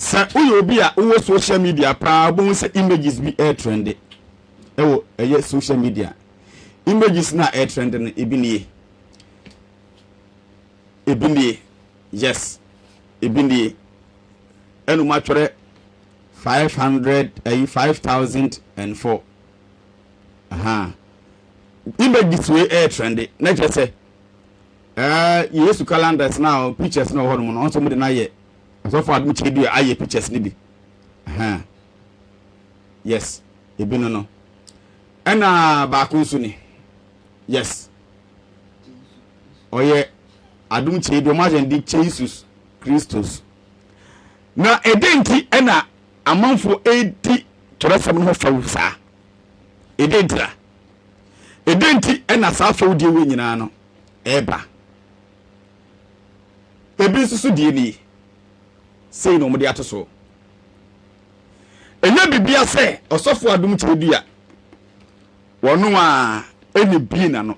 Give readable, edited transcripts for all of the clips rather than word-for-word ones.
Sɛ woyɛ obi a wowɔ social media paa wobɛhu sɛ images bi ɛretrende ɛwɔ ɛyɛ social media. Images no a ɛretrende no ebi nie. Ebi nie. Yes. Ebi nie. Ɛna wɔn atwerɛ 500 ɛyi 5004. Aha. Images wei ɛretrende na kyerɛ sɛ ɛɛ Yesu calendars na pictures na wɔ hɔ nom no ɔnso wɔn de no ayɛ Ɔsɔfo Adom Kyedua ayɛ pictures no bi. Ahaa. Yes, ebi no no. Ɛna baako nso ni. Yes. Ɔyɛ Adom Kyedua, ɔmo ahyɛ no din Jesus Christos. Na ɛdɛn nti ɛna amanfoɔ ɛredi twerɛsɛm no ho fɛw saa? Ɛdɛn ntira? Ɛdɛn nti ɛna saa fɛwdie wei nyinaa no ɛreba? Ebi nso so deɛ nie, sei na wɔde ato soɔ. Ɛnyɛ bibia sɛ ɔsɔfo adom kyerɛdua wɔno a ɛna bie n'ano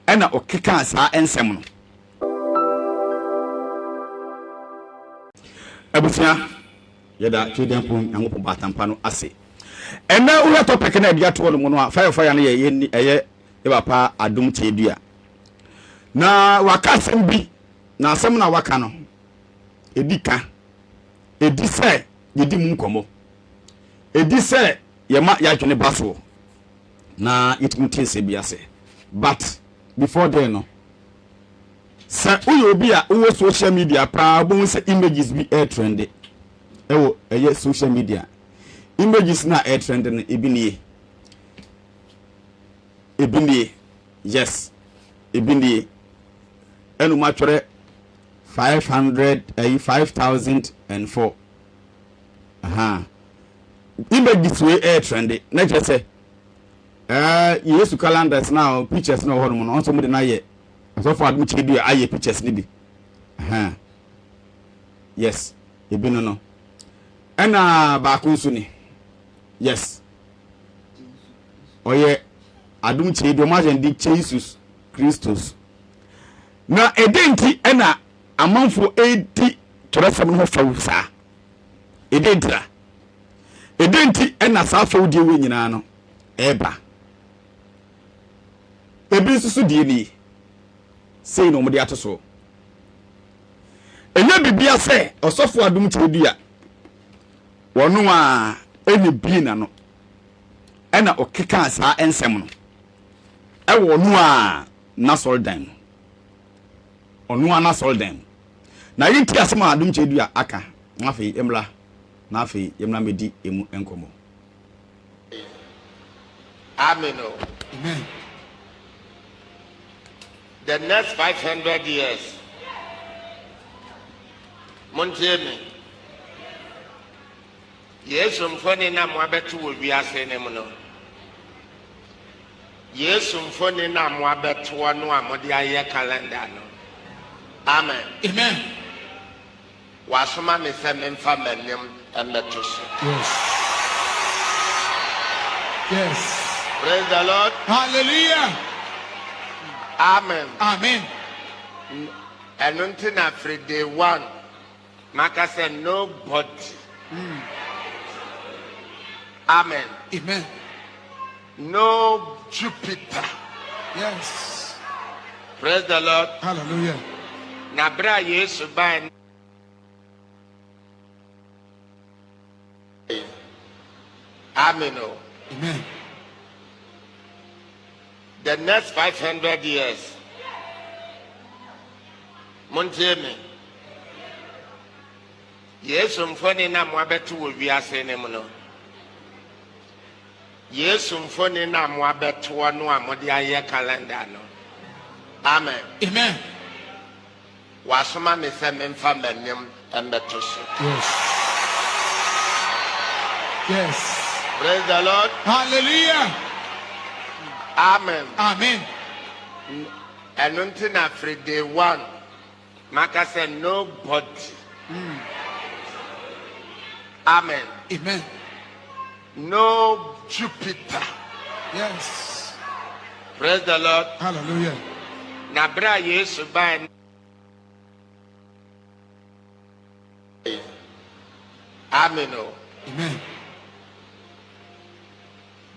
ɛna ɔkekaa saa nsɛm no. Abusua, yɛda Twedeɛmpɔn Nyankopɔn Baatampa no ase. Ɛnɛ wohwɛ topic no a ɛde ato hɔ nom no a, fire fire no yɛ yɛnni ɛyɛ yɛ papa adom kyerɛdua. Na waka asɛm bi, na asɛm na waka no, ɛdi ka, ɛdi sɛ yɛdi mu nkɔmmɔ, ɛdi sɛ yɛma yɛadwene ba soɔ na yɛtumi te nsɛm bi ase. But before then no, sɛ woyɛ obi a wowɔ social media paa, wobɛhu sɛ images bi ɛretrende ɛwɔ ɛyɛ social media. Images no a ɛretrende no, ebi nie, ebi nie. Yes ebi nie ɛna ɔmo atwerɛ 500 ɛyi 5004 ahaa images wei ɛyɛ trende na kyerɛ sɛ ɛɛ Yesu calendars na pictures na wɔ hɔ nom no ɔnso ɔmo de no ayɛ asɔfo adum kyerɛ bi ayɛ pictures no bi ahaa yes ebi no no ɛna baako nso ni yes. Ɔyɛ adom kyei ɔmo ahyɛ no din Jesus Christos. Na ɛdɛn nti na amanfoɔ redi twerɛsɛm no ho fɛw saa? Ɛdɛn ntira? Ɛdɛn nti na saa fɛwdie wei nyinaa no ɛreba? Ebi nso so deɛ nie, sei na wɔde ato soɔ. Ɛnyɛ bibia sɛ ɔsɔfo adom kyerɛ bi a wɔno a ɛna bie n'ano ɛna ɔkekaa saa nsɛm no ɛwɔ ɔno a n'asɔredan mu ɔno a n'asɔredan mu na yɛnti asɛm a adom kyerɛ aka na afei yɛmmra na afei yɛmmra mmɛdi emu nkɔmmɔ. Amen o. Amen. The next 500 years, montie me. Yesu mfoni na moabɛto wɔ wiase no mu no, Yesu mfoni na moabɛtoɔ no a mode ayɛ calendar no. Amen. Amen. Wasoma me sɛ memfa m'anim mmɛto so. Yes. Yes. Praise the Lord. Hallelujah. Amen. Amen. Ɛno nti na firi day one maka sɛ nobody. Amen. Amen. No Jupiter. Yes. Praise the Lord. Hallelujah. Na bere a Yesu bae Amen o. Amen. The next 500 years, montie me. Yesu mfoni na moabɛto wɔ wiase no mu no, Yesu mfoni na moabɛtoɔ no a mode ayɛ calendar no. Amen. Amen. Wasoma me sɛ memfa m'anim mmɛto so. Yes. Yes. Praise the Lord. Hallelujah. Amen. Amen. Ɛno nti na firi day one maka sɛ nobody. Amen. Amen. No Jupiter. Yes. Praise the Lord. Hallelujah. Na bere a Yesu bae. Amen o. Amen.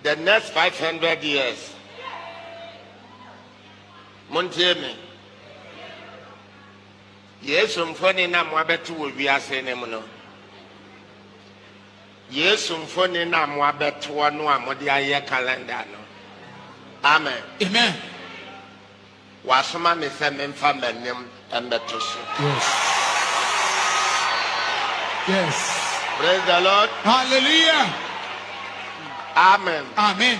The next 500 years. Montie me. Yesu mfoni na moabɛto wɔ wiase no mu no. Yesu mfoni na moabɛtoɔ no a mode ayɛ calendar no. Amen. Amen. Wasoma me sɛ memfa m'anim mmɛto so. Yes. Yes. Praise the Lord. Hallelujah. Amen. Amen.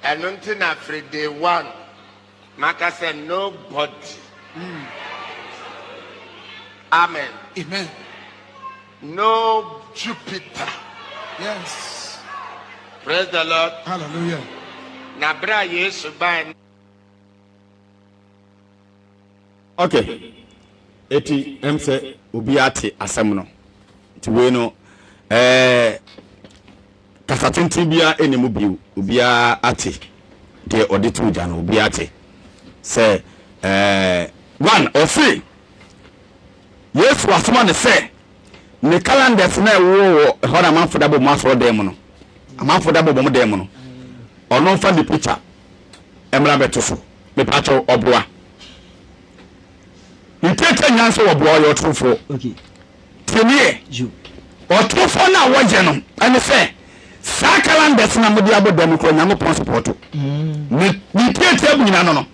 Ɛno nti na firi day one maka sɛ nobody. Amen. Amen. No Jupiter. Yes. Praise the Lord. Hallelujah. Na bere a Yesu bae. Ok, eti ɛm sɛ obiara te asɛm no. Nti wei no, ɛɛ kasa tenten biara ɛni mu bio. Obiara ate deɛ ɔde to gya no, obiara te sɛ ɛɛ one ɔse Yesu asoma no sɛ ne calendars no a ɛwowɔ wɔ hɔ na amanfo de abɔ wɔn asɔrɔdan mu no, amanfo de abɔ wɔn dan mu no, ɔno mfa ne picture mmra bɛto so. Mepaakyɛw, ɔboa. Ne tiatia nyinaa sɛ wɔboa ɔyɛ ɔtorofoɔ. Tie nie, ɔtorofoɔ no a wɔyɛ no ɛne sɛ saa calendars na mode abɔ dan mu kora Onyankopɔn sopɔto. Ne tiatia mu nyinaa no no.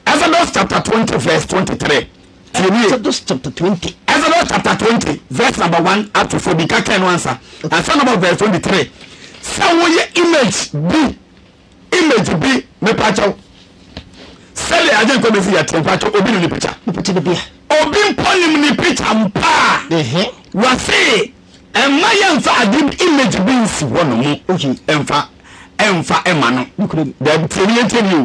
Exodus chapter 20 verse 23. Tie nie. Exodus chapter 20. Exodus chapter 20 verse number 1 up to 4. Bi ka kɛn no ansa. Ansa number verse 23. Sɛ woyɛ image bi, image bi mepakyɛw. Sɛdeɛ agye nkɔ mesi yɛ te mpakyɛw obi nim ne picture. Obi mpo nim ne picture mpaa. Wɔse Mma yɛmfa ade image bi nsi hɔ nom mfa mfa mma no. Dabi, tie me yɛntie me o.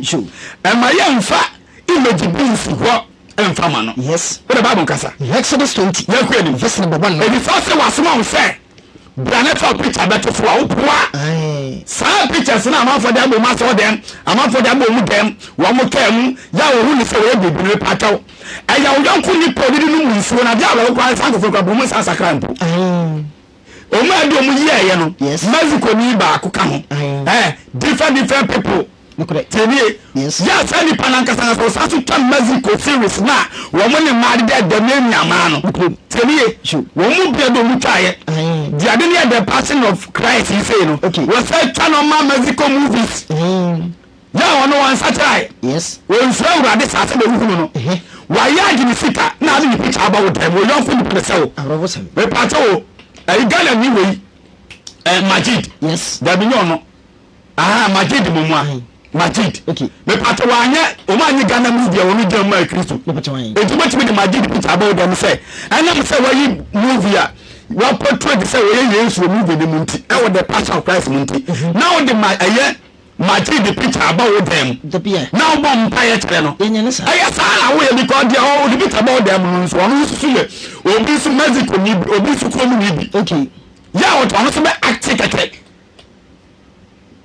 Mma yɛmfa image bi nsi hɔ mfa ma no. Yes. Wode Bible nkasa. Exodus 20. Yɛnkɔ anim. Verse number 1. Ɛdi sɛ ɔsɛ wasoma wo sɛ bra ne fa picture bɛto so a wopoa. Saa pictures no amanfoɔ de abɔ mu asɔ dɛm, amanfoɔ de abɔ mu dɛm, wɔn kaa mu, yɛ a wɔhu ne sɛ wɔyɛ biribi no mepakyɛw. Ɛyɛ wo yɔnko nipa a odidi nom nsuo no adeɛ awerɛho koraa saa nkurɔfoɔ koraa wɔn nsa nsakra mpo. Wɔn a ɛde wɔn yɛɛyɛ no Mexico ni baako ka ho. Eh, different different people. Tiɛnie yɛ saa nipa no ankasa ankasa ɔsan so twa Mexico series no a wɔn ne mmaa deda ɛdɛm ne nnuamaa no. Tiɛnie wɔn mu bia de wɔn twaeɛ. Deɛ ade no yɛ the passion of Christ yi sei no wɔsan twa no ma Mexico movies. Yɛ a ɔno ɔnsakyerae. Yes. Ɔnsuro Awurade saa sɛdeɛ wohunu no. Wayɛ agye ne sika na ade ne picture aba wo dan mu. Wo yɔnko nipa ne sɛ wo. Awerɛhosɛm. Mepaakyɛ wo, ɛyi Ghana ni wei, eh, Majid. Yes. Dabi nyɛ ɔno. Aha, Majid Mumua. Majid. Okay. Mepaakyɛ wanyɛ, wɔn anyɛ Ghana movie a wɔn gyina mu maa Kristo. Mepaakyɛ wanyɛ. Enti wobɛtumi de Majid picture aba wo dan mu sɛ, ɛnam sɛ wayi movie a wapɔtɔ sɛ wɔyɛ Yesu wɔ movie no mu nti, ɛwɔ The Passion of Christ mu nti, na wode ma ɛyɛ Magye de picture aba wo dan mu na wobɔ mpaeɛ kyerɛ no. Ɛyɛ saa na woyɛ because deɛ ɔde picture ba wo dan mu no nso ɔno nso so yɛ obi nso Mexico ni bi obi nso kurom ni bi. Yɛ a ɔno nso bɛ acte kɛkɛ.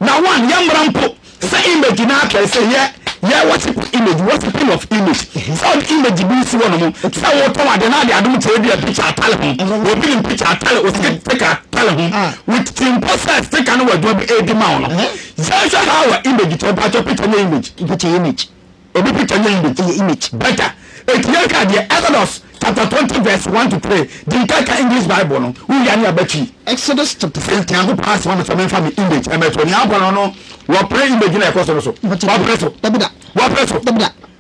Na one yɛ mmara mpo sɛ image na atwɛre sɛ yɛ yɛ worship image worshiping of image sɛ ɔde image bi si hɔ nom sɛ wotɔn ade na ade adom kyerɛ bi a picture atale ho obi nim picture atale o sticker atale ho with ti mpo sɛ sticker no wɔ adwuma bi edi ma wo no yɛnhwɛ how a image kyerɛ mpakyɛ picture nyɛ image picture yɛ image obi picture nyɛ image ɛyɛ image better eti yɛnhwɛ adeɛ Exodus chapter 20 verse 1 to 3 di nka ka English Bible no wowia ne abatwi Exodus chapter 20 Nyankopɔn asoma me sɛ memfa me image ɛmɛto Nyankopɔn no no wɔpere image na ɛkɔ so no so wɔpere so wɔpere so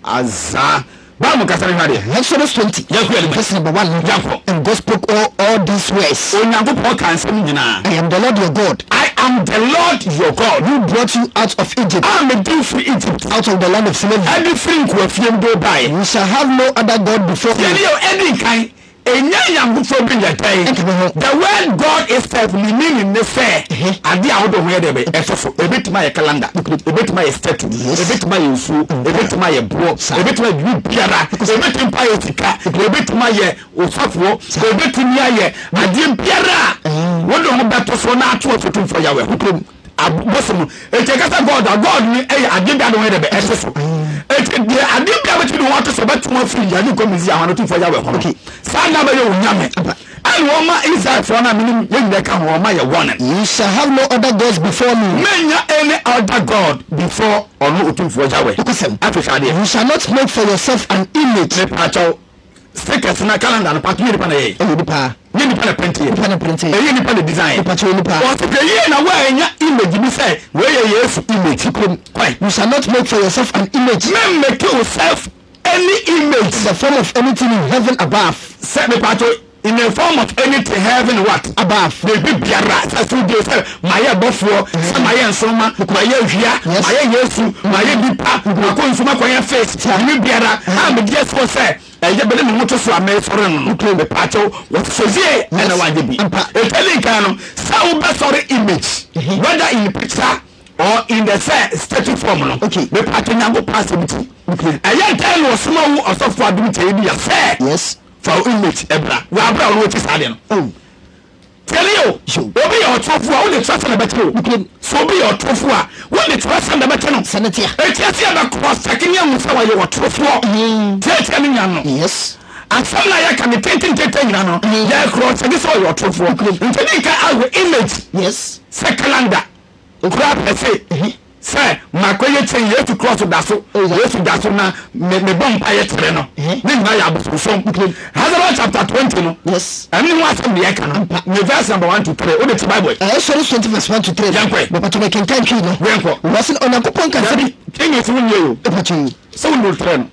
azaa Bible kasa no hwɛ adeɛ. Exodus 20 Yɛnkɔ anim. Verse number 1 no. Yɛnkɔ. And God spoke all these words. Onyankopɔn ka nsɛm nyinaa. I am the Lord your God. I am the Lord your God. Who brought you out of Egypt. A mede wo firi Egypt. Out of the land of slavery. Ɛde firi nkoafie mu de wo baeɛ. You shall have no other God before me. Tiɛ ne o, ɛdi nkan. Ɛnyɛ Nyankopɔn bi nyɛ dɛn? The word God itself ne meaning ne sɛ adeɛ a wode wo ho yɛ dɛ bɛ ɛto so. Ɛbɛtumi ayɛ calendar, ɛbɛtumi ayɛ statue, ɛbɛtumi ayɛ nsuo, ɛbɛtumi ayɛ boɔ, ɛbɛtumi ayɛ biribi biara, ɛbɛtumi mpo ayɛ sika, ɛbɛtumi ayɛ osɔfoɔ, ɛbɛtumi ayɛ adeɛ biara a wode wo ho bɛto so na ato afotumfoɔ Yahweh ho. Abosom no. Enti ɛka sɛ God a, God no yɛ adeɛ bi a de ho yɛ dɛ bɛ ɛto so. Enti deɛ adeɛ bi a bɛtumi de ho ato so bɛto ho afiri Yahweh kɔ Mesia ho no tumfoɔ Yahweh ho no. Saa na bɛyɛ onyame. Ɛna wɔma Israelfoɔ no a menim yɛn nyinaa ka ho wɔma yɛ warning. You shall have no other gods before me. Mennya any other god before ɔno Otumfoɔ Yahweh. Nokwasɛm. Afei hwɛ adeɛ. You shall not make for yourself an image. Mepaakyɛw, stickers na calendar no pato nyɛ nipa na ɛyɛe. Ɛyɛ nipa. Nyɛ nipa na print yɛ. Nipa na print yɛ. Ɛyɛ nipa na design yɛ. Mepakyɛw nipa. Wɔse hwɛ yie na woannya image bi sɛ wei yɛ Yesu image. Nokorɛm. Kɔe. You shall not make for yourself an image. Memmake wo self Any image. In the form of anything in heaven above. Sɛ mepatwo in the form of anything heaven what? Above. Biribi biara sɛ so die sɛ mayɛ bɔfoɔ sɛ mayɛ nsoroma mayɛ awia mayɛ Yesu mayɛ nipa makɔ nsu makɔyɛ fish biribi biara a mede asi hɔ sɛ ɛyɛ bɛde me ho to so a mesɔre no no mepatwo wɔsosɔ yie ɛna wanyɛ bi ɛtɛli nkan no sɛ wobɛsɔre image whether in picture or in the sɛ statue form no Okay. mepatwo Nyankopɔn asɛm nti ɛyɛ dɛn na ɔsoma wo ɔsɔfo adom kyɛe bi a sɛ Yes. fa wo image ɛbra wɔ abra ɔno wɔkyi saa deɛ no Oh. tiɛne o Yo. obi yɛ ɔtorofo a wode kyerɛ sɛ na bɛkyɛ o Nokorɛm. sɛ obi yɛ ɔtorofo a wode kyerɛ sɛ na bɛkyɛ no Sɛ ne tea. ɛtia sɛ yɛbɛkorɔ sɛke ne ahu sɛ wɔyɛ ɔtorofoɔ tiatia ne nya no Yes. asɛm na yɛka ne tentententen nyina no yɛkorɔ sɛke sɛ ɔyɛ ɔtorofoɔ nti ne nka ahwɛ image Yes. sɛ calendar Okura pɛ se sɛ makɔyɛ kyɛn Yesu krɔso da so Yesu da so na me mebɔ mpaeɛ kyerɛ no ne nyinaa yɛ abosonsom Isaiah chapter 20 no ɛne ho asɛm ne yɛka no ne verse number 1 to 3 wode te Bible yi Exodus 20 verse 1 to 3 Yɛnkɔ ɛ. Mepatɔ mɛkenkan twi no Yɛnkɔ. Wɔse Onyankopɔn ka sɛ Dabi English wo nyɛ o Mepatɔ yi sɛ wo no 3 no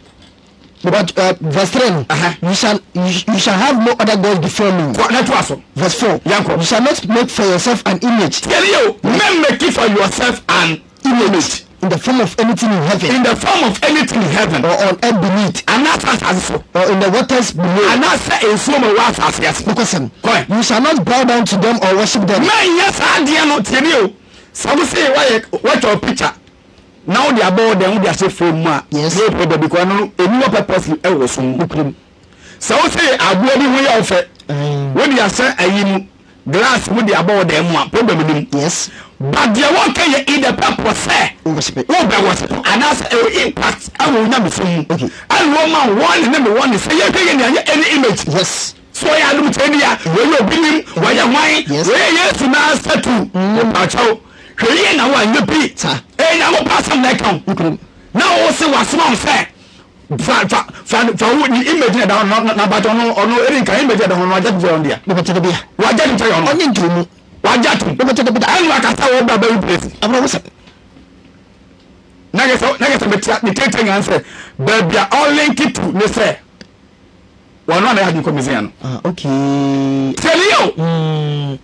But verse 3 no, you shall you, you shall have no other gods before me. Kɔ na toa so. Verse 4. Yɛnkɔ. You shall not make for yourself an image. Tiɛ ni o, men make it for yourself an image. In the form of anything in heaven. In the form of anything in heaven. Or on earth beneath. Anaasɛ asase so. Or in the waters below. Anaasɛ nsuo mu ɛwɔ asase ase. Nokwasɛm. Kɔɛ. You shall not bow down to them or worship them. Mɛnyɛ saa adeɛ no tiɛ ni o, sɛ wo se wayɛ wɔtwa picture. Na wode abɔ wo dɛn wode ahyɛ frame mu a Yes. no problem because ɛno no ɛni hɔ purposely ɛwɔ som mu. Nokorɛm. Sɛ wo se aboa bi ho yɛ wo fɛ wode ahyɛ ayi mu glass mu de abɔ wo dan mu a problem ni mu. Yes. But deɛ wɔka yɛ in the purpose sɛ Wo worship. wobɛ worship anaasɛ ɛwɔ impact ɛwɔ wo nyamesom mu. Okay. Ɛna wɔma wo warning ne me warning sɛ yɛhwɛ yɛ nea yɛ any image. Yes. So ɔyɛ adom kyɛdua? Wɔyɛ obi nim? Wɔyɛ hwan? Yes. Wɔyɛ Yesu na statue? Mepakyɛw, hwɛ yie na woanyɛ bi. Saa. Ɛyɛ Nyankopɔn asɛm na ɛka wo. Nokorɛm. Na wo se wasoma wo sɛ fa fa fa fa wo ne image na ɛda hɔ no na na bakyɛ ɔno ɔno ɛdi nka image ɛda hɔ no wagye atom sɛ ɔno dea. Mepakyɛ dabia. Wagye atom sɛ ɛyɛ ɔno. Ɔnye ntoo mu. Wagye atom. Mepakyɛ dabida. Ɛna wakasa wɔ ba bɛ replace. Awerɛhosɛm. Na kɛ sɛ na kɛ sɛ metia metia nyan sɛ baabi a ɔlinki to ne sɛ. Wɔn a na yɛ adwene kɔ Mesia no. Ah, okay. Tiɛni yɛ o.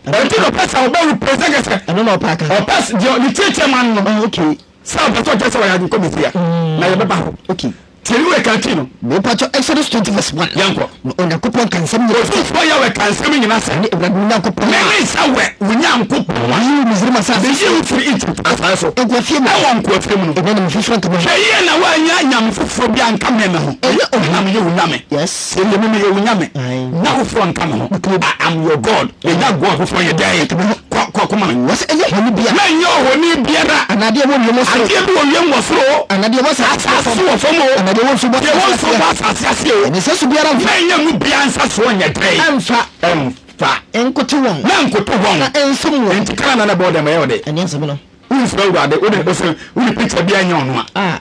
Ɛnti na ɔpɛ sɛ ɔbɛ represent kɛ sɛ. Ɛno na ɔpɛ aka. Ɔpɛ deɛ ne tiatia ma no. Ah, okay. Sɛ ɔpɛ sɛ ɔkyɛ sɛ ɔyɛ adwene kɔ Mesia. Na yɛbɛba hɔ. Okay. Tiɛni wɔ ɛka twi no. Mepatwɔ Exodus 20 verse 1. Yɛnkɔ. Na Onyankopɔn ka nsɛm nyina sɛ. Otumfoɔ Yahweh ka nsɛm nyina sɛ. Mene Awurade wo Nyankopɔn a. Mene Yahweh wo Nyankopɔn a. Meyii wo Misraim asase so. Meyii wo firi Egypt asase so. Nkoafie mu. Ɛwɔ nkoafie mu no. Ɛnyɛ anyame foforɔ nka me ho. Hwɛ yie na woannya anyame foforɔ bi anka me me ho. Ɛnyɛ Me na meyɛ wo Nyame. Yes. Ɛnyɛ me meyɛ wo Nyame. Aye. Nya foforɔ nka me ho. I am your God. Yɛnya God foforɔ yɛ dɛn? Nka me ho. Kɔ kɔ kɔma me. Wɔse ɛnyɛ honi biara. Mɛnyɛ ohoni biara. Anaa adeɛ wɔ wiem wɔ soro. Adeɛ bi wɔ wiem wɔ soro o. Anaa deɛ ɛwɔ asase so wɔ fam. Asase wɔ fam o. Anaa deɛ ɛwɔ nsuo bɔ Deɛ ɛwɔ asase nsuo bɔ aseɛ. asase aseɛ o. Ɛne nsɛso biara mfa. Mɛnyɛ mu biara nsasoɔ nyɛ dɛn? Ɛmfa. Ɛmfa. Nkoto wɔn. Mɛnkoto wɔn. Na ɛnsom wɔn. Enti Kanaan na ɛbɔɔ dɛm ɛyɛ wo dɛ? Ɛne asɛm no. Wonsuro Awurade, wode wose wode picture biara nyɛ ɔno a. Ah.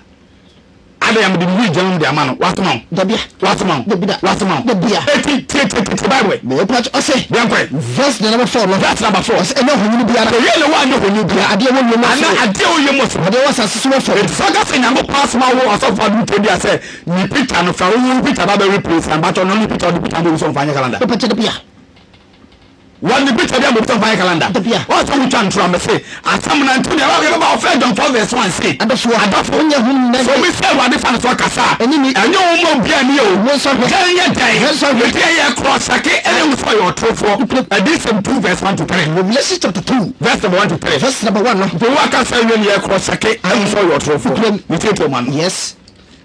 Adɛn a mede me wii gya de ama no? Wasoma wo? Dabia. Wasoma wo? Dabida. Wasoma wo? Dabia. Eti tie tie tie tie Bible yi. Mepatch ɔse. Yɛn kɔ yi. Verse number 4 no. Verse number 4. Ɔse ɛnyɛ ohoni biara. Oyɛ ne wa nyɛ ohoni biara. Anaa adeɛ wɔ wiem wɔ soro. Anaa adeɛ wɔ wiem wɔ soro. Adeɛ wɔ asase so wɔ fam. Eti sɛ ɔka sɛ Nyankopɔn asoma wo ɔsɔfo adum tie bia sɛ ne picture no fa wo picture ba bɛ replace na mpakyɛ ɔno ne picture ɔde picture no bɛ sɛ ɔmfa nyɛ calendar. Mepatch dabia. Wɔn de picture bi a mobisa mfa yɛ calendar. Dabia. Wɔn sɛ wotwa ntoro a mese asɛm no nti deɛ yɛbɛba ɔfɛ John 4 verse 1 se. Adɔfoɔ. Adɔfo. Wonyɛ ho nyina So obi sɛ Awurade fa no so akasa a. Ɛnyɛ ni. Ɛnyɛ wɔn mu obiara ni o. Mo nsɔ hwɛ. Yɛn yɛ dɛn. Yɛn nsɔ hwɛ. Ɛdeɛ yɛ cross check ɛne wo sɛ ɔyɛ ɔtorofoɔ. Adiyisɛm 2 verse 1 to 3. Revelation chapter 2. Verse number 1 to 3. Verse number 1 no. Nti wo akasa awie no yɛ cross check ɛne wo sɛ ɔyɛ ɔtorofoɔ. Nokorɛm. Ne tietie ma no. Yes.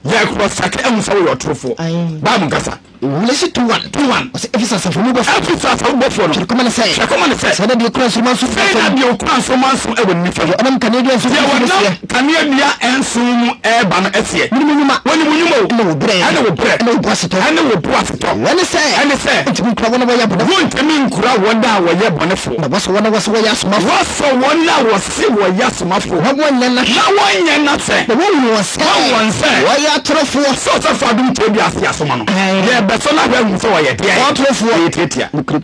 Yɛ cross check ahu sɛ woyɛ ɔtorofoɔ. Bible nkasa. Revelation 2:1. 2:1. Ɔsɛ Efeso asafo mu bɔfoɔ. Efeso asafo mu bɔfoɔ no. Twerɛ kɔma no sɛ. Twerɛ kɔma no sɛ. Sɛ na deɛ okura nsoromma nson Sɛ na deɛ okura nsoromma nson wɔ ne nifa mu. Deɛ ɔnam kaneadua nson Deɛ mu wɔnam seɛ. kaneadua nson mu reba no seɛ. Menim wo nnwuma. Wɔnim wo nnwuma o. Ɛne wo brɛ. Ɛne wo brɛ. Ɛne wo boasetɔ. Ɛne wo boasetɔ. Ɛne sɛ. Ɛne sɛ. Wontumi nkura wɔn a wɔyɛ abɔnefoɔ. Wontumi nkura wɔn a wɔyɛ bɔnefoɔ. Na wɔasɔ wɔn a wɔse wɔyɛ asomafoɔ. Wɔasɔ wɔn a wɔse wɔyɛ asomafoɔ. Na wɔnyɛ no ahwɛ. Na wɔnyɛ no ahwɛ. Na wɔahunu wɔn sɛ. Wɔahu wɔn sɛ. Wɔyɛ atorofoɔ. Sɛ ɔsɔfo adom kyerɛ bi ase asoma no. Yɛrebɛsɔ no ahwɛ ahu sɛ ɔyɛ deɛn. Ɔtorofoɔ. Ɔyɛ tiatia. Nokorɛm.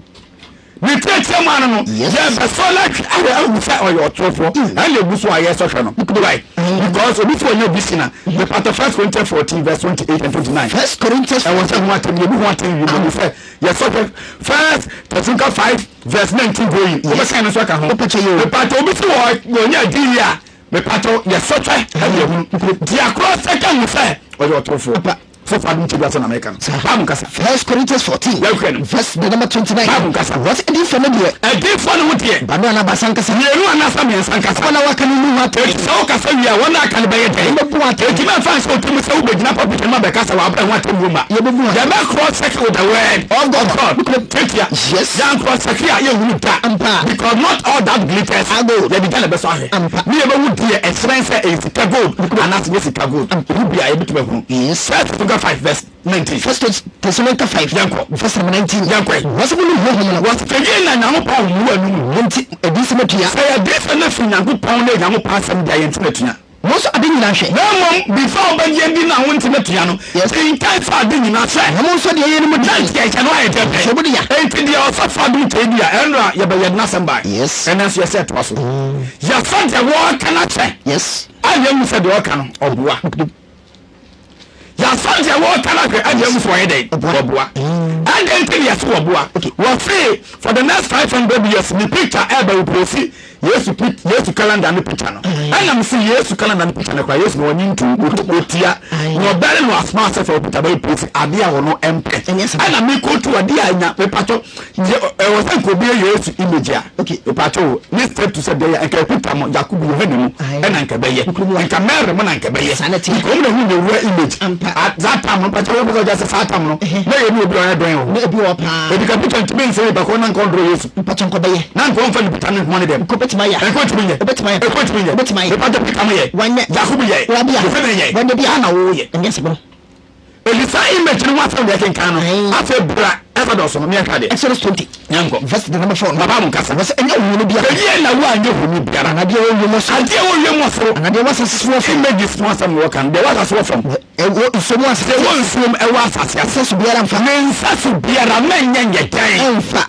Ne tiatia mu ano no, Yes. yɛrebɛsɔ no ahwɛ ahu sɛ ɔyɛ ɔtorofoɔ. Ɛna egu so a yɛresɔ hwɛ no. Why? Because obi sɛ ɔnyɛ obi si na. Mepatɔ First Corinthians 14 verse 28 and 29. First Corinthians. Ɛwɔ sɛ ho atɛm yɛbu ho atɛm wie mu sɛ yɛsɔ hwɛ First Thessalonica 5 verse 19 going. Wobɛsan no nso aka ho. Mepatɔ obi sɛ wɔnyɛ adi yie a mepatɔ yɛsɔ hwɛ ɛna yɛhunu. Deɛ korɔ sɛ ka hu sɛ ɔyɛ ɔtorofoɔ. Sɔfo adom kyɛ bi asɛm na meka no. Bible nkasa. First Corinthians 14. Yɛnhwɛ no. Verse the number 29. Bible nkasa. Wɔsi adiifoɔ no deɛ. Adiifoɔ no ho deɛ. Baanu anaa baasa nkasa. Mmienu anaasɛ mmiɛnsa nkasa. Wɔn a wɔaka no nni ho atɛn. Eti sɛ wokasa wie a, wɔn a aka no bɛyɛ dɛn? Wɔbɛbu wɔn atɛn. Eti mɛmfa nhyɛ wo tirim sɛ wobɛgyina pulpit no mu abɛkasa wɔ abere ho atemmuo ma. Yɛbɛbu wɔn atɛn. Yɛbɛ cross check with the word of God. Of God. Tiatia. Yes. Yɛn cross check a yɛnhunu da. Ampa. Because not all that glitters. Are gold. Yɛde gya na ɛbɛsɔ ahwɛ. Ampa. Ne yɛbɛhu deɛ ɛhyerɛn sɛ ɛyɛ sika gold anaasɛ ɛnyɛ sika gold. Ɛmu biara yɛbɛtumi ahunu. Yes. First Thessalonica 5 verse 19. First Thessalonica 5. Yɛnkɔ. Verse number 19. Yɛnkɔ ɛ. Wɔsi mo nim honhom no. Wɔsi yie na Nyankopɔn honhom wɔ anum. Wɔn ti adiyisɛm atua. Sɛ yɛ adiyisɛm no firi Nyankopɔn ne Nyankopɔn asɛm deɛ yɛn ti na tua. Mo nso ade nyinaa hwɛ. Na mmom before wobɛgye adi no a wo nti na tua no. Yes. Kenkan sɛ ade nyinaa hwɛ. Na mo nso deɛ ɛyɛ no mu Na den. nti ɛhyɛ no ayɛ dɛ bɛn. Hyɛ mu den. Enti deɛ ɔsɔfo adom kyɛ di a ɛnora yɛbɛyɛ n'asɛm bae. Yes. Ɛnɛ nso yɛsɛ ɛtoa so. Yɛsɔ deɛ wɔreka no akyɛ. Yes. A yɛhu sɛ deɛ ɔka no ɔboa. Yɛasɔ deɛ wɔreka no ahwɛ ɛne ahu sɛ ɔyɛ dɛn? Wɔboa. Ɛdɛn nti na yɛse wɔboa? Wɔse for the next 500 years ne picture ɛɛba replace Yesu pic Yesu calendar no picture no. Ɛna mese Yesu calendar no picture no koraa Yesu na ɔnye ntom ɔtia na ɔbɛre no asoma sɛ fa wo picture bɛ replace adeɛ a ɔno ɛmpɛ. Ɛna me quote adeɛ a nya mepatɔ ɛwɔ sɛ nka obi yɛ Yesu image a mepatɔ o ne step to sɛ deɛ yɛ nka Peter mo Yakubu Yohane mu ɛna nka bɛyɛ nka Mary mo na nka bɛyɛ nka wɔn na hu yɛ wura image at that time no mpatɔ wɔn bɛ sɛ saa time no na yɛ ni obi a ɔyɛ dɔn wɔ hɔ ebi wɔ paa ebi ka Peter ntumi nsɛ nipa kɔ na nka ɔndoro Yesu mpatɔ nkɔ bɛyɛ na nka ɔnfa ne Peter ne nkɔmɔ ne dɛm nkɔ bɛtuma yɛ nkɔ ntumi nyɛ ɔbɛtuma yɛ nkɔ ntumi nyɛ ɔbɛtuma yɛ mepatɔ Peter mo yɛ wanyɛ Yakubu yɛ Yohane yɛ wanyɛ bi ana wo yɛ ɛnyɛ sɛ Enti saa image no ho asɛm deɛ kenkan no. Afei bra Exodus no meɛnhwɛ adeɛ. Exodus 20. Yɛnkɔ. Verse the number 4 no. Papa mo nkasa. Wɔsɛ ɛnyɛ ohoni biara. Hwɛ yie na woanyɛ honi biara. Anaa deɛ ɛwɔ wiem wɔ soro. Adeɛ ɛwɔ wiem wɔ soro. Anaa deɛ ɛwɔ asase so wɔ fam. Images ho asɛm na wɔka no. Deɛ ɛwɔ asase wɔ fam. Ɛwɔ nsuo mu asase. Deɛ ɛwɔ nsuo mu ɛwɔ asase ase. Nsa so biara mfa. Ne nsa so biara mɛnyɛ nyɛ dɛn. Ɛmfa.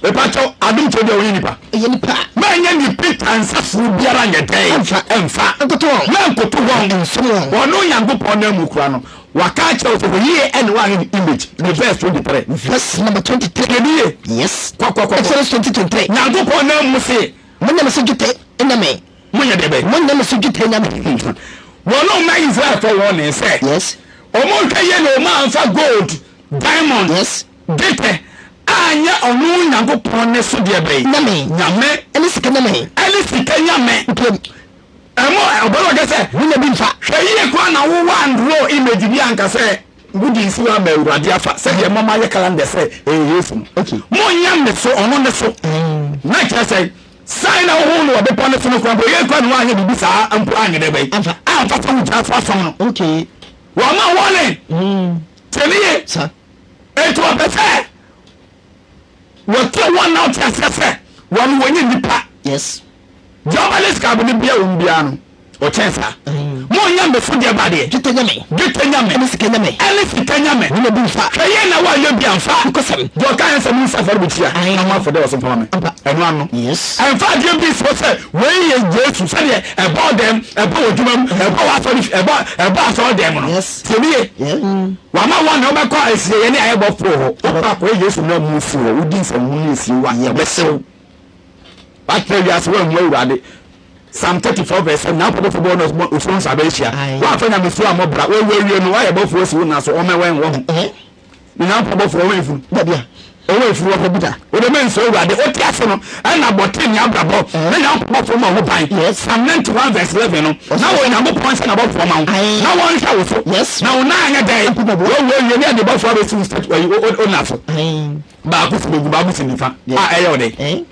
Mepakyɛw, adom kyerɛ bi a wɔnyɛ nipa. Ɛyɛ nipa. Mɛnyɛ ne Peter nsasoɔ biara nyɛ dɛn? Ɛmfa. Ɛmfa. Nkoto wɔn. Mɛnkoto wɔn. Nsom wɔn. Ɔno Nyankopɔn nan mu kura no, waka akyerɛ wo sɛ hwɛ yie ɛne woanyɛ ne image. Ne verse 23. Verse number 23. Tie ne yie. Yes. Kɔ kɔ kɔ. Exodus 20 23. Nyankopɔn nan mu se. Monyɛ me so dwetɛ nyame. Monyɛ deɛ bɛn? Monyɛ me so dwetɛ nyame. Wɔn a wɔma Israelfoɔ wɔn ne sɛ. Yes. Wɔn nhwɛ yie na wɔn amfa gold, diamond. Yes. Dwetɛ anyɛ ɔno Nyankopɔn ne so deɛ bɛn? Nyame. Nyame. Ɛne sika nyame. Ɛne sika nyame. Nkurom. Ɛmo ɔbɛrɛ ɔkɛ sɛ. Wonya bi nfa. Hwɛ yie koraa na wo wandrɔ image bi anka sɛ wode nsi hɔ ama Awurade afa sɛdeɛ mama yɛ calendar sɛ ɛyɛ Yesu no. Okay. Monyɛ me so ɔno ne so. Na kyerɛ sɛ sign na wohu no wɔ bepɔ no so no koraa mpo yɛ koraa na woanyɛ biribi saa mpo anyɛ dɛ bɛn? Amfa. Amfa sɛ wogyina so asom no. Okay. Wɔma wɔne. Tie ne yie. Sa. Enti wɔpɛ sɛ wɔte wɔn na wɔte aseɛ sɛ wɔn wɔnyɛ nnipa. Yes. Deɛ ɔba ne sika ne bia wɔn biara no ɔkyɛn saa. Mo nyɛ mbɛfo deɛ ba deɛ. Dwetɛ nyame. Dwetɛ nyame. Ɛne sika nyame. Ɛne sika nyame. Wɔn na bi nfa. Hwɛ yie na wɔanyɛ bi anfa. Nkɔsɛm. Deɛ ɔka yɛn sɛ mo nsa afɔrebukyia. Na mo afɔdeɛ wɔ so mfa ma me. Ampa. Ɛno ano. Yes. Ɛnfa adeɛ bi nsi hɔ sɛ wei yɛ Yesu sɛdeɛ ɛbɔ dɛm ɛbɔ wɔ adwuma mu ɛbɔ wɔ asɔre ɛbɔ ɛbɔ asɔre dɛm no. Yes. Tie mi yie. Yeah. Wama wɔn na wobɛkɔ asieeɛ ne ayɛ bɔfoɔ hɔ. Wokɔ akɔyɛ Yesu no amu si hɔ, wodi nsɛmhunu ne asie wo a, yɛbɛhye wo. Woatena wiase, woammu Awurade. Psalm 34 verse 7, Nyankopɔn bɔfoɔ bɛwɔ no osuro nsa bɛhyia. Woamfa nyamesuro ammɔ bra, woawu awie no, woayɛ bɔfoɔ asi wo nna so, ɔmmɛwɛn wɔ ho. Ne Nyankopɔn bɔfoɔ ɔwɛn funu. Dabi a. Ɔwɔ efiri hɔ. Dabi da. Wode me nsɔ Awurade. Wote ase no, ɛna bɔte ne abrabɔ. Na Nyankopɔn bɔfoɔ ma wo ho ban. Yes. Psalm 91 verse 11 no, na wɔ Nyankopɔn nhyɛ n'abɔfoɔ ma wo. Aye. Na wɔnhwɛ wo so. Yes. Na wo nan anyɛ dɛn. Ampobɔboa. Wɔwu awie ne ɛde bɔfoɔ abɛsi wo statue ayi, wo nna so. Aye. Baako si benkum, baako si nifa. Yes. A ɛyɛ wo dɛn? Eh.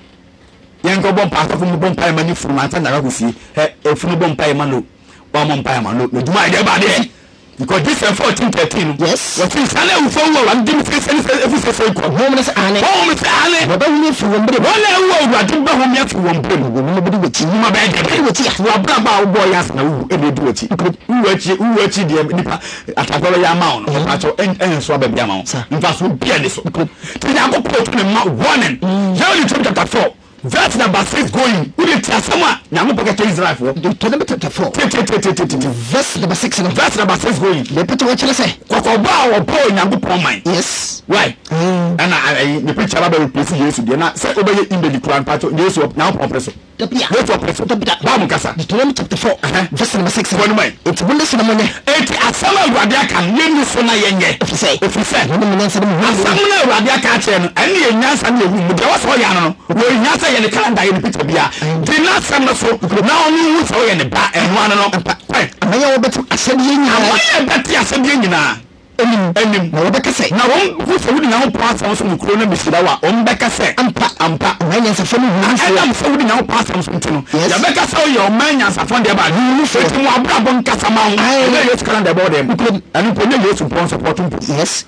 Yɛnkɔ bɔ mpae, asɔfo mo bɔ mpae ma ne funu ansa na akɔ fie. Hɛ, efunu bɔ mpae ma no. Wɔmmɔ mpae ma no. N'adwuma ayɛ dɛ ba deɛ. Because this and 14 13 no. Yes. Wɔsi nsa na awufo wu awurade di mu sese ne sese efi sese kɔ. Honhom no sɛ aane. Honhom sɛ aane. Wɔbɛhome afiri wɔn berɛ mu. Wɔn a ɛwu awurade bɛhome afiri wɔn berɛ mu. Wɔn nnwuma bɛdi w'akyi. Nnwuma bɛyɛ dɛ Bɛdi w'akyi a. W'abrabɔ a wobɔɔ yɛ asa na wowu ɛna edi w'akyi. Wowu akyi wowu akyi deɛ nipa atafo bɛyɛ ama wo no. Mpakyɛw ɛnso aba bi ama wo. Mfaso bia ne so. Ti Nyankopɔn tu ne ma warning. Yɛn Deuteronomy chapter 4 verse number 6 going. Wode ti asɛm a Nyankopɔn ka kyerɛ Israelfoɔ. Deuteronomy chapter 4. Tititititi. Verse number 6 no. Verse number 6 going. Deɛ pɛtɛ wɔkyerɛ sɛ. Kɔkɔbɔ a wɔbɔ Onyankopɔn man. Yes. Why? Ɛna ayi ne picture ba bɛ replace Yesu deɛ na sɛ wobɛyɛ image kura mpakyɛw Yesu Nyankopɔn pere so. Dabi a. Yesu ɔpere so. Dabi da. Baa mu kasa. Deuteronomy chapter 4. Verse number 6. Kɔ anim ayi. Enti mo nne so na monyɛ. Enti asɛm a Awurade aka no yɛnni so na yɛnyɛ. Ɛfiri sɛ. Ɛfiri sɛ. Ɛno ne mo nyansa ne mo nhunumu. Asɛm no a Awurade aka akyerɛ no, ɛno ne yɛn nyansa ne yɛn nhunumu. Deɛ ɛwɔ sɛ ɔyɛ ano no, wɔnhia sɛ yɛn ne calendar, yɛn ne picture biara. Di n'asɛm no so na ɔno nhu sɛ woyɛ ne ba. Ɛno ano no. Ampa. Kɔ. Aman a wɔbɛte ahyɛdeɛ nyinaa. Aman a ɛbɛte ahyɛdeɛ nyinaa. Anim. Anim. Na wɔbɛka sɛ. Na wɔn hu sɛ wode Nyankopɔn asɛm so nokorɛ na mehyira wo a, wɔn bɛka sɛ. Ampa. Ampa. Ɔman nyansafoɔ ne nhunufoɔ. Ɛnam sɛ wode Nyankopɔn asɛm so nti no, Yes. yɛbɛka sɛ woyɛ ɔman nyansafoɔ deɛ ba. Nhunufoɔ. Enti mo abrabɔ nkasa ma wo. Aye. Ɛnyɛ Yesu calendar ɛbɔ wo dɛm. Nokorɛ. Ɛno mpo ɛnyɛ Yesu mpo ɔnsɔpɔto mpo. Yes.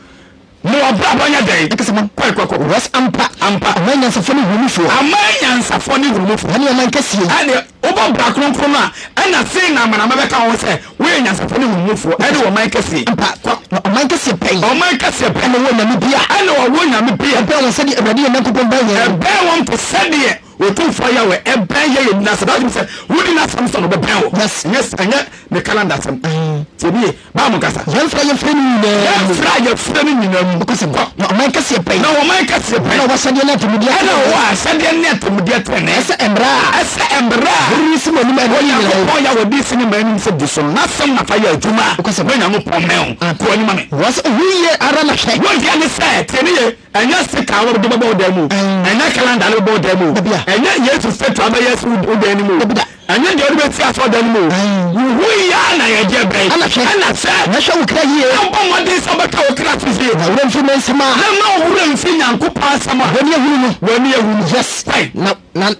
Mo abrabɔ nyɛ dɛn? Ɛkasa ma. Kɔ kɔ kɔ. Yes, ampa. Ampa. Ɔman nyansafoɔ ne nhunufoɔ. Aman nyansafoɔ ne nhunufoɔ. Ɛne ɔman kɛseɛ yi. Ɛne wobɔ bra kronkron no a, ɛna sei na amanaman bɛka wo ho sɛ woyɛ nyansafoɔ ne nhunufoɔ ɛne ɔman kɛseɛ. Ampa. Kɔ. Na ɔman kɛseɛ pɛn. Ɔman kɛseɛ pɛn. Ɛna ɔwɔ onyame bi a. Ɛna ɔwɔ onyame bi a. Ɛbɛn wɔn sɛdeɛ Awurade yɛn Nyankopɔn bɛn yɛn. Ɛbɛn wɔn te sɛdeɛ Otumfoɔ Yahweh ɛbɛn yɛn yɛn nyinaa sɛ that means sɛ wodi n'asɛm so no ɔbɛbɛn wo. Yes. Ɛnyɛ ɛnyɛ ne calendar asɛm. Tie nie, baa mo nkasa. Yɛmfra yɛfrɛ no nyinaa mu. Yɛmfra yɛfrɛ no nyinaa mu. Nokwasɛm. Kɔ. Na ɔman kɛseɛ pɛn. Na ɔman kɛseɛ pɛn. Ɛna ɔwɔ ahyɛdeɛ ne atemmudeɛ Ɛna ɔwɔ ahyɛdeɛ ne atemmudeɛ tenenee. Ɛsɛ mmara a. Ɛsɛ mmara a. Wɔresi mo anim ɛnnɛ yi nyinaa yi. Onyankopɔn Yahweh de si ne mma anim sɛ di so no, n'asɛm na fa yɛ adwuma. Nokwasɛm. Na Onyankopɔn mmɛn wo. Kɔ anim ma me. Wɔsɛ ohu yie ara na hwɛ. Wo deɛ ne sɛ, tie ne ye. Ɛnyɛ sika a wɔde bɛbɔ wo dan mu o, ɛnyɛ calendar no bɛbɔ wo dan mu o, ɛnyɛ Yesu statue a bɛyɛ asi wo dan no mu o, ɛnyɛ deɛ wode bɛsi asɔredan no mu o, wo ho yi ara na yɛde bɛn. Ɛna hwɛ, Ɛna hwɛ, na hwɛ wo kra yie. Na bɔ mmɔden sɛ wobɛka wo kra so yie. Na werɛ mfiri me nsɛm a. Na mma wo werɛ mfiri Nyankopɔn asɛm a. W'ani ahunu no. W'ani ahunu. Yes. Kwae. Na, na,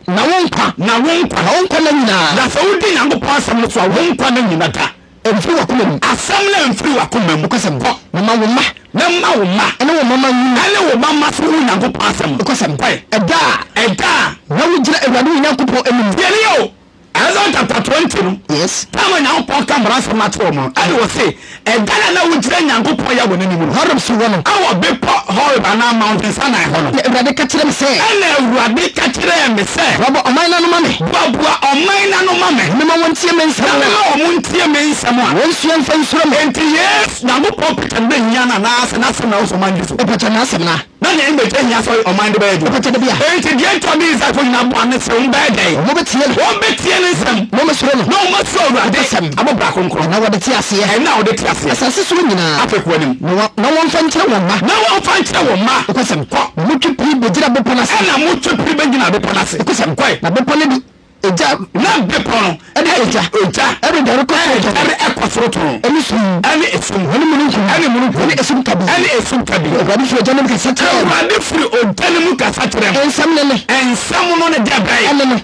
na wo nkwa. Na wo nkwa. Na wo nkwa nna nyinaa. Na sɛ wodi Nyankopɔn asɛm no so a, wo nkwa nna nyina da. Mfiri w'akoma mu. Asɛm no mfiri w'akoma mu. Nokwasɛm. Kɔ. Na ma wo mma. Na ma wo mma. Ɛne wo mma mma nhunu. Ɛne wo mma mma nso nhunu Nyankopɔn asɛm no. Nokwasɛm. Kɔe. Ɛda a. Ɛda a. Na wogyina Awurade wo Nyankopɔn anim. Tie nie o, Exodus chapter 20 no. Yes. Time a Nyankopɔn ka mmara nsɛm no akyerɛ wɔn no, ɛne wɔse, Ɛda no a na wogyina Nyankopɔn Yahweh n'anim no. Horeb so hɔ no. Ɛwɔ bepɔ Horeb anaa Mountain Sinai hɔ no. Na Awurade ka kyerɛɛ me sɛ. Ɛna Awurade ka kyerɛɛ me sɛ. Boaboa ɔman no ano ma me. Boaboa ɔman no ano ma me. Na memma wɔntie me nsɛm a. Na memma wɔn ntie me nsɛm a. Wɔnsua mfa nsuro me. Enti Yesu, Nyankopɔn picture no bɛhia no anaasɛ n'asɛm na ɛwɔ sɛ ɔman gye so? Mepakyɛ n'asɛm no a. Na nea image ehia sɛ ɔman de bɛyɛ adwuma. Ɔpɛkyɛ da bi a. Enti deɛ nti a ɔde Israelfoɔ nyinaa bɔɔ ano sɛ wɔn bɛyɛ dɛn? Wɔbɛtie no. Wɔbɛtie ne nsɛm. Na wɔasuro no. Na wɔasuro Awurade. Asɛm. Abɔ bra kronkron. Na wɔde te aseɛ. Ɛnna a wɔde te aseɛ. Asase soɔ nyinaa. Afei kɔ anim. Na wɔ, na wɔmfa nkyerɛ wɔn mma. Na wɔmfa nkyerɛ wɔn mma. Nokwasɛm. Kɔ. Na motwe piri bɛgyina bepɔ no ase. Ɛnna motwe piri bɛgyina bepɔ no ase. Nokwasɛm. Kɔe. Na bepɔ no de Egya. Na bepɔ no. Ɛde egya. Egya. Ɛredɛre kɔ soro tɔnn. Ɛredɛre kɔ soro tɔnn. Ɛne sum. Ɛne esum. Ɛne mununkum. Ɛne mununkum. Ɛne esum kabii. Ɛne esum kabii. Awurade firi ogya no mu kasa kyerɛɛ me. Awurade firi ogya no mu kasa kyerɛɛ me. Nsɛm no ne. Nsɛm no ne deɛ bɛn? Ɛne no.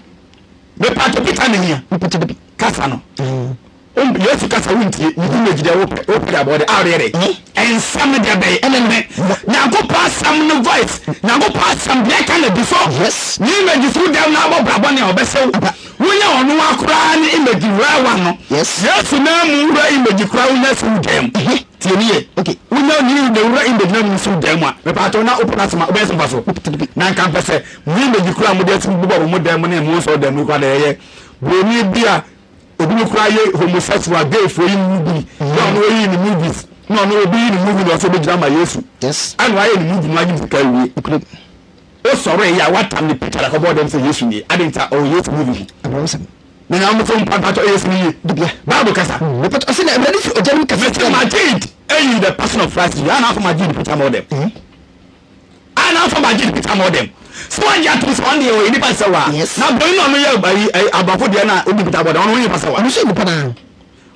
Mepatwo Peter ne hia. Mepatwo dabi. Kasa no. Yesu kasa wontie. Ne image deɛ wopɛ. Wopɛ deɛ abɔ deɛ. A ɔde yɛ dɛ. Nsɛm no deɛ bɛn? Ɛne no. Nyankopɔn asɛm no voice. Nyankopɔn asɛm deɛ ɛka na di so. Yes. Ne image so dɛm na abɔ brabɔ nea ɔbɛsɛ wo. Wonya ɔno ara koraa ne image wura wa no. Yes. Yesu na mu wura image koraa wonya si wo dɛm. Tie ne ye. Okay. Wonya ne ne wura image na mu si wo dɛm a. Mepatɔ na wopɛ n'asɛm a wobɛyɛ sɛ mfa so. Na nka mpɛ sɛ mo image koraa mo de asi bobɔ mo dɛm ne mo nsɔ dɛm koraa na ɛyɛ. Broni bi a Obi no koraa yɛ homosexual gay foɔ yi mu bi na ɔno oyi ne movies na ɔno obi yi ne movie na ɔsɛ ɔbɛgyina ma Yesu Yes. ɛna wayɛ ne movie no agye sika awie Nokorɛ. wosɔre yɛ a watam ne picture akɔbɔ dɛm sɛ Yesu nie ade nti a ɔwɔ Yesu movie ho Abraham na nyame sɛ mpa mpakyɛ Yesu ne yie Dubia. Bible kasa Mepatɔ ɔsɛ na Awurade firi ogya no mu kasa mese kyerɛɛ me. Majid eyi the passion of Christ yɛ ana afɔ Majid picture ma ɔdɛm. A na afa bagye ne picture ma ɔdɛm. Sɛ wagye atom sɛ ɔno deɛ ɔyɛ nipa sɛ wa. Yes. Na bɔne na ɔno yɛ ayi ayi aborɔfo deɛ na ɔdi picture bɔ dɛm ɔno ɔnyɛ nipa sɛ wa. Ɔno nso yɛ nipa naa.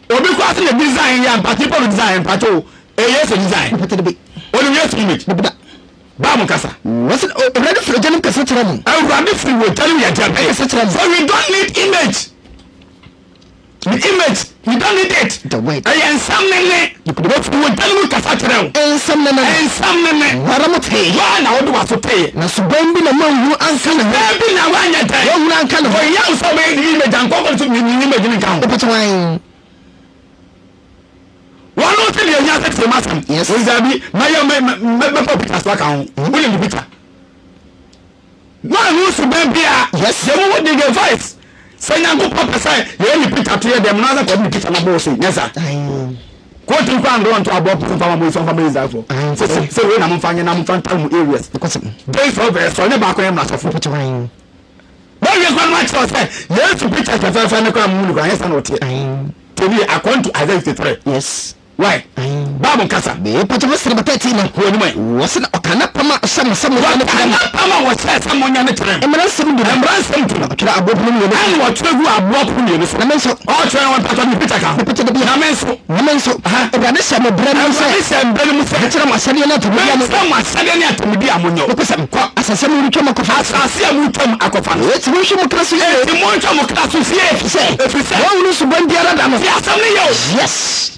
Obi koraa sɛ ne design yɛ ampa nipa no design mpakyɛ o ɛyɛ Yesu design. Nipa tɛ de bi. Onim Yesu image. Dabi da. Bible kasa. Wɔsi Awurade firi ogya no mu kasa kyerɛ mo. Awurade firi ogya no mu yɛ deɛ bɛn? Kasa kyerɛ mo. So we don't need image. The image, you don't need it. The word. Ɛyɛ nsɛm ne ne. Wɔfiri ogya no mu kasa kyerɛ wo. Nsɛm ne ne. Nsɛm ne ne. Wɔara mo tee. Wɔa na wode w'aso tee. Na suban bi na moanhunu anka ne ho. Suban bi na woanyɛ dɛn? Woahunu anka ne ho. Ɔyɛ wo sɛ wobɛyɛ ne image ankɔnkɔ no so ne image no nka ho. Wopɛkyɛ wan? Wɔn no sɛ deɛ hia sɛ tie m'asɛm. Yes. Wɔn sɛ bi mɛyɛ mɛ mɛ mɛfɔ picture so aka ho. Wonim the picture. Wɔn ho suban bia. Yes. Deɛ mo wɔ the voice. Sɛ Nyankopɔn pɛ sɛ yɛyɛ ne picture to yɛ dɛm na sɛ kɔde ne picture na bɔ so nyɛ sa. Kóòtù nkwa andrɔ nto aboɔ pɔtɔ nfa ma mo nfa ma Israelfoɔ. Sɛ sɛ sɛ wei na mo nfa nyɛ na mo nfa ntar mo areas. Days of ɛsɔ ne baako yɛ mmasɔfo. Wɔn wie kwan no akyerɛ sɛ Yesu picture fɛfɛɛfɛ ne kwan mu ne kwan yɛ sa na ɔteɛ. Tobi according to Isaiah 53. Yes. Why? Bible nkasa. Mepakyɛ mo sere bata ti no. Wɔ anim ɛ. Wɔsi na ɔka n'apam a ɔhyɛ mo sɛ monyɛ no Wɔka kyerɛ mo. n'apam a wɔhyɛɛ sɛ monyɛ no kyerɛ mo. Mmara nsɛm du no. Mmara nsɛm du no. Na ɔtwerɛ aboɔ pono mmienu so. Ɛna ɔtwerɛ gu aboɔ pono mmienu so. Na me nso. Ɔtwerɛ wɔn mpakyɛ ne picture ka ho. Mepakyɛ dabi. Na me nso. Na me nso. Awurade hyɛ me berɛ no mu sɛ. Awurade hyɛ me berɛ no mu sɛ. Menkyerɛ mo ahyɛdeɛ ne atemmudeɛ a monyɛ. Menkyerɛ mo ahyɛdeɛ ne atemmudeɛ a monyɛ. Nokwasɛm. Kɔ. Asase a moretwam akɔfa no so. Asase a moretwam akɔfa no. Enti monhwɛ mo kra so yie. Enti monhwɛ mo kra so yie. Ɛfiri sɛ. Ɛfiri sɛ. Wɔanhunu suban biara da no. Tie asɛm no yie o. Yes.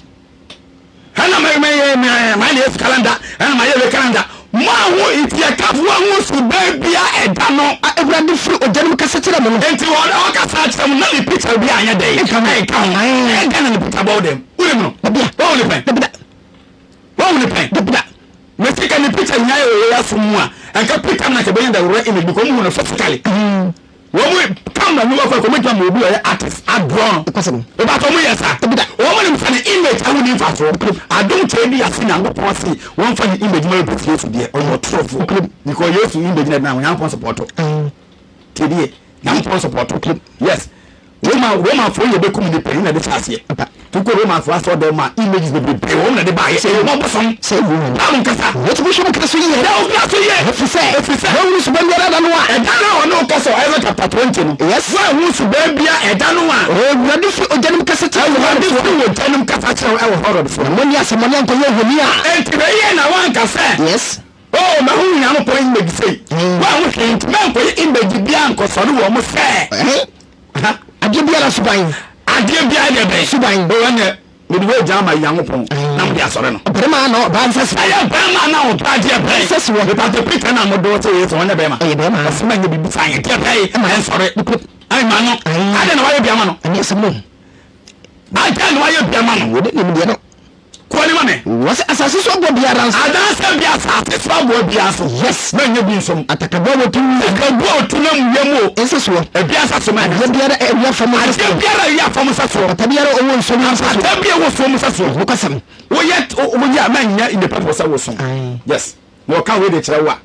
Ɛna mɛ mɛ yɛ mɛ mɛ ayɛ Yesu kalanda ɛna mɛ ayɛ wei kalanda mo ahu nti yɛ ka fo ahu suban bia ɛda no. A Awurade firi ogya no mu kasa kyerɛ mo no. Nti wɔn ɔkasa akyerɛ mo na ne picture bi anyɛ dɛ Nka ho. ɛnka ho Ae. ɛdɛn na ne picture bɔ wo dɛm wonim no Dabia. wɔn ne pɛn Dabida. wɔn ne pɛn Dabida. mesi ka ne picture nyinaa yɛ wɔ yɛ asom mu a ɛnka picture na kɛbɛnya the real image because wɔn hu no physically. Wɔn mu camera ni wɔkɔ ɛkɔ mɛtuma ma obi ɔyɛ artist adraw no. Ɛkɔsɛm. Ebatɔ ɔmo yɛ sa. Wɔn nim sɛ ne image ɛho ni nfasoɔ. Adum kyɛ bi ase Nyankopɔn se wɔn fa ne image ma repeat Yesu deɛ ɔyɛ ɔtorofoɔ. Because Yesu image na ɛdina ho Nyankopɔn support. Tie deɛ Nyankopɔn support. Yes. Roma Romanfoɔ yɛ bɛkum nipa yi na de hyɛ aseɛ. Tukɔ Romanfoɔ asɔ dɛm ma images bebrebe wɔn na de ba yɛ. Ɛyɛ wɔn bosom. Sɛ ewu wɔn. Bible nkasa. Wɔtumi hwɛ mo kra so yie. Yɛ wo kra so yie. Ɛfiri sɛ. Ɛfiri sɛ. Wɔnhunu suban biara da no a. Ɛda no a ɔne wo kasa wɔ Isaiah chapter 20 no. Yes. Woanhu suban biara ɛda no a. Awurade firi ogya no mu kasa kyerɛ wo Awurade Horeb so. firi ogya no mu kasa kyerɛ wo ɛwɔ Horeb so. Na moanni asɛmmɔne ankɔyɛ ohoni a. Enti wei yɛ na woanka sɛ. Yes. Oh, mahu Onyankopɔn image sei. Woanhu hwee nti mɛnkɔyɛ image biara nkɔsɔre wɔn sɛ. Ɛhɛn. Adeɛ biara suban. Adeɛ biara deɛ bɛn. Suban. Oh, ɛnɛ mede wei gya ama Nyankopɔn na mode asɔre no. Ɔbarima anaa ɔbaa nsa si. Ɛyɛ bɛrima anaa ɔbaa deɛ bɛn. Nsa si wɔ. Mepatɛ Peter na modɔ sɛ Yesu ɔnyɛ bɛrima. Ɔyɛ bɛrima. Ɔsɛ manyɛ biribi saa yɛ deɛ bɛn. Ɛnsɔre. Ɛma no. Adɛn na wayɛ bi ama no? Ɛne asɛm no. Adɛn na wayɛ bi ama no? Wɔde nim deɛ no. Kɔ ne ma me. Wɔsɛ asase so aboa biara nso. Anaasɛ bi asase so aboa biara nso. Yes. Manyɛ bi nsom. Atakaboa a wɔtu wiem. Atakaboa a wɔtu nam wiem o. Nsa soɔ. Ebi asa so ma Adeɛ biara a ɛwia fam nsa soɔ. Adeɛ biara a ɛwia fam nsa soɔ. Apata biara a ɔwɔ nsuo mu nsa soɔ. Apata bi a ɛwɔ nsuo mu nsa soɔ. Nokwasɛm. Woyɛ woyɛ a manyɛ in the purpose sɛ wosom. Yes. Na ɔka wei de kyerɛ wo a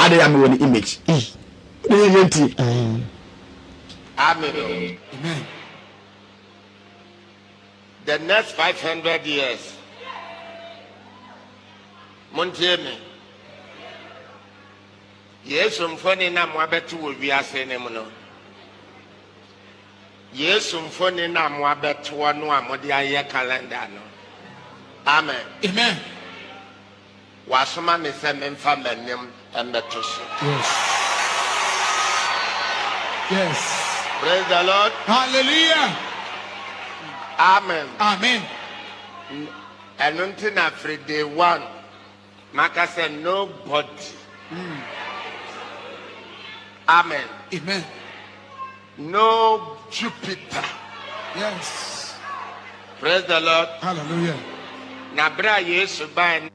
ade a mewɔ ne image. Wode yɛ yɛ ntie. Amen o. Amen. The next 500 years, montie me. Yesu mfoni na moabɛto wɔ wiase no mu no, Yesu mfoni na moabɛtoɔ no a mode ayɛ calendar no. Amen. Amen. Wasoma me sɛ memfa m'anim mmɛto so. Yes. Yes. Praise the Lord. Hallelujah. Amen. Amen. Ɛno nti na firi day one maka sɛ nobody. Amen. Amen. No Jupiter. Yes. Praise the Lord. Hallelujah. Na bere a Yesu bae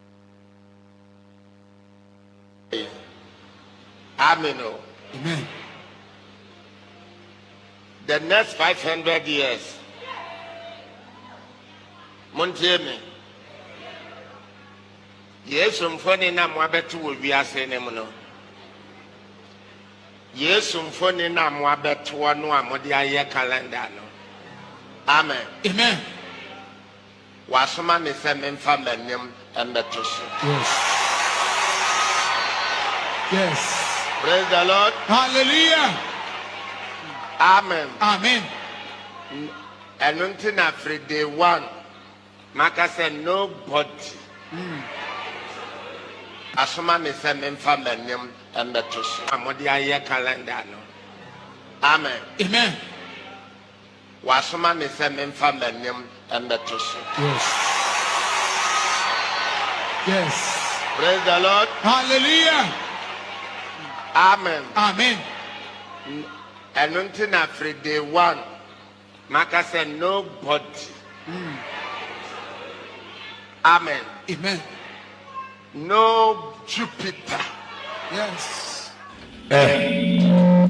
Amen o. Amen. The next 500 years, montie me. Yesu mfoni na moabɛto wɔ wiase no mu no, Yesu mfoni na moabɛtoɔ no a mode ayɛ calendar no. Amen. Amen. Wasoma me sɛ memfa m'anim mmɛto so. Yes. Yes. Praise the Lord. Hallelujah. Amen. Amen. Ɛno nti na firi day one maka sɛ nobody asoma me sɛ memfa m'anim mmɛto so. A mode ayɛ calendar no. Amen. Amen. Wasoma me sɛ memfa m'anim mmɛto so. Yes. Yes. Praise the Lord. Hallelujah. Amen. Amen. Ɛno nti na firi day one maka sɛ nobody. Amen. Amen. No Jupiter. Yes. Eh.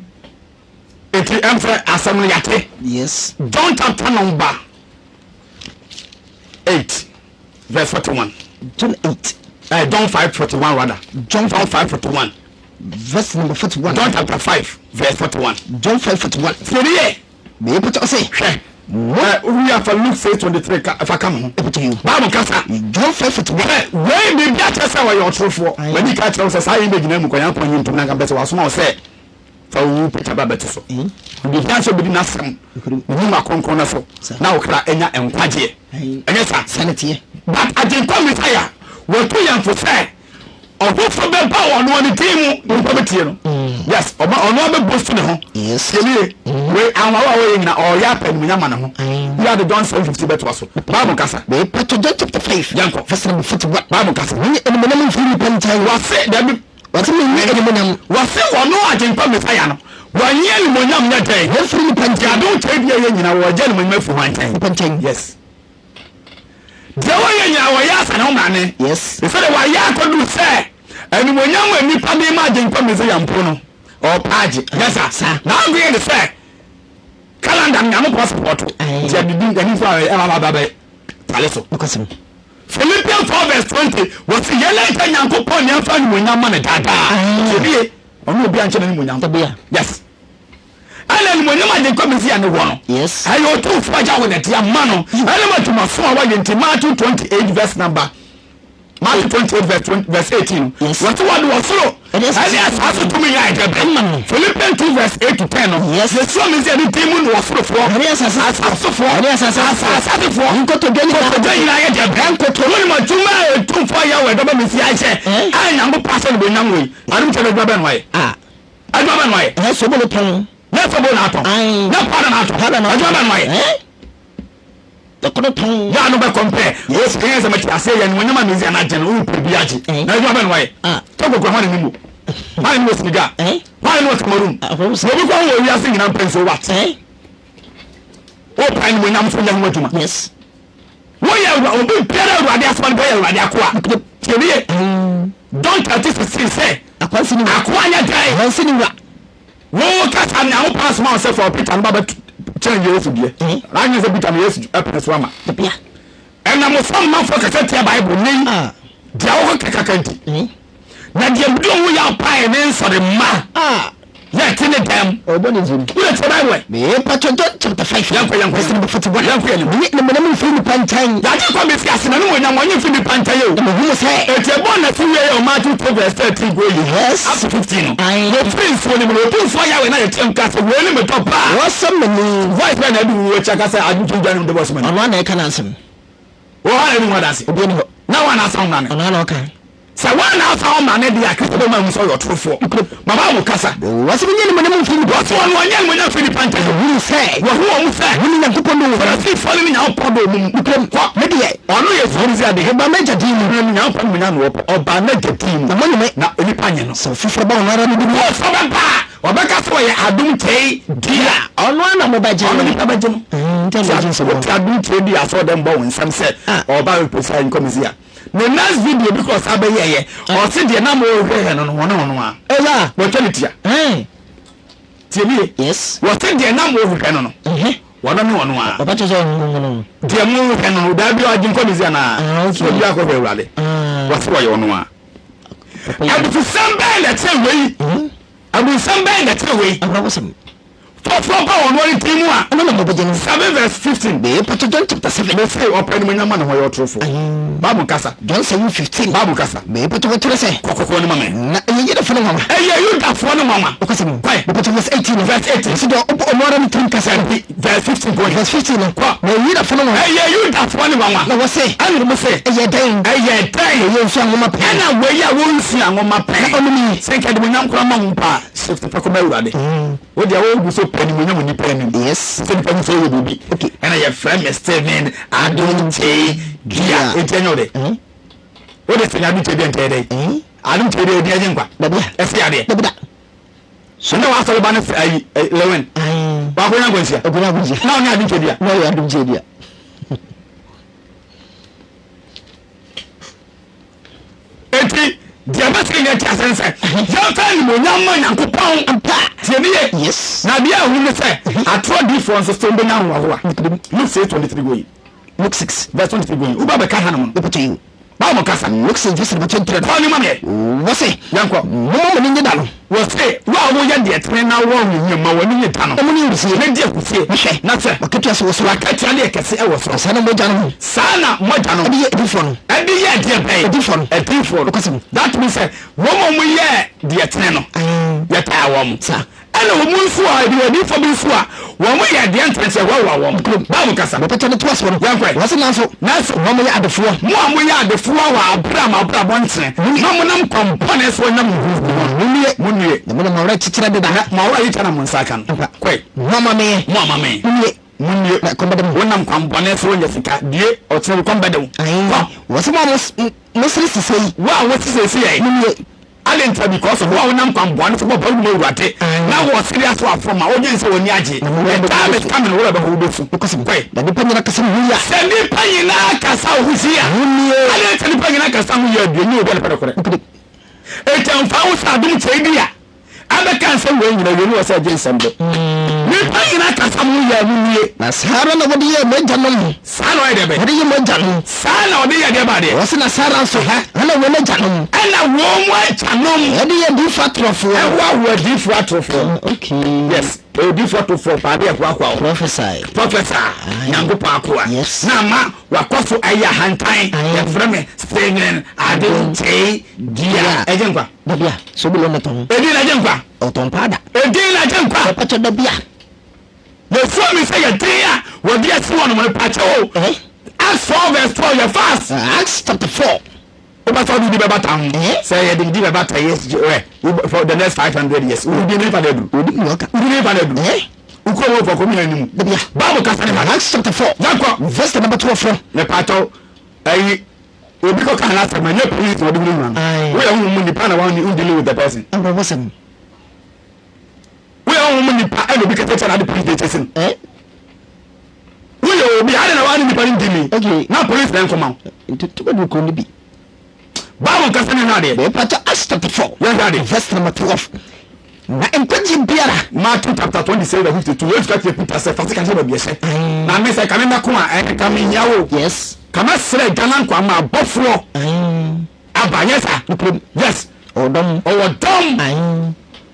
Eti ɛm sɛ asɛm no yɛate. Yes. John chapter number 8 verse 41. John 8. John 5 41 rather. John John 5 41. Verse number 41. John chapter 5 verse 41. John 5 41. Tie ni yɛ. Bɛyɛ pɔtɔ ɔsɛ. Hwɛ. Ɛ wowi afa Luke 6 23 ka fa ka mo ho. Bible kasa. John 5 41. Hwɛ wei biribi akyerɛ sɛ wɔyɛ ɔtorofoɔ. Wani ka kyerɛ wo sɛ saa yi bɛgyina mu kɔ Nyankopɔn nyi ntom na nka mpɛ sɛ wasoma wo sɛ fa wo picture ba bɛto so. Deɛ hia sɛ wobɛdi n'asɛm ne nnwuma kronkron no so na wo kra anya nkwagyeɛ. Ɛnyɛ saa? But Agyenkwa Messiah watu yɛn fo sɛ ɔfoforɔ bɛba wɔ ɔno ne din mu na nipa bɛtie no. Yes, ɔba ɔno abɛboast ne ho. Yes. Tie nie, wei anwanwa a wɔyɛ nyina ɔyɛ apɛ animuonyam ma ne ho. Wia de John 7:50 bɛtoa so. Bible kasa. Wei patɔ John chapter 5. Yɛnkɔ. Verse number 41. Bible kasa. Menye animuonyam mfiri nipa nkyɛn. Wɔse dabi. Wɔse menye animuonyam. Wɔse wɔno Agyenkwa Messiah no wɔnye animuonyam nyɛ dɛn? Mfiri nipa nkyɛn. Adom kyɛe deɛ yɛ nyina wɔgye animuonyam afiri hwan nkyɛn? Nipa nkyɛn. Yes. Deɛ wɔyɛ nyina wɔyɛ asa ne ho mane. Yes. Sɛdeɛ wɔayɛ akɔduru sɛ animuonyam a nipa de ma Agyenkwa Messiah mpo no ɔɔpa agye. Nyɛ saa? Saa. N'adwene ne sɛ calendar no Nyankopɔn support. Aye. Nti ɛde di ɛni so a ɛba ba ba bɛ tale so. Nokwasɛm. Philippians 4 verse 20 wɔsi yɛn agya Nyankopɔn ne ɛmfa animuonyam ma no daadaa. Tie ɔno obi ankyɛ n'animuonyam. Dabia. Yes. Ɛna animuonyam Agyenkwa Mesia ne wɔ no. Yes. Ɛyɛ Otumfoɔ Agya wɔ n'adi ama no. Ɛna ma adwumaso a wayɛ nti Matthew 28 verse number Matthew 28 verse 20, verse 18 no. Yes. Wɔsi wɔde wɔ soro Ɛne ɛne asase tumi yɛ ayɛ dɛ Ama no. Philippians 2 verse 8 to 10 no. Yes. Yɛsua Mesia ne din mu na ɔsorofoɔ. Ɛne asase Asasefoɔ. Ɛne asase Asasefoɔ. Nkotodwe nyinaa. Nkotodwe nyinaa yɛ deɛ bɛn nkoto. Wɔn mu adwuma a etumfoɔ yɛ wɔ ɛdɔm Mesia ahyɛ. Eh? A Nyankopɔn ahyɛ no bɔ nyam wɔ yi. Adum kyɛ adwuma bɛn na wayɛ? Ah. Adwuma bɛn na wayɛ? Ɛyɛ sobo no tɔn. Nyɛ sobo na atɔn. Aye. Nyɛ powder na atɔn. Powder na atɔn. Adwuma bɛn na wayɛ? Eh? Dɔkono tɔn. Yɛ ano bɛ kɔmpɛ. Yes. Ɛyɛ sɛ mɛte aseɛ yɛ animuonyam a Mesia no agye no wopɛ bi agye. Eh? Na adwuma bɛn na wayɛ? Ah. Togo kura hwan ne mu? Hwan ne wɔ Senegal? Eh? Hwan ne wɔ Cameroon? Ah, hɔ Na obi kɔ wɔ wiase nyinaa mpɛ nso what? Eh? Wopɛ animuonyam so nyɛ ho adwuma. Yes. Woyɛ awura obi biara awurade asoma no bɛyɛ awurade akoa. Tie nie. John 30:16 sɛ Akoa nsi ne wura. akoa nyɛ dɛn? Akoa nsi ne wura. Wo kasa Nyankopɔn asoma wo sɛ fa Peter no ba bɛ kyɛn Yesu deɛ. Mm. Anyɛ sɛ Peter no Yesu ɛpene so ama. Dabia. Ɛnam so amanfoɔ kasa tia Bible ne yi. Ah. Deɛ wokɔ kɛkɛkɛ nti. Mm. Na deɛ mede ɔho yɛ apae ne nsɔre mma. Ah. Yɛ te ne dɛm. Ɔbɔ ne nsam. Wode tie Bible ɛ. Mee patro John chapter 5. Yɛnkɔ, yɛnkɔ, Verse number 41. Yɛnkɔ, yɛn anim. Menye animuonyam mfiri nipa nkyɛn. Yɛagye kɔ mesi ase na ne mu onyam ɔnye mfiri nipa nkyɛn o. Na mehu mo sɛ. Eti ɛbɔ na si wie yɛ o Matthew 12 verse 13 go yi. Yes. Up to 15 no. Aye. Wɔfiri nsuo no mu no Otumfoɔ Yahweh na yɛteam ka sɛ wei ne me dɔ ba. Wɔsɔ m'ani. Voice bɛn na ɛde wuo akyi aka sɛ adwotwo dwa no de wɔsɔ m'ani. Ɔno ara na ɛka n'asɛm. Wɔ hɔ a na ɛni ho adanse. Obi ni hɔ. Na wɔn na asa wɔn mane. Ɔno ara na ɔka. Sɛ wɔn na asa wɔn mane deɛ a Kristo bɛma ahu sɛ ɔyɛ ɔtorofoɔ. Ma Bible kasa. Wɔse menyɛ animuonyam mfiri nipa Wɔse wɔn wɔnyɛ animuonyam mfiri nipa nkyɛn. Wɔhunu sɛ. Wɔhu wɔn sɛ. Wɔne Nyankopɔn dɔ wɔn. Farisifoɔ no ne Nyankopɔn dɔ wɔn mu. Nokorɛm. Kɔ. Me deɛ. Ɔno yɛ Farisi ade. Mebaa m'agya din mu. Ɔno Nyankopɔn animuonyam na ɔpɛ. Ɔbaa n'agya din mu. Na monnye me. Na onipa nye no. Sɛ ɔfoforɔ ba ɔno ara ne din mu. Wɔsɔ bɛba a, wɔbɛka sɛ ɔyɛ adom kyɛe dua. Ɔno ara na mobɛgye no. Ɔno nipa bɛgye no. Nti na mobɛgye nsɛm Wote adom kyɛe dua asɔre dɛm bɔ wo nsɛm sɛ Ah. ɔba bɛpɛ sɛ nkɔ Mesia. Ne next video bi kɔ ɔsan bɛyɛɛyɛ ɔse deɛ na mohwehwɛ no no wɔne ɔno a. Ɛyɛ a. Wɔtwa ne tia. Ɛn. Tie me ye. Yes. Wɔse deɛ na mohwehwɛ no no. Ɛhɛ. Wɔno ne ɔno a. Ɔba kyerɛ sɛ ɔno no no. Deɛ mohwehwɛ no no daa bi ɔgye nkɔ Mesia no a. Ah, okay. Obi akɔhwɛ Awurade. Ah. Wɔse wɔyɛ ɔno a. Papa yi. Abususɛm bɛn na ɛkyerɛ wei? Hmm? Abususɛm bɛn na ɛkyerɛ wei? Awerɛhosɛm. ɔtorɔfoɔ ba ɔno ara ne din mu a. Ɔno na mobɛgye no. 7 verse 15. Mepakyɛ John chapter 7. Mese ɔpɛ animuonyam ma ne ho ɔyɛ ɔtorofoɔ. Bible kasa. John 7 15. Bible kasa. Mepakyɛ wɔkyerɛ sɛ. Kɔ kɔkɔɔ no ma me. Na ɛyɛ Yudafoɔ no nwanwa. Ɛyɛ Yudafoɔ no nwanwa. Ɔkasa mu. Kɔe. Mepakyɛ verse 18 no. Verse 18. Ɔsi deɛ ɔbɔ ɔno ara ne tirim kasa no. Dabi, verse 15 kɔ. Verse 15 no. Kɔ. Na ɛyɛ Yudafoɔ no nwanwa. Ɛyɛ Yudafoɔ no nwanwa. Na wɔse. Ɛna wɔn se. Ɛyɛ dɛn? Ɛyɛ dɛn? Ɛyɛ nsua nwoma pɛn. Ɛna wei a wɔnsua nwoma pɛn. Na ɔnim yi. Sɛ nka animuonyam koraa ma wo mpo a, shift fa kɔma Awurade. Wo deɛ wo gu so pɛ animuonyam wɔ nipa anim. Yes. Sɛ nipa hu sɛ woyɛ biribi. Okay. Ɛna yɛfrɛ me Stephen Adom Kyei Dua. Enti ɛnyɛ wo dɛ? Wo de sɛ Adom Kyei Dua nti ɛyɛ dɛ? Adom Kyei Dua ɛdi agye nkwa. Dabi a. Ɛsɛ yadeɛ. Dabi da. So na w'asɔre ba no sɛ ayi Lewin. Wakonya nkwanhyia. Okonya nkwanhyia. Na ɔnyɛ Adom Kyei Dua. Na ɔyɛ Adom Kyei Dua. Enti, deɛ ɛbɛ sɛ yɛn te ase ne sɛ, yɛmfa animuonyam mma Nyankopɔn. Ampa. Tie me yie. Yes. Na deɛ ɛhu ne sɛ, atorɔ diifoɔ nso so bɛnya ahohoahoa. Luke 6, 23 going. Luke 6. Verse 23 going. Woba bɛka hanom no. Wopɛkyɛ yi. Bible kasa. Luke 6 verse number 23. Kɔ ne ma meɛ. Wɔse. Yɛnkɔ. Momma mo ani nye da no. Wɔse, wo a woyɛ deɛ tene na wɔ ahohia ma w'ani nye da no. Na mo ni nsie. Na di ahusie. Hwɛ. Na hwɛ. W'akatua so wɔ soro. W'akatua no yɛ kɛse wɔ soro. Na saa na mo agyanom. Saa na mo agyanom. Ɛde yɛ adiyifoɔ no. Ɛde yɛɛ deɛ bɛn? Adiyifoɔ no. Adiyifoɔ no. Nokwasɛm. That means sɛ wɔn a wɔyɛɛ deɛ tene no, yɛtaa wɔn. Saa. Ɛna wɔn nso a, ebi adiyifoɔ bi nso a, wɔn yɛ deɛ ntene sɛ ɛhoahoa wɔn. Bible kasa. Deɛ ɔpɛkyɛ no toa soɔ no. Yɛnkɔ ɛ. Wɔse nanso. Nanso. Mo a moyɛ adefoɔ. Mo a moyɛ adefoɔ wɔ aberɛ a mo abrabɔ ntene, na monam kwan bɔne so anya mo ho no. Monnue. Monnue. Na mo na mo awerɛkyekyerɛ deda. Na mo awerɛkyekyerɛ na mo nsa aka no. Ampa. Kɔ ɛ. Mo a moameeɛ. Mo a moamee. Monnue. Monnue, Na ɛkɔm bɛde mo. Wonam kwan bɔne so nya sika, due, ɔkyena bi kɔm bɛde wo. Kɔ. Wɔse mo a mosere sesei. Wo a wose seesei. Monnue. Adɛn ntia? Because of wo a wonam kwan bɔne so bɔ bra wonnim Awurade, na wɔsere aso aforo ma wodwen sɛ w'ani agye. The time is coming, wo werɛ bɛho, wobɛsu. Kɔe. Na nnipa nyinaa kasa wo ho yie a. Sɛ nnipa nyinaa kasa wo ho yie a. Monnue. Adɛn nti nnipa nyinaa kasa ho yie a, due, nyɛ obi a ne pɛ nokorɛ. Enti ɛmfa ho sɛ adom kyɛe bi a. Abɛka nsɛm wei nyina wie ne wɔ sɛ ɛgye nsɛm do. Nnipa nyina kasa mo yɛ mo nie. Na saa ara na wɔde yɛɛ mo agyanom. Saa na ɔyɛ deɛ bɛn? Wɔde yɛ mo agyanom. Saa na ɔde yɛ deɛ bɛn adeɛ? Wɔse na saa ara nso ɛna wɔn agyanom. Ɛna wɔn agyanom. Ɛde yɛ adiyifoɔ atorofoɔ. Ɛhoahoa adiyifoɔ atorofoɔ. Ah, okay. Yes, odiyifoɔ atorofoɔ paa de ɛhoahoa wɔn. Prophesy. Prophesy. Nyankopɔn akoa. Yes. Na ama wakɔ so ayɛ ahantan. Yɛfrɛ me Stephen Adonkyei Dua. Ɛgye nkwa. Dabi a, sɛ obi lɔ tɔn. Edin na gye nkwa. Ɔtɔn paada. Edin na gye nkwa. Ɔpakyɛ dabi a. Yɛsua mi sɛ yɛ din a wɔde asi hɔ nom no pakyɛ o. Eh? Acts 4 verse 12 yɛ fast. Acts chapter 4. Wobɛ sɛ ɔde di bɛbata ho. Eh? Sɛ yɛde di bɛbata yes ɛ for the next 500 years. Wodi ne fa na aduru. Wodi ne ɔka. Wodi ne fa na aduru. Eh? Wokuro wɔ fɔ kɔmi anim. Dabi a. Bible kasa ne ma. Acts chapter 4. Yankɔ. Verse number 12. Ne pakyɛw ɛyi. Obi kɔ kaa n'asɛm ɛnyɛ police na ɔde hunahuna no. Woyɛ honhom mu nipa na wɔn wo dealing with the person. Awerɛhosɛm. Woyɛ honhom mu nipa ɛna obi kasa kyɛ na ade police na ɛkyɛ sin. Woyɛ obi ade na wɔn nipa no dealing. Okay. Na police na nkɔma wo. Nti tuba du kuro no bi. Bible kasa ne hwɛ adeɛ. Bɛɛ kyɛ Acts chapter 4. Yɛn hwɛ adeɛ. Verse number 12. Na nkwagye biara. Matthew chapter 27 verse 52. Yesu ka kyerɛ Peter sɛ fa sika hyɛ baabi ɛhyɛ. Na me sɛ kame mɛko a ɛnka mehia wo. Yes. Ka mɛsrɛ agya no nkwa ma abɔfoɔ aba nyɛ saa? Yes. Ɔwɔ dɔm. Ɔwɔ dɔm.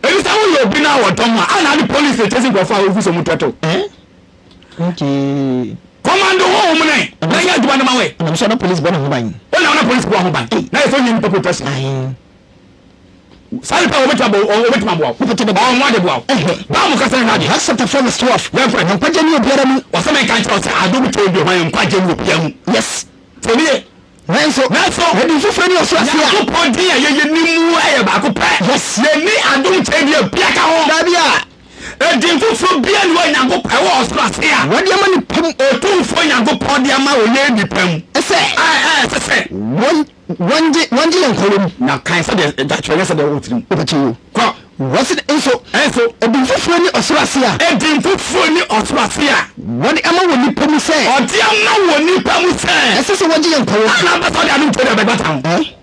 Ɛni sɛ woyɛ obi na ɔwɔ dɔm a, ana ade police na ɛkyɛsi nkurɔfoɔ a wofi sɛ ɔmo tɛtɛw. Okay. Commando honhom ne na yɛ adwuma no ma wɛ. Ɔnam sɛ ɔna police bɔ ne ho ban. Ɔna ɔna police bɔ ho ban. Na yɛ sɛ ɔnyɛ nipa protection. Saa nipa wɔbɛtumi abɔ wɔbɛtumi aboa wo. Ɔmo ade boa wo. Bible kasa ne hwɛ adeɛ. Acts chapter 4 verse 12. Yɛn kɔ. Na nkwagye ni obiara mu. Wɔsɛ mɛnka nkyerɛ wo sɛ adom kyɛn bi hwan nkwagye ni obiara mu. Yes. Tie nie. Nanso. Nanso. Edin foforɔ ni ɔsoro ase a. Nyankopɔn din a yɛyɛ ni mu yɛ baako pɛ. Yes. Yɛnni adom kyɛn bi a bia ka ho. Daabi a. Edin foforɔ bia ni wɔ Nyankopɔn ɛwɔ ɔsoro ase a. Wɔde ama nipa mu. Otumfoɔ Nyankopɔn de ama wɔ yɛn nipa mu. Ɛsɛ. A ɛsɛ sɛ. Wɔn Wɔngye, wɔngye yɛn nkwa wom. Na kan sɛdeɛ ɛda kyerɛ, nyɛ sɛdeɛ ɛwɔ wo tirim. Wobɛkyɛ o. Kɔ. Wɔse, nso. Nso. Edin foforɔ nni ɔsoro ase a. Edin foforɔ nni ɔsoro ase a. Wɔde ama wɔ nnipa mu sɛ. Wɔde ama wɔ nnipa mu sɛ. Ɛsɛ sɛ wɔgye yɛn nkwa wom. Ana wopɛ sɛ ɔde adom kyerɛ deɛ ɔbɛbata ho? Ɛ?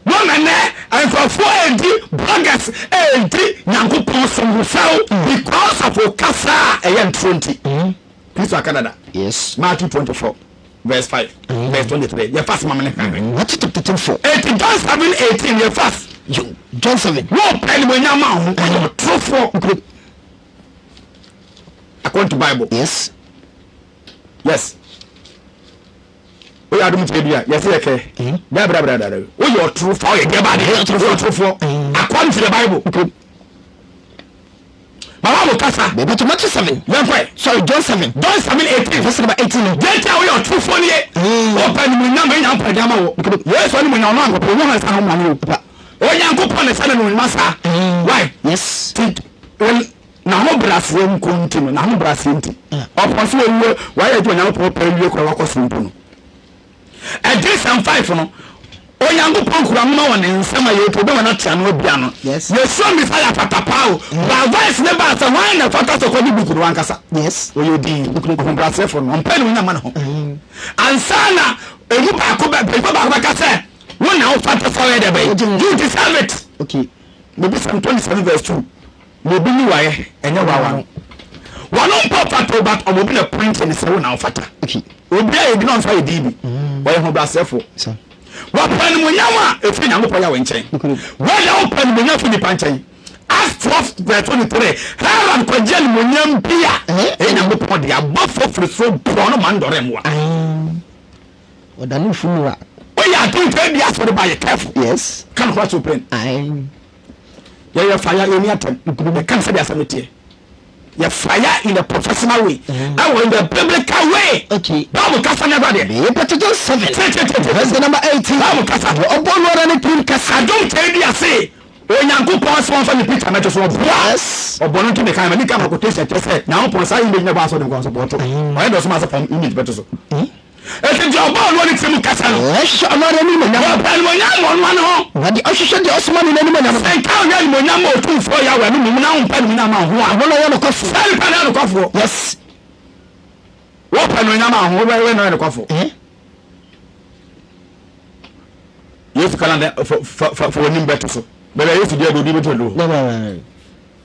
Wɔn ɛnɛ nkurɔfoɔ redi bloggers redi Nyankopɔn som ho fɛw because of okasa a ɛyɛ ntoro nti. Kristo aka dada. Yes. Matthew 24 verse 5 verse 23. Yɛ fast ma me ne hwɛ. Matthew chapter 24. Eti John 7 18 yɛ fast. Yo, John 7. Wọ́n pẹ́ ni mo nya ma ho. Ɔyɛ ɔtorofoɔ. According to Bible. Yes. Yes. Woyɛ adom kyerɛ bi a yɛsɛ yɛ kɛ. Dabrabradabra. Woyɛ ɔtorofoɔ woyɛ deɛ baade. Woyɛ ɔtorofoɔ. According to the Bible. Okay. Mama mo kasa. Bɛbɛtɔ Matthew 7. Yɛnkɔɛ. Sorry, John 7. John 7 18. Verse number 18. Deɛ nti a woyɛ ɔtorofoɔ nie. Wopɛ animuonyam ma Nyankopɔn de ama wo. Yesu animuonyam ɔno ankɔpɛ ɔnyɛ hwan saa ho ma no o. Onyankopɔn na ɛsɛ no animuonyam saa. Why? Yes. Ti n'ahobrɛaseɛ nko nti no n'ahobrɛaseɛ nti ɔpɔ so ɔwie wayɛ adwuma Nyankopɔn pɛ awie koraa wakɔ soro mpo no. Adiyisɛm 5 no, Onyankopɔn kura nwoma wɔ ne nsam a yɛretu obɛma no ate ano abia no. Yes. Yɛsua Messiah fata paa o. But voice ne baa sɛ hwan na ɛfata sɛ ɔkɔgye book no wankasa. Yes. Ɔyɛ odin, ɔhobrɛaseɛfoɔ no, ɔmpɛ ne onyama ne ho. Ansa na emu baako bɛ, mpanyinfoɔ baako bɛka sɛ, wo na wofata sɛ ɔyɛ dɛ bɛyi. You deserve it. Okay. Mebisa 27 verse 2. Na obi ni wayɛ ɛnyɛ wawa no. Wɔn mpo fata o but ɔmo obi na point ne sɛ wo na wofata. Obi a yɛdi na ɔnso ayɛ din bi. Ɔyɛ hobrɛaseɛfoɔ. Wɔpɛ animuonyam a ɛfiri Nyankopɔn Yahweh nkyɛn. Wɔyɛ wopɛ animuonyam firi nipa nkyɛn. Acts 12 verse 23 Herod kɔgye animuonyam bi a ɛyɛ Nyankopɔn dea. Abɔfoɔ firi soro bɔɔ no ma no dɔre mmoa. Ɔdane mfunura. Woyɛ atonto bi asɔre ba yɛ careful. Yes. Ka no kora so pɛn. Yɛyɛ fire yɛni atɛm. Yɛka no sɛdeɛ asɛm no teɛ. Yɛ fire in the professional way. Ɛwɔ in the biblical way. Okay. Bible kasa ne ɛba deɛ. Meyɛ John 7. Tete. Verse number 18. Bible kasa. Deɛ ɔbɔ no ara ne tirim kasa. Adom kyɛn bi ase. Onyankopɔn sɛ wɔmfa ne picture mɛto so ɔboa. Yes. Ɔbɔ no nto ne kan ma ne kan ma quotation kyerɛ sɛ Nyankopɔn saa image na ɛbɔ asɔ de nkɔ so bɔɔto. Ɔyɛ dɔ so ma sɛ fam image bɛto so. Enti deɛ ɔbɔɔ noɔ ne tirim kasa no. Ɔhwehwɛ ɔno ara animuonyam. Ɔpɛ animuonyam ma ɔno ara ne ho. Na deɛ ɔhwehwɛ deɛ ɔsoma no no animuonyam no. Sɛ nka ɔnyɛ animuonyam ma Otumfoɔ Yahweh no mmom na wompɛ animuonyam ma wo ho a. Ɔno na ɔyɛ nokwafoɔ. Saa nipa no yɛ nokwafoɔ. Yes. Wopɛ animuonyam ma wo ho, wobɛyɛ na ɔyɛ nokwafoɔ. Eh? Yesu ka na dɛ fa fa fa fa w'anim bɛto so. Baabi a Yesu deɛ de obi bɛtumi adu hɔ.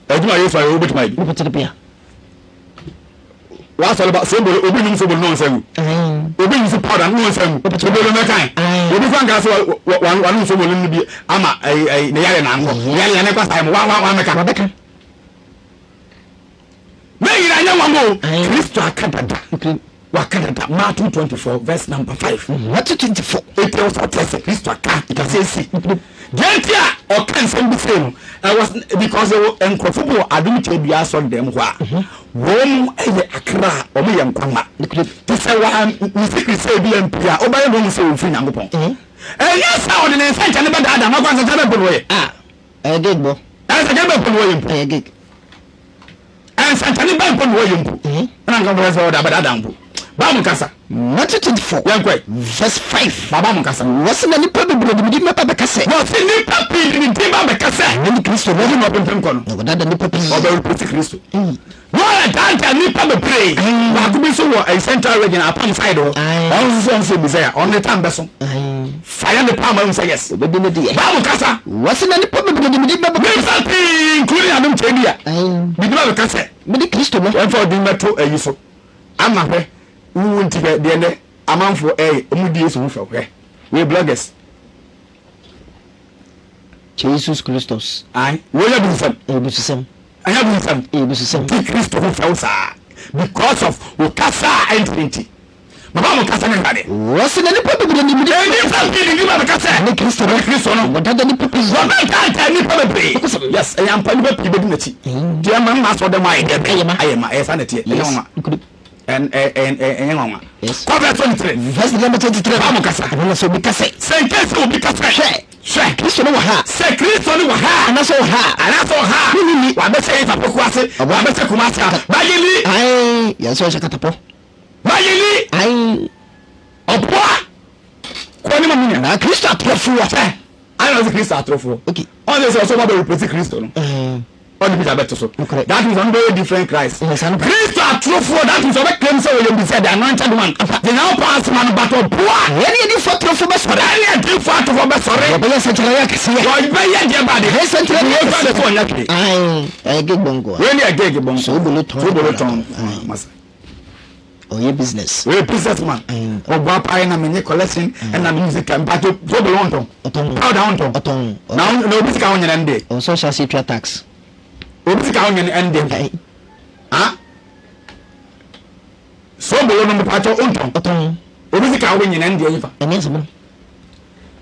Adwuma a Yesu ayɛ wobɛtumi ayɛ bi. W'asɔre ba sobolo obi num sobolo na ɔnsa ngu. Obi nsu powder na ɔnsa ngu. Sobolo mɛkan. Obi kura nka so wanum sobolo no bi ama ɛyi ɛyi ne yare na ankɔ. Ne yare yare kɔ saa mu wa wa wa mɛka. Ne nyina nyɛ nwanwa o. Kristo aka dada. Waka dada. Matthew 24 verse number 5. Matthew 24. Eti ɛwɔ sɛ ɔte ase Kristo aka nkasa esi. Deɛ nti a ɔka nsɛm bi sei no ɛwɔ because ɛwɔ nkurɔfo bi wɔ adom kyɛ dua asɔre dɛm hɔ a wɔn yɛ akra a wɔn yɛ nkwa mma. Te sɛ wa ne secret sɛ ebi yɛ mpi a ɔbɛyɛ na ɔhu sɛ ɔmfiri Nyankopɔn. Ɛnyɛ sɛ ɔde ne nsa nkyɛn ne bɛdaadaa no akɔ nsɛnkyɛn bɛ mpo na ɔyɛ. Ah, ɛyɛ gig bɔ. Nsɛnkyɛn bɛ mpo na ɔyɛ mpo. Ɛyɛ gig. Nsɛnkyerɛnne bɛn mpo na wɔyɛ mpo? Ɛna nka wɔyɛ sɛ wɔde abɛdaadaa mpo. Bible nkasa. Matthew 24. Yɛn kɔɛ. Verse 5. Baba mo nkasa. Wɔsi na nipa bebree de me din bɛba bɛka sɛ. Wɔsi nipa pii de ne din ba bɛka sɛ. Mene ne Kristo no. Wɔde na ɔpempem kɔ no. Na wɔdaadaa nipa pii. Ɔbɛ replace Kristo. Wɔyɛ daadaa nipa bebree. Baako bi nso wɔ central region apam side hɔ. Ɔno nso sɛ ɔno sɛ Messiah. Ɔno ne tam bɛso. Fire ne palm ahu sɛ yes. Obedi ne deɛ. Bible kasa. Wɔsi na nipa bebree de me din bɛba. Nipa pii including adom kyɛ bi a. Bibi ba bɛka sɛ. Mede Kristo no. Yɛmfa ɔdin bɛto ayi so. Ama hwɛ wuwu nti hwɛ deɛ nɛ amanfoɔ ɛyɛ ɔmo di Yesu ho fɛw hwɛ wei bloggers. Jesus Christus. Ayi wei yɛ bususɛm. Ɛyɛ bususɛm. Ɛnyɛ bususɛm. Ɛyɛ bususɛm. Di Kristo ho fɛw saa because of wo kasa a ɛntini nti. Baba mo kasa ne Awurade. Wɔsi na nipa bebree nim de. Nipa pii nim nipa bɛka sɛ. Ne Kristo no. Ne Kristo no. Wɔdada nipa pii. Wɔbɛdada nipa bebree. Yes, ɛyɛ ampa nipa pii bɛdi n'akyi. Deɛ ɛma mma asɔ dɛm ayɛ deɛ bɛyɛ ma ayɛ ma ɛyɛ saa na ɛteɛ. Ɛnyɛ nwanwa. Ɛnyɛ nwanwa. Kɔ verse 23. Verse number 23. Baba mo kasa. Ɛno na sɛ obi ka sɛ. Sɛ nka sɛ obi ka sɛ. Hwɛ. Hwɛ. Kristo no wɔ ha. Sɛ Kristo no wɔ ha. Anaasɛ wɔ ha. Anaasɛ wɔ ha. Wonni ni. Wabɛhyɛ yɛn fapɛ kuase. Wabɛhyɛ Kumasi a. Bayɛ ni. Ayi yɛn nso yɛhyɛ katapɔ. Mayɛ ni. Ayi. Ɔboa. Kɔ ne ma mu nya. Na Kristo atorofoɔ. Hwɛ. Ayɛ na ɔsɛ Kristo atorofoɔ. Okay. Ɔn sɛ sɛ ɔsɛ ɔba bɛ replace Kristo no. Ɔde Peter bɛto so. Nokorɛ. That means ɔno bɛyɛ different Christ. Yes, ano. Kristo atorofoɔ that means ɔbɛ claim sɛ ɔyɛ Messiah the anointed one. The Nyankopɔn asoma no but ɔboa. Ɛne adiyifoɔ atorofoɔ bɛsɔre. Ɛne adiyifoɔ atorofoɔ bɛsɔre. Wɔbɛyɛ nsɛnkyerɛnneɛ akɛseɛ. Wɔbɛyɛ deɛ ba de. Wɔbɛyɛ nsɛnkyerɛnneɛ akɛseɛ. Wei kura de sɛ ɔnyɛ hwee. Ayi ɛyɛ gig bɔnko. Wei ne yɛ gig bɔnko. Sobolo tɔn. Sobolo tɔn. Masa. Ɔyɛ business. Ɔyɛ business man. Ɔbɔ apae na menye collection ɛna menye sika mpato sobolo ɔntɔn. Ɔtɔn. Powder ɔntɔn. Ɔtɔn. Na na obi sika ɔnyɛ ɛnde. Ɔsɔ hyɛ ase tua tax. Obi sika ɔnyɛ ɛnde. Ah. Sobolo no mepakyɛw wontɔn? Ɔtɔn. Obi sika a wobɛnya no ɛno deɛ ɛyɛ fa. Ɛne asɛm no.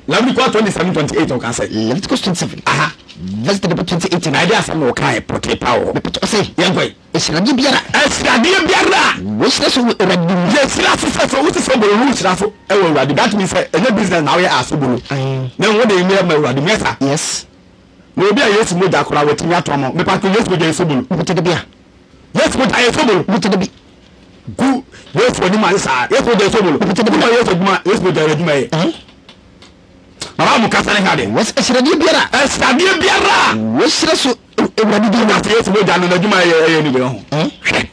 Leviticus 27 28 ɔka sɛ. Leviticus 27. Aha. Verse number 28 no. Ɛde asɛm na ɔka yɛ pɔtee pa wɔ hɔ. Mepatɔ ɔsɛ. Yɛn kɔ yi. Ahyiradeɛ biara. Ahyiradeɛ biara. Wɔhyira so wɔ Awurade mu. Yɛhyira so sɛ sɛ wote sobolo no wohyira so ɛwɔ Awurade. That means sɛ ɛnyɛ business na woyɛ asobolo. Na wo de mmea ma Awurade nyɛ saa. Yes. Na obi a Yesu mogya koraa watumi atɔ ama wo. Mepatɔ Yesu mogya yɛ sobolo. Mepatɔ da bia. Yesu mogya yɛ sobolo. Mepatɔ da bi. Gu Yesu anim ase saa. Yesu mogya yɛ sobolo. Mepatɔ da bi. Woma Yesu adwuma Yesu mogya yɛ adwuma yɛ. Baba mu kasa ne hwɛ adeɛ. Wɔs ahyiradeɛ biara. Ahyiradeɛ biara. Wɔhyira so Awurade din mu. Wɔsi Yesu mogya no n'adwuma yɛ ɛyɛ ni bɛ ho. Hwɛ.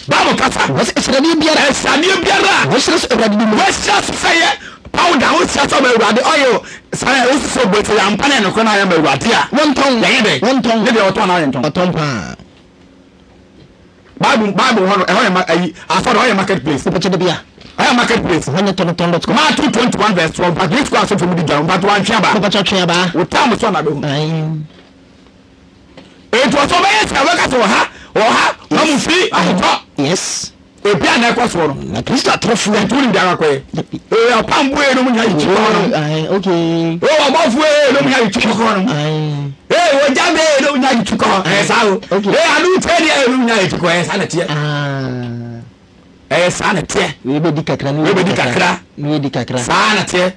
Bible kasa. Wɔsi ahyiradeɛ biara. Ahyiradeɛ biara. Wɔhyira so Awurade din mu. Wɔhyira so sɛ yɛ powder wɔhyira so ma Awurade ɔyɛ saa yɛ wosi so bɔ sɛ yɛ ampa na yɛ nokorɛ na ayɛ ma Awurade a. Wɔntɔn. Yɛnyɛ dɛ. Wɔntɔn. Ne deɛ ɔtɔn na ayɛ ntɔn. Ɔtɔn paa. Bible Bible hɔ no ɛhɔ yɛ ma ayi asɔre hɔ yɛ market place. Wopɛkyɛ de bia. Ɛhɔ yɛ market place. Ɛhɔ nyɛ tɔn tɔn dot com. Matthew 21 verse 12 but Yesu kɔ asɔfo mu di dwa but wantwe aba. Wopɛkyɛ twe aba. Wo tam so na bɛhu. Ayi. Enti ɔsɛ ɔbɛyɛ sɛ ɔbɛka sɛ ɔha ɔha ma mo fi ahotɔ. Yes. Ebi a na ɛkɔ soɔ no. Na Kristo atorofoɔ. Nti wonim deɛ akɔyɛ. Ee ɔpambo ee nom nya yikyi kɔɔ nom. Okay. Ee ɔbɔfo ee nom nya yikyi kɔɔ nom. Ee ogya bɛ ee nom nya yikyi kɔɔ. Ɛyɛ saa o. Ee anu tɛ deɛ ee nom nya yikyi kɔɔ. Ɛyɛ saa na teɛ. Ɛyɛ saa na teɛ. Wei bɛ di kakra. Wei bɛ di kakra. Wei di kakra. Saa na teɛ.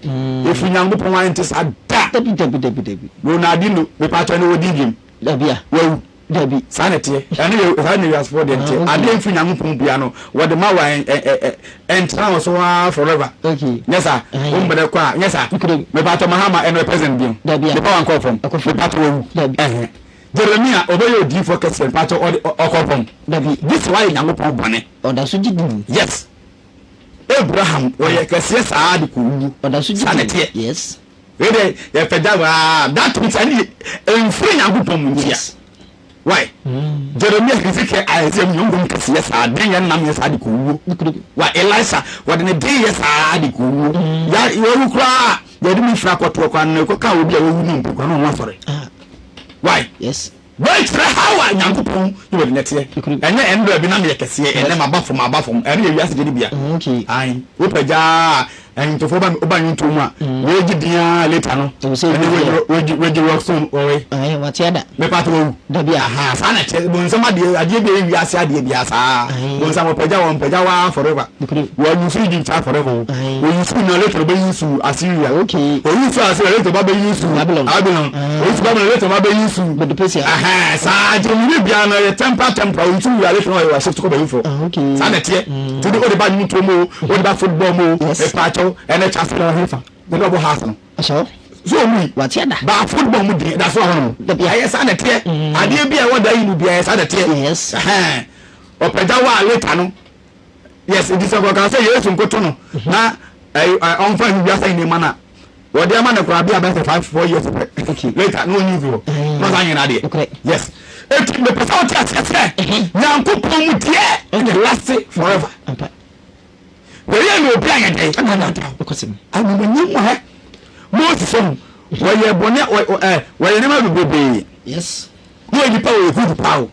Efi Nyankopɔn ayɛ nti saa da. Dabi dabi dabi dabi. Ronaldinho mepatwa ne wɔ di game. Dabi a. Wawu. Dabi. Saa na ɛteɛ. Ɛno yɛ saa na wiasefoɔ deɛ nteɛ. Ah, okay. Adeɛ mfiri Nyankopɔn bia no, wɔde ma wa ɛ ɛ ɛ ɛntena wɔ so ara forever. Okay. Nyɛ saa. Aye. Wo mmerɛ kɔ a, nyɛ saa. Nokorɛ. Mepatɔ Mahama ɛno yɛ president bio. Dabi a. Ne power nkɔɔ fam. Ɛkɔ fam. Mepatɔ wawu. Dabi. Ɛhɛn. Jeremia ɔbɛyɛ odiyifoɔ kɛseɛ mepatɔ ɔde ɔkɔ fam. Dabi. Gye sɛ wayɛ Nyankopɔn bɔne. Ɔda so gye di mu. Yes. Abraham wɔyɛ kɛseɛ saa de kɔwuo. Ɔda so gye di mu. Saa na ɛteɛ. Yes. Wei deɛ yɛpɛ gya waa that means ɛne ɛmfiri Nyankopɔn mu ntia. Why? Mm. Jeremiah Hezekiel Isaiah mu yɛn kɛse yɛ saa den yɛn nam yɛ saa de kɔ wuo. Wa Elisha wɔde ne den yɛ saa de kɔ wuo. Mm. Ya wɔwu koraa yɛde ne fira kɔtoɔ koraa no ɛkɔ kaa obi a wɔwu no mpo koraa na ɔno asɔre. Ah. Why? Yes. Wei kyerɛ how a Nyankopɔn ne wɔde no teɛ. Ɛnyɛ ɛno baabi na meyɛ kɛseɛ, ɛnɛ maba fam, maba fam. Ɛno yɛ wiase deɛ no bia. Ae, wopɛ gyaa a, nnwontofoɔ ba, woba nnwontoɔ mu a, wei gye din ara later no, ɛne wei wei gye rock stone, wɔwe. Mepa to wawu. Aha, saa na ɛteɛ. Bonsam adeɛ, adeɛ bi a ɛyɛ wiase adeɛ bia saa. Bonsam ɔpagya wɔn, mpagya wo ara forever. Wɔn use Egypt ara forever o. Wɔ use na later ɔbɛ use Assyria. Wɔ use Assyria later ɔba bɛ use Babylon. Babylon. Wɔ use Babylon later ɔba bɛ use. Medo-Persia. Ɛhɛn saa nti wɔn mu biara no yɛ temper temper wɔ use wia later ɔyɛ wɔ shift kɔ baabi foforɔ. Saa na ɛteɛ. Nti wode wode ba nnwontoɔ mu o, wode ba football mu o, mepaakyɛw ɛnɛ Chelsea na ɔhefa? Ɛna ɔbɔ Hearts no. So ɔmu yi. Wate ada. Ba football mu deɛ da so wɔ hɔ nom. Ɛyɛ saa na ɛteɛ. Adeɛ bi a ɛwɔ da yi mu biara ɛyɛ saa na ɛteɛ. Yes. Ɛhɛn ɔpɛgya wɔ a later no. Yes, nti sɛ kɔka sɛ Yesu nkoto no na ɔmfa nhu wiase nneɛma no a wɔde ama no koraa bi a bɛyɛ sɛ 5 4 years pɛ later na ɔnyi mfiri hɔ na ɔsan nyɛ n'adeɛ. Yes, eti mepɛ sɛ wote aseɛ sɛ Nyankopɔn mu deɛ ɛna last forever. Wɔyɛ na obi ayɛ dɛn ɛna nada animonyam mu hɛ Moses ɔho wɔyɛ bɔne wɔyɛ nneɛma bebrebe. Yes. Na ɔyɛ nipa wɔyɛ good paa o.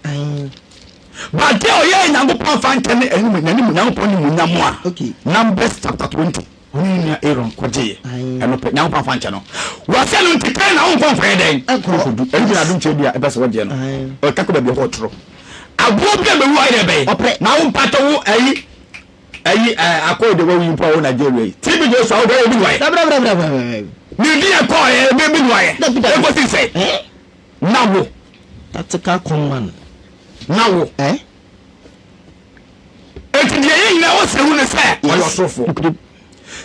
But deɛ ɔyɛɛ Nyankopɔn fa nkyɛ ne anim n'anim Nyankopɔn nimuonyam a Numbers chapter 20 ɔne ne nua Aaron kɔgyeeɛ ɛno pɛ Nyankopɔn afa nkyɛ no wɔsɛ no nti kan na wonkɔ nkɔyɛ dɛn nkɔdu ɛno bi na adom kyɛ bi a ɛpɛ sɛ wɔgyeɛ no ɔka kɔ baabi ɛhɔ ɔtoro aboɔ bi a bɛwu ayɛ dɛ bɛyɛ na wo mpatɔ wo ayi ayi akɔ de wawu mpo a wɔ Nigeria yi TB Joshua wo dɛ obi na wayɛ ne din ɛkɔɔ ɛ bi na wayɛ ɛkɔsi sɛ Na wo. Tactical con man. Na wo. Eh? Enti deɛ yɛn nyinaa wɔ sɛ hu ne sɛ ɔyɛ ɔtorofoɔ.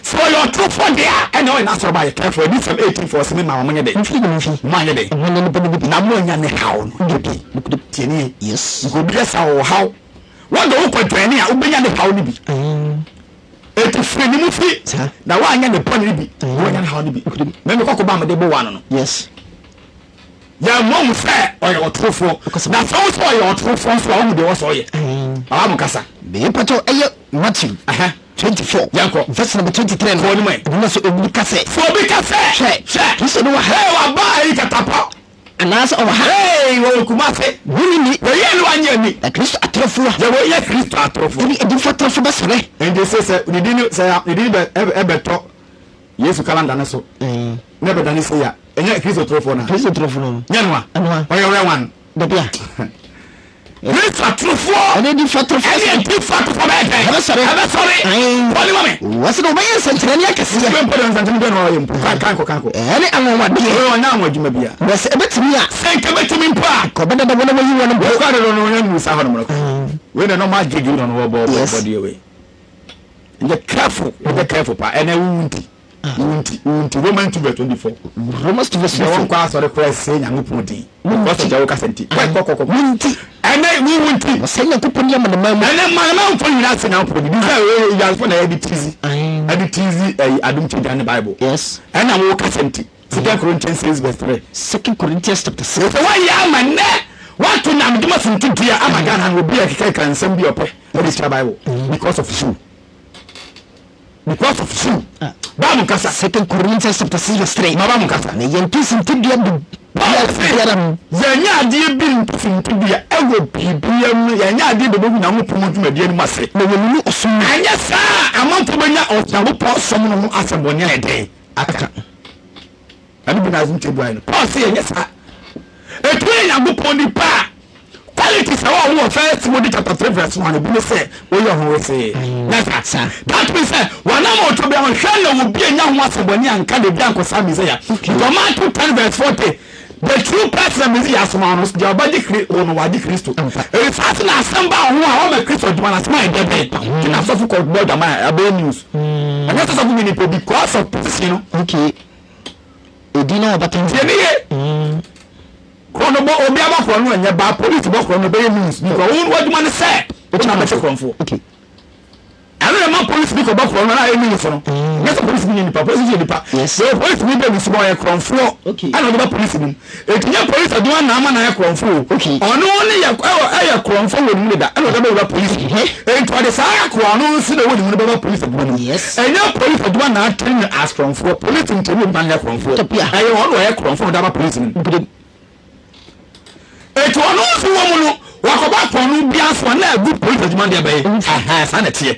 Sɛ ɔyɛ ɔtorofoɔ deɛ a, ɛnna ɔyɛ n'asɔrɔ ba yɛ careful. Adiyisɛm 18 4 ɔse me ma wɔn nyɛ dɛ. Mfiri ne mfi. Mo anyɛ dɛ. Wɔn nyɛ nipa no bi. Na mo anya ne haw no bi. Tie nie. Yes. Nka obi yɛ saa ɔwɔ haw. Wɔde wo kɔ dwɛne a wobɛnya ne haw no bi. Eti firi ne mu fi. Na woanyɛ ne bɔne no bi. Na woanya ne haw no bi. Mɛmɛ kɔkɔ ba mede bɔ wo ano no. Yes. Yɛmmɔ hu sɛ ɔyɛ ɔtorofoɔ, na sɛ wohu sɛ ɔyɛ ɔtorofoɔ nso a, wohu deɛ ɛwɔ sɛ ɔyɛ. Baba mo kasa. Mepakyɛw ɛyɛ Matthew 24 Yɛnkɔ. verse number 23 no. Kɔ anim ɛ. Ɛno na sɛ obi ka sɛ. Sɛ obi ka sɛ. Hwɛ, Hwɛ. Kristo no wɔ ha. Ee, waba ayi katapɔ. Anaasɛ ɔwɔ ha. Hey, wɔwɔ Kumase. Wonni ni. Wɔyɛ no wanyɛ ani. Na Kristo atorofoɔ. Yɛ wɔyɛ Kristo atorofoɔ. Ɛne adiyifoɔ atorofoɔ bɛsɔre. Nti sɛ sɛ ne din sɛ ne din bɛ ɛbɛtɔ Yesu kalanda no so. Mm. Na ɛbɛdane sei a, ɛnyɛ Kristo torofoɔ no a. Kristo torofoɔ no. Nyɛ no a. Ɛno a. Ɔyɛ ɔyɛ one. Dabi a. Kristo atorofoɔ. Ɛne adiyifoɔ atorofoɔ. Ɛne adiyifoɔ atorofoɔ bɛyɛ dɛn? Ɛbɛsɔre. Ɛbɛsɔre. Bɔne ma me. Wɔsi na wɔbɛyɛ nsɛnkyerɛnne akɛseɛ. Wei mpo deɛ nsɛnkyerɛnne bɛn na ɔyɛ mpo? Kan kan kɔ kan kɔ. Ɛne anwanwadeɛ. Wei ɔnyɛ anwa adwuma bia. Na sɛ ɛbɛtumi a. Sɛ nka ɛbɛtumi mpo a. Nka ɔbɛdada wɔn a wɔayi wɔn mpo. Wei kɔ adeɛ no ɔnyɛ nnu saa hɔ nom no. Wei na normal gig no no wɔbɔ bɔ deɛ wei. Nyɛ careful, nyɛ careful pa. Ɛnɛ wo nti. Wo nti, wo nti. Romans 2 verse 24. Romans 2 verse 24. Wɔn kɔ asɔre kora ɛsɛ Nyankopɔn din. Because of wo kasa nti. Kɔ kɔ kɔ kɔ. Wo nti. Ɛnɛ wo wo nti. Wɔsɛ Nyankopɔn di amanaman mu. Ɛnɛ amanaman fo nyinaa sɛ Nyankopɔn di. Bisa ɛyɛ yansfo na ɛde tizi. Ɛde tizi ɛyi adum ti dan ne Bible. Yes. Ɛna wo kasa nti. Second Corinthians 6 verse 3. Second Corinthians chapter 6. Sɛ wɔyɛ ama nnɛ wato nyamedwuma sintidua ama Ghana no obi a ɛkeka nsɛm bi ɔpɛ ɛde kyerɛ Bible because of you. Because of you. Bible nkasa. Second Corinthians chapter 6 verse 3. Ma Bible nkasa. Na yɛnto sintidua biara mu. Yɛnyɛ adeɛ bi nto sintidua ɛwɔ biribiara mu. Yɛnyɛ adeɛ bi bɛgu Nyankopɔn dwumadie no mu ase. Na yɛnunu ɔsom mu. Anyɛ saa a amanfoɔ bɛnya Onyankopɔn som no ho asɛmmɔne ayɛ dɛn aka. Ɛno bi na asɛm kyɛ buae no. Paul se yɛnyɛ saa. Ɛtumi yɛ Nyankopɔn nipa a qualities a wɔwɔ wɔ First Timothy chapter 3 verse 1 ebi ne sɛ woyɛ ho wesee. Nyɛ saa. That means sɛ wɔnam a ɔtɔ bi a hwɛ na obi anya ho asɛmmɔne anka na ebi ankɔsa Messiah. Because Matthew 10 verse 40 the true person a Messiah asoma no deɛ ɔbɛgye Kri wɔ no wagye Kristo. Ɛyɛ saa se na asɛm ba ho a wɔma Kristo adwuma no asɛm ayɛ dɛ bɛn. Nti na asɔfo kɔ bɔ dwama a ɛbɛyɛ news. Ɛnyɛ sɛ sɔfo bi nipa because of position no. Okay. Edin na wɔbata ho. Tie ne ye. Korɔ no bɔ obi abɔ korɔ no ɛnyɛ ba polisi bɔ korɔ no bɛyɛ news because wo w'adwuma ne sɛ wona bɛkye korɔmfoɔ. Okay. Ɛno na ɛma polisi bi kɔbɔ korɔ no na ayɛ news no. Nyɛ sɛ polisi bi nyɛ nipa polisi yɛ nipa. Yes. Sɛ polisi bi bɛ ne suma ɔyɛ korɔmfoɔ. Okay. Ɛna ɔde ba polisi no mu. Eti nyɛ polisi adwuma na ama na ayɛ korɔmfoɔ o. Okay. Ɔno ne yɛ ɛwɔ ɛyɛ korɔmfoɔ wɔ ne mu deda ɛna ɔde bɛwura polisi mu. Enti ɔde saa akoa no nso na ɛwɔ ne mu no bɛba polisi adwuma no mu. Yes. Ɛnyɛ polisi adwuma na atene no as korɔmfoɔ. Polisi ntɛmi obi ma no nyɛ korɔmfoɔ. Tɔpia. Ɛyɛ ɔno na ɔyɛ korɔmfoɔ na ɔde aba polisi no mu. Mprem. Enti ɔno nso wɔ mu no, wakɔba korɔno bi aso a na agu polisi adwuma no deɛ bɛyɛ. Ahaa, saa na ɛteɛ.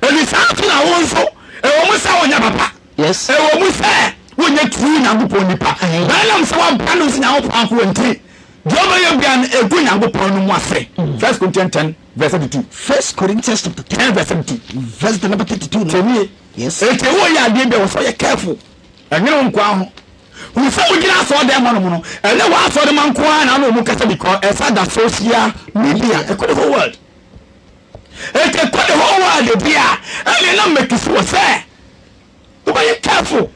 Enti saa nso na wo nso, ɛwɔ mu sɛ wonyɛ papa. Yes. Ɛwɔ mu sɛ wonyɛ true Nyankopɔn nipa. Na ɛnam sɛ woabra no sɛ Nyankopɔn akoa nti, deɛ wobɛyɛ biara no, ɛgu Nyankopɔn no mu ase. First Corinthians 10 verse 32. First Corinthians chapter 10 10 verse 32. verse the number 32 no. Tie nie. Yes. Enti woyɛ adeɛ bi a, wɔ sɛ woyɛ careful. Ɛnwene wo nkoa ho. Hu sɛ wogyina asɔredan mu hɔnom no, ɛnyɛ w'asɔremma nko ara na na wɔn kasa because ɛsa da social media, ɛkɔ the whole world. Enti ɛkɔ the whole world deɛ a, ɛnneɛ na make sure sɛ wobɛyɛ careful.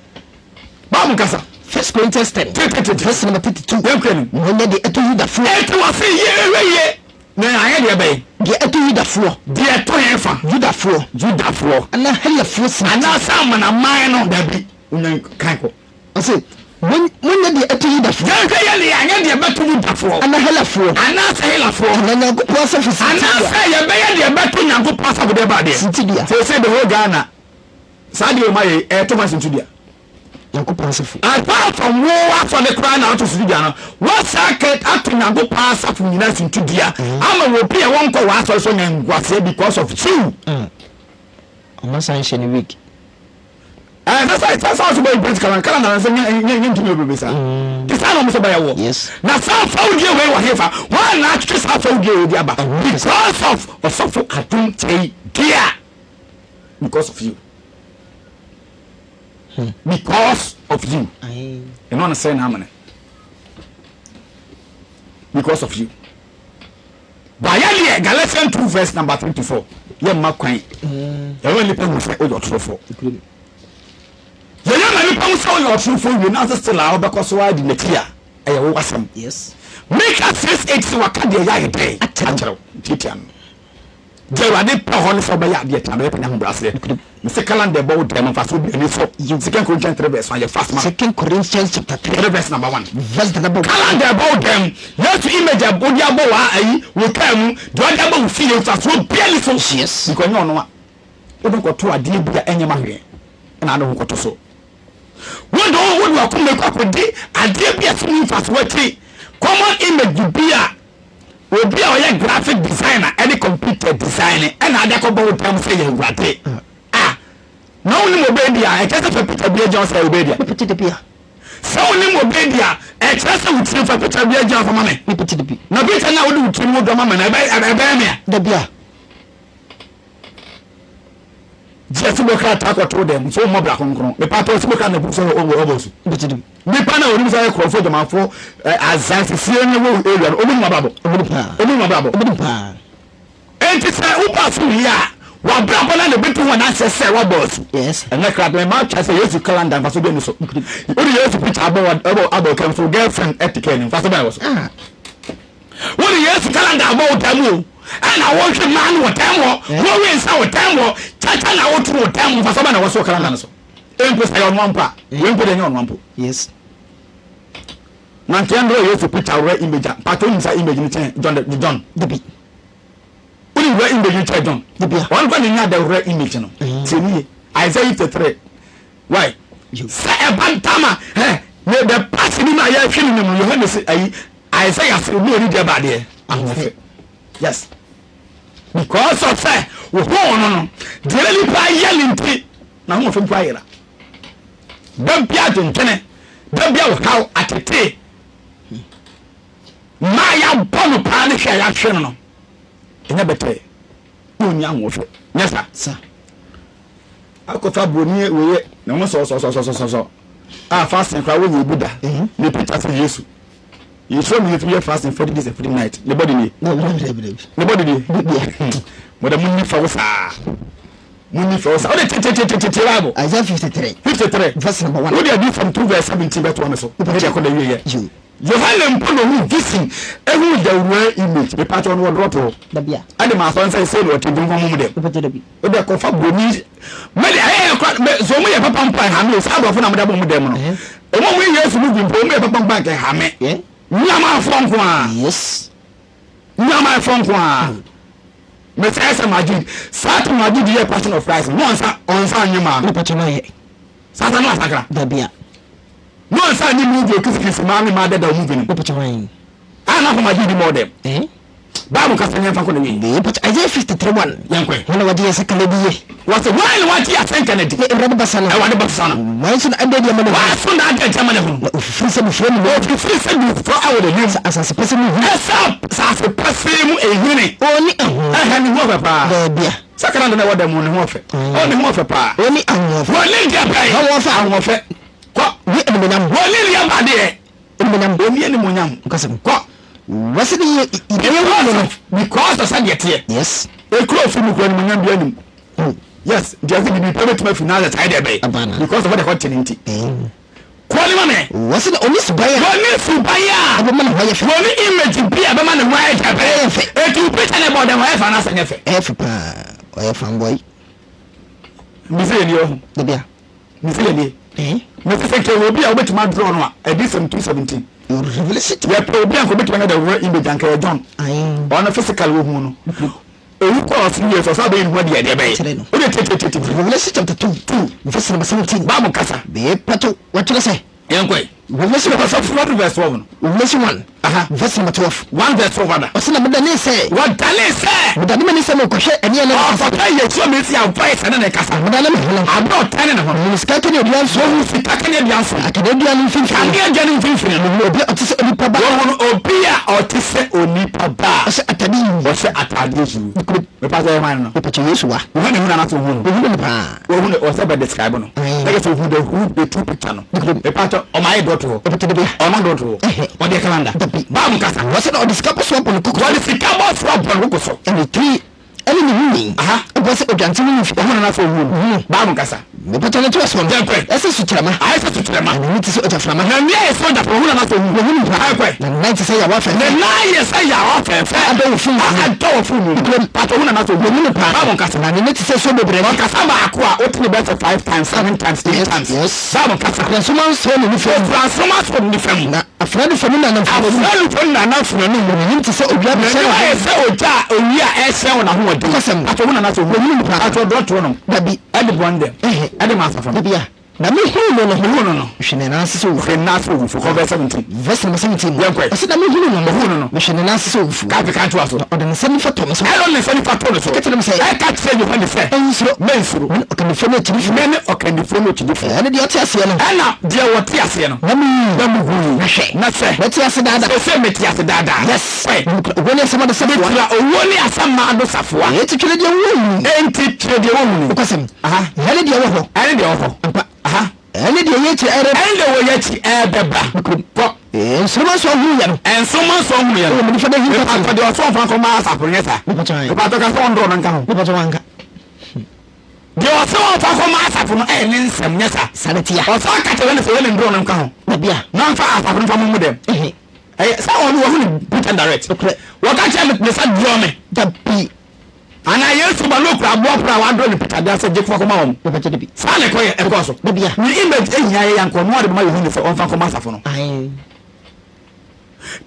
Bible kasa. First Corinthians 10. Verse number 32. Yɛn kura nim. Na ɔnyɛ deɛ ɛto Yudafoɔ. Enti wɔse yie hwɛ yie. Na ayɛ deɛ bɛn? Deɛ ɛto Yudafoɔ. Deɛ ɛto yɛn fa. Yudafoɔ. Yudafoɔ. Anaa Helafoɔ si. Anaasɛ amanaman no. Dabi. Wonya kan kɔ. Ɔse, Monyɛ deɛ ɛto Yudafoɔ. Yɛnhwɛ yɛ ne yɛanyɛ deɛ ɛbɛto Yudafoɔ. Anaa Helafoɔ. Anaasɛ Helafoɔ. Anaa Nyankopɔn asafo sintidua. Anaasɛ yɛbɛyɛ deɛ ɛbɛto Nyankopɔn asafo deɛ ɛbaa deɛ. Sintidua. Seesei the whole Ghana, saa deɛ ɔma yɛ ɛɛto ma sintidua. Nyankopɔn asafo. Apart from wo asɔre koraa na ato sintidua no, wɔsa kɛ ato Nyankopɔn asafo nyinaa sintidua ama obi a wɔnkɔ w'asɔre so nya nguaseɛ because of you. Ɔma san hyɛ ne wig. Ɛsɛ sɛ sɛ sɛ ɔsɛ bɛyɛ political na kala na sɛ nyɛ nyɛ nyɛ ntumi bebrebe saa. Te saa na wɔn sɛ bɛyɛ wɔ. Yes. Na saa fawudie wei wɔ hefa? Wɔn na atwetwe saa fawudie wei de aba because of ɔsɔfo Adom Kyei Duah. Because of you. Because of you. Ɛno na sɛ na amene. Because of you. Bayɛ deɛ Galatians 2 verse number 3 to 4 yɛ mma kwan yɛma nnipa hu sɛ woyɛ ɔtorofoɔ. Yɛyɛ ma nnipa hu sɛ woyɛ ɔtorofoɔ wie nanso still a wobɛkɔ so ara di n'akyi a ɛyɛ wo asɛm. Yes. Mika 6 8 sɛ waka deɛ ɛyɛ ayɛ dɛn akyerɛ wo tiatia no. Deɛ Awurade pɛ hɔ ne sɛ wobɛyɛ adeɛ tia no, wobɛpɛ ne ahobrɛaseɛ. Mese calendar ɛbɔ wo dɛm mfasoɔ bi ani so. Second Corinthians 3 verse 1 yɛ fast ma. Second Corinthians chapter 3 3 verse number 1. Verse the number 1. Calendar ɛbɔ wo dɛm. Yesu image a wode abɔ wɔ ayi wo kaa mu, deɛ wode abɔ wo fie mfasoɔ bi ani so. Yes. Because ɛnyɛ ɔno a wode kɔto adeɛ bi a ɛnyɛ ma hwee ɛna ade ho kɔto so. Wode wo wode wakoma kɔ akɔdi adeɛ bi a so mu mfasoɔ akyi. Common image bi a obi a ɔyɛ graphic designer ɛne computer design ɛna ade akɔbɔ wo tam sɛ yɛ awurade. Ah, na wonim obedi a ɛkyerɛ sɛ fa picture bi agyina hɔ sɛ obedi a. Sɛ wonim obi de a, ɛkyerɛ sɛ wo tirim fa picture bi agyina hɔ ma me. Na picture no a wode wo tirim wodɔ ma me no, ɛbɛyɛ me a? Dabi a. Gye asubɔ krataa kɔto dɛm sɛ wommɔ bra kronkron. Mepatɔ asubɔ krataa na bu sɛ ɔbɔ asu. Nipa na onim sɛ ɔyɛ korɔmfoɔ dwamanfoɔ azan sisie ne wɔ area no, ɔmo nim abrabɔ. Ɔmo nim abrabɔ. Enti sɛ wobɔ asu wie a, w'abrabɔ no na ebetu ho adanseɛ sɛ woabɔ asu. Ɛnyɛ kra bɛn ma kyerɛ sɛ Yesu calendar mfaso bi nni so. Wode Yesu picture abɔ wɔ ɛbɔ abɔ kɛm so girlfriend ɛte kɛn mfaso bɛn wɔ so. Ah. Wode Yesu calendar abɔ wo dan mu o. Ɛna wohwɛ mmaa no wɔ dan mu hɔ, wowe nsa wɔ dan mu hɔ, kyakya na woto wɔ dan mu mfaso bɛn na wɔ so wɔ calendar no so. Mpo sɛ ɛyɛ ɔnoa mpo a, wei mpo deɛ ɛnyɛ ɔnoa mpo. Yes. Na nka yɛn Yesu picture wura image a, mpakyɛ wonim saa image no kyɛn John the John. Dabi. Wonim wura image no kyɛn John. Dabi a. Wɔn kɔ ne nya the wura image no. Tie ni ye. Isaiah 53. Why? Sɛ ɛba ntam a, ɛ ne the past ni ma yɛhwɛ ne mu Yohane se ayi Isaiah se ne oni deɛ ba adeɛ ahoɔfɛ. Yes. Because of sɛ wohoo no no, deɛ nipa ayɛ ne nti na ahoɔfɛ mpo ayera. Da bia adwendwene, da bia ɔhaw, atetee. Mmaa a yɛabɔ no paa ne hwɛ a yɛahwɛ no no, ɛnyɛ bɛtɛɛ na ɔnni ahoɔfɛ. Nyɛ saa. Sa. Akɔfa buroni wei ne ho sɔsɔsɔsɔsɔsɔ a fasting koraa wɔnyɛ bi da. Ne picture sɛ Yesu. Yesu mi yɛtumi yɛ fasting 40 days and 40 night. Ne body nie. Ne body nie. Mo dɛ mo ni fɛw saa. Munni fɛw sa. Wode tetetetete Bible. Isaiah 53. 53. Verse number 1. Wode adiyisɛm 2 verse 17 bɛtoa me so. Ne deɛ kɔ na wie yɛ. Yohane mpo na ohuu vision ehu the real image. Mepa kyɛw no wɔ drop hɔ. Dabi a. Ɛde ma asɔre sɛ sei na ɔte nti nkɔmɔ mu dɛm. Mepa kyɛw dabi. Wode kɔfa broni. Mede ɛyɛ yɛ kora me so ɔmo yɛ papa mpo a ɛha me o. Saa aborɔfo na mode abɔ ɔmo dɛm no. Ɔmo a ɔmo yɛ Yesu movie mpo ɔmo yɛ papa mpo a nka ɛha me. Nyamanfoɔ nko ara. Yes. Nyamanfoɔ nko ara. Mɛsɛ sɛ Majid saa to Majid yɛ passion of Christ no ɔnsa ɔnsa nye maa no. Nipa kyɛ no ayɛ. Saa sa no asakra. Dabi a. No ɔnsa nye movie okisikisi maa ne maa dada movie no. Nipa kyɛ wɔn. A na fɔ Majid mɔ dɛm. Eh. Bible kasa nyɛ nfa kɔ na wie. Nipa kyɛ Isaiah 53 1. Yɛn kɔ. Wɔn na wɔgye yɛn sɛ kana di ye. Wɔsɛ wɔn na wɔgye yɛn sɛ kana di. Ne Awurade basa no. Awurade basa no. Wɔn nso na ɛda adi ama ne ho. Wɔn nso na ɛda adi ama ne ho. Na ofifiri sɛ bufuro ne mu. Ofifiri sɛ bufuro wɔ n'anim. Sɛ asase pɛsɛ mu ehini. Ɛsɛ asase pɛsɛ mu ehini. Ɔnni ahoɔfɛ. Ɛhɛ ne ho ɔfɛ paa. Daabi a. Sɛ kana de na ɛwɔ dɛm ne ho ɔfɛ. Ɔ ne ho ɔfɛ paa. Ɔnni ahoɔfɛ. Wɔnni deɛ bɛn. Ahoɔfɛ. Ahoɔfɛ. Kɔ. Ne animuonyam. Wɔnni deɛ ba deɛ. Animuonyam. Ɔnni animuonyam. Nkɔsɛm. Kɔ. Wɔsi ne yɛ yɛ hu no. Because of sɛdeɛ teɛ. Yes. Ekuro fi mu kura animuonyam bi anim. Yes. Nti ɛsɛ bibi pɛ bɛtumi afi Nazareth ayɛ deɛ bɛyɛ. Because of what ɛkɔ te ne nti. Kɔ ne ma me. Wɔsi na ɔni suban a. Wɔni suban a. Ɛbɛma ne ho ayɛ fɛ. Wɔni image bi a ɛbɛma ne ho ayɛ deɛ bɛyɛ. Ɛyɛ fɛ. Eti picture ne bɔ dɛm ɔyɛ fɛ anaasɛ nyɛ fɛ. Ɛyɛ fɛ paa. Ɔyɛ fanboy. Mbisi yɛ ni ɔho. Dabi a. Mese yɛ nie. Mese sɛ nka obi a wobɛtumi adrɔ no a Adiyisɛm 2:17. Yɛpɛ obi a nka obɛtumi anya the real image anka yɛ John. Ɔno physical wohu no. Owu kɔɔ ɔsoro wie so ɔsan bɛyi ne ho adi ɛdeɛ bɛyɛ. Wode tietietie. Revelation chapter 2 2 verse number 17. Bible kasa. Bɛpato wɔtwerɛ sɛ. Yɛnkɔe. Revelation Verse 1 verse 12 no. Revelation 1. Aha. Verse number 12. 1 verse 12 ada. Ɔsɛ na medanee sɛ. Wɔdanee sɛ. Medane m'ani sɛ mekɔhwɛ ɛne ɛne ne kasa. Ɔkɔhwɛ Yeshua Mesia voice ɛne ne kasa. Medane me ho no. Abere ɔtɛne ne ho. Mehunu sika kaneadua nson. Wɔhunu sika kaneadua nson. Akaneadua no mfimfini. Kaneadua no mfimfini no. Mehunu obi a ɔte sɛ onipa ba. Wɔhunu obi a ɔte sɛ onipa ba. Ɔhyɛ atade yuu. Ɔhyɛ atadeɛ yuu. Mepa sɛ hwan no. Mepa kyɛ Yesu wa. Yohane hunu anaasɛ ohunu no. Ohunu no paa. Ohunu no ɔsɛ bɛ describe no. Na yɛ sɛ ohunu the who the true picture no. Mepa kyɛ ɔma ayɛ dɔɔto hɔ. Ɔma dɔɔto hɔ. Ɔde calendar. Bible kasa. Wɔsɛ na ɔde sika bɔ so abɔ ne koko so. Wɔde sika bɔ so abɔ ne koko so. Ɛne tiri ɛne ne ho nwi. Ɛbɔ sɛ odwante ho nwi. Ohunu no anaasɛ ohunu no. Bible kasa. Mepa kyɛ ne to asoɔ no. Yɛnkɔe. Ɛsɛ sukyerɛma. Ayɛ sɛ sukyerɛma. Na n'ani te sɛ ogyaframa. Na n'ani ayɛ sɛ ogyaframa. Ohunu anaasɛ ohunu. Ohunu paa. Yɛnkɔe. Na ne nan te sɛ yawa fɛfɛ. Ne nan yɛ sɛ yawa fɛfɛ. A adɔ wɔ funu mu. A adɔ wɔ funu mu. Nokorɛm. Pato ohunu anaasɛ ohunu. Ohunu paa. Bible nkasa. Na ne nne te sɛ nsuo bebree nne. Ɔkasa baako a wote ne bɛyɛ sɛ five times, seven times, eight times. Yes. Bible nkasa. Ofura nsoma nso ne nifa mu. Ofura nsoma nso ne nifa mu. Na afena no fa mu nanam funu anum. Afena no fa mu nanam funu anum. Na n'anim te sɛ owia bɛhyɛn N'anim ayɛ sɛ ogya a owia a ɛrehyerɛn wɔ n'ahoɔden. Nokwasɛm. Pato ohunu anaasɛ ohunu. Ohunu paa. Pato ɔdɔ toɔ nom. Dabi. Ɛde bɔn dɛm. Ɛhɛ. Ɛde ma asafo no. Dabi a. Na mehunuu no no. Mehuu no no. Mehwee ne nan ase sɛ owufoɔ. Mehwee ne nan ase sɛ owufoɔ. Kɔ verse 17. Verse number 17. Yɛnkɔ ɛ. Ɔse na mehunuu no no. Mehuu no no. Mehwee ne nan ase sɛ owufoɔ. Ka ka ntoa so. Na ɔde ne nsa nifa too me so. Ɛna ɔde ne nsa nifa too ne so. Ɛka kyerɛɛ me sɛ. Ɛka kyerɛɛ Yohane sɛ. Mensuro. Mensuro. Mene ɔkandifoɔ ne okyidifoɔ. Mene ɔkandifoɔ ne okyidifoɔ. Ɛne deɛ ɔte aseɛ no. Ɛna deɛ ɔte aseɛ no. Na mewui. Na mewui. Na hwɛ. Na hwɛ. Mete ase daa daa. Seesei mete ase daa daa. Yes. Hwɛ. Na mekura owuo ne asamando safoa. Mekura owuo ne asamando safoa. Enti twerɛ deɛ wohunu. Enti twerɛ deɛ wohunu. Nokwasɛm. Aha. Ɛne deɛ ɛwɔ hɔ. Ɛne deɛ ɛwɔ hɔ. Ampa. Aha. Ɛne deɛ ɛyɛ akyiri ɛreba. Ɛne deɛ wɔyɛ akyi ɛrebɛba. Nokorɛm. Kɔ. Nsoromma nson hunuiɛ no. Nsoromma nson hunuiɛ no. Ɛwɔ me nifa no ahintasɛm. Mepatɔ deɛ ɔsɛ ɔmfa nkɔma asafo no nyɛ saa. Mepatɔ ae. Mepatɔ ka sɛ ɔndrɔ no nka ho. Mepatɔ wanka. Deɛ ɔsɛ ɔmfa nkɔma asafo no ɛyɛ ne nsɛm nyɛ saa. Saa na ɛte a. Ɔsɛ ɔka kyerɛ ne sɛ yɛ ne ndrɔ no nka ho. Dabi a. Na ɔmfa asafo no mfa mo mu dɛm. Ɛhe. Ɛyɛ sɛ ɔno wahu ne picture direct. Nokorɛ. Wɔka kyerɛ me sɛ drɔ me. Dabi. Anaa Yesu ba no kura aboɔ pono a wadrɔ ne pitade ase gye fa kɔma wɔn. Mepakyɛ dabi. Saa na ɛkɔyɛ, ɛkɔɔ so. Dabi a. Ne image ehia yɛ yanka ɔno ara de bɛma Yohane sɛ ɔmfa nkɔma asafo no. Ae.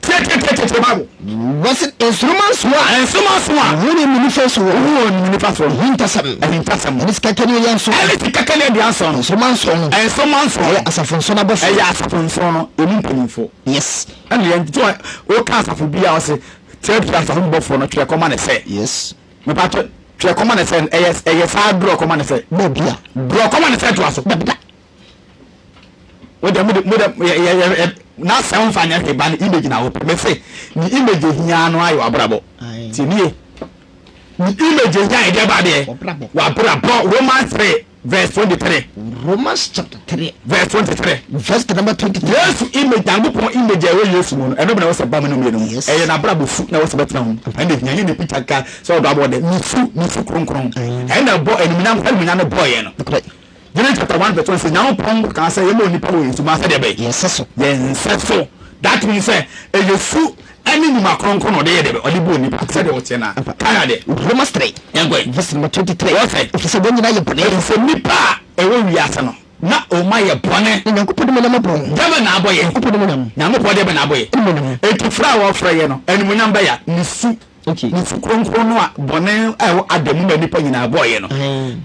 Tie tie tie tie tie Bible. Wɔse nsoromma nson a. Nsoromma nson a. Wohu ne nifa so. Wohu wɔ ne nifa so. Ahintasɛm. Ahintasɛm. Ɛne sika kanea nson. Ɛne sika kaneadua nson no. Nsoromma nson no. Nsoromma nson no. Ɛyɛ asafo nson no abɔfoɔ. Ɛyɛ asafo nson no emu mpanyinfoɔ. Yes. Ɛna yɛn nti woka asafo bi a ɔse Kyerɛkyerɛ asafo mu bɔfoɔ no twerɛ kɔma no sɛ. Yes. Mepatwɔ twerɛ kɔma no sɛ ɛyɛ ɛyɛ saa dorɔ kɔma no sɛ. Dabi a. Dorɔ kɔma no sɛ toa so. Dabi da. Wo deɛ mo de mo de yɛ yɛ yɛ n'asɛm nfa nyɛ hwee ba ne image na wopɛ mese ne image ehia no ayɛ w'abrabɔ. Tie nie ne image ehia yɛ deɛ ba deɛ w'abrabɔ Romans 3. Verse 23. Romans chapter 3. Verse 23. Verse number 23. Yesu image, Nyankopɔn image a ɛwɔ Yesu mu no, ɛno na ɛwɔ sɛ ba mu no mmienu mu. Yes. Ɛyɛ n'abrabɔ su na ɛwɔ sɛ bɛtena ho. Ɛna ehia nyɛ ne picture ka sɛ ɔdɔ abɔ dɛ. Ne su, ne su kronkron. Ɛna ɛbɔ animuonyam, animuonyam no bɔɔ yɛn no. Nokorɛ. Genesis chapter 1 verse 1 sɛ Nyankopɔn kaa sɛ yɛma onipa wɔ yɛn su ma sɛdeɛ ɛbɛyɛ. Yɛn sɛ so. Yɛn nsɛ so. That means sɛ ɛyɛ su ɛne nnwuma kronkron na ɔde yɛ dɛ ɔde bɔɔ nipa sɛdeɛ ɔteɛ no ara. Kae adeɛ. Romans 3. Yɛnkɔ ɛ. Verse number 23. Wɔ sɛ. Ɛfiri sɛ wɔn nyinaa yɛ bɔne. Ɛfiri sɛ nipa a ɛwɔ wiase no, na wɔn ayɛ bɔne. Na Nyankopɔn animuonyam abɔ wɔn. Deɛ bɛn na abɔ yɛn? Nyankopɔn animuonyam. Nyankopɔn deɛ bɛn na abɔ yɛn? Animuonyam. Enti frɛ a wɔfrɛ yɛn no, animuonyam bɛyɛ a, ne su. Okay. Ne su kronkron no a bɔne a ɛwɔ Adam mu ma nnipa nyinaa bɔeɛ no,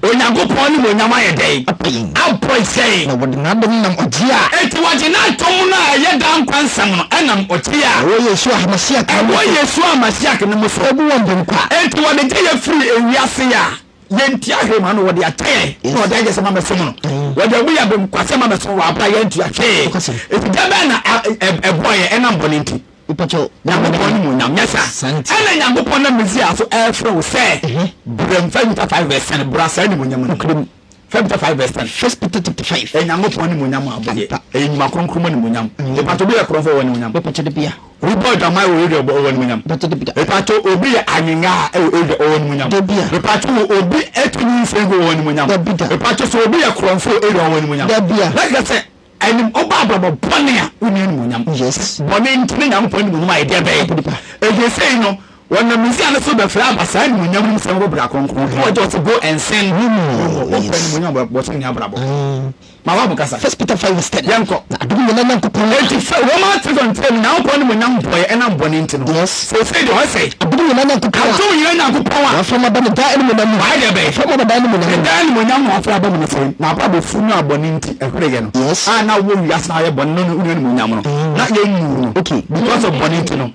Onyankopɔn animuonyam ayɛ dɛn? Abɔ yɛn. Abɔ yɛn. Na wɔde n'adom nam ɔgyeɛ a. Enti wɔgye n'adom no a ɛyɛ daa nkwa nsɛm no ɛnam ɔgyeɛ a. Ɛwɔ Yeshua HaMashiach no mu Ɛwɔ so. Yeshua HaMashiach no mu so. Abu wɔn bem kwa. Enti wɔde gye yɛn firi ewiase a yɛntua hwee ma no, wɔde akyɛ yɛn, na wɔde agye sɛ ma mɛsom no. Wɔde abu yɛn bem kwa sɛ ma mɛsom wɔ abere a yɛntua hwee. Enti deɛ bɛn na ɛbɔɔ yɛn ɛnam bɔne nti? Mepakyɛw, Nyankopɔn animuonyam, nyɛ saa? Ɛna Nyankopɔn nam Mesia so ɛrefrɛ wo sɛ, Bra mu, 1 Peter 5 verse 10, bra saa animuonyam no mu. 1 Peter 5 verse 10. First Peter chapter 5. Ɛyɛ Nyankopɔn animuonyam a abɔdeɛ. Ɛyɛ nnwuma kronkron mu animuonyam. Mepakyɛw, obi yɛ korɔmfo ɔwɔ animuonyam? Mepakyɛw, dabia. Obi bɔ adwaman wɔ radio ɔwɔ animuonyam? Mepakyɛw, dabida. Mepakyɛw, obi yɛ anwengaa ɛwɔ radio ɔwɔ animuonyam? Dabia. Mepakyɛw, obi ɛtu nyinsɛn gu ɔwɔ animuonyam? Dabida. Mepakyɛw, sɛ obi yɛ korɔmfo wɔ radio ɔwɔ animuonyam? Dabia. Na kyerɛ sɛ Anim, ɔba abrabɔ bɔne a wonni animuonyam. Yes. Bɔne nti ne Nyankopɔn animuonyam ayɛ deɛ bɛn? Nipa. Enti sei no, wɔnam Mesia no so bɛfrɛ aba saa animuonyam no mu sɛ wɔbɔ bra kronkron. Na wɔgye ɔse go and sin no more. Wɔmpɛ animuonyam a wɔhyɛ ne abrabɔ. Ma Bible kasa. First Peter 5 verse 10. Yɛnkɔ. Na adom nyinaa Nyankopɔn. Enti fɛ Romans 3 verse 10 Nyankopɔn animuonyam bɔeɛ ɛnam bɔne nti no. Yes. Seesei deɛ ɔsɛ. Adom nyinaa Nyankopɔn a. Adom nyinaa Nyankopɔn a. Wafrɛ mo aba ne daa animuonyam mu. Wayɛ deɛ bɛn? Wafrɛ mo aba daa animuonyam mu. Ne daa animuonyam na wafrɛ aba mu no sɛn? N'abrabɔ funu a bɔne nti ɛhwereeɛ no. Yes. A na wowɔ wiase na ayɛ bɔne no ne wonni animuonyam no. Na yɛnnuu no. Okay. Because of bɔne nti no.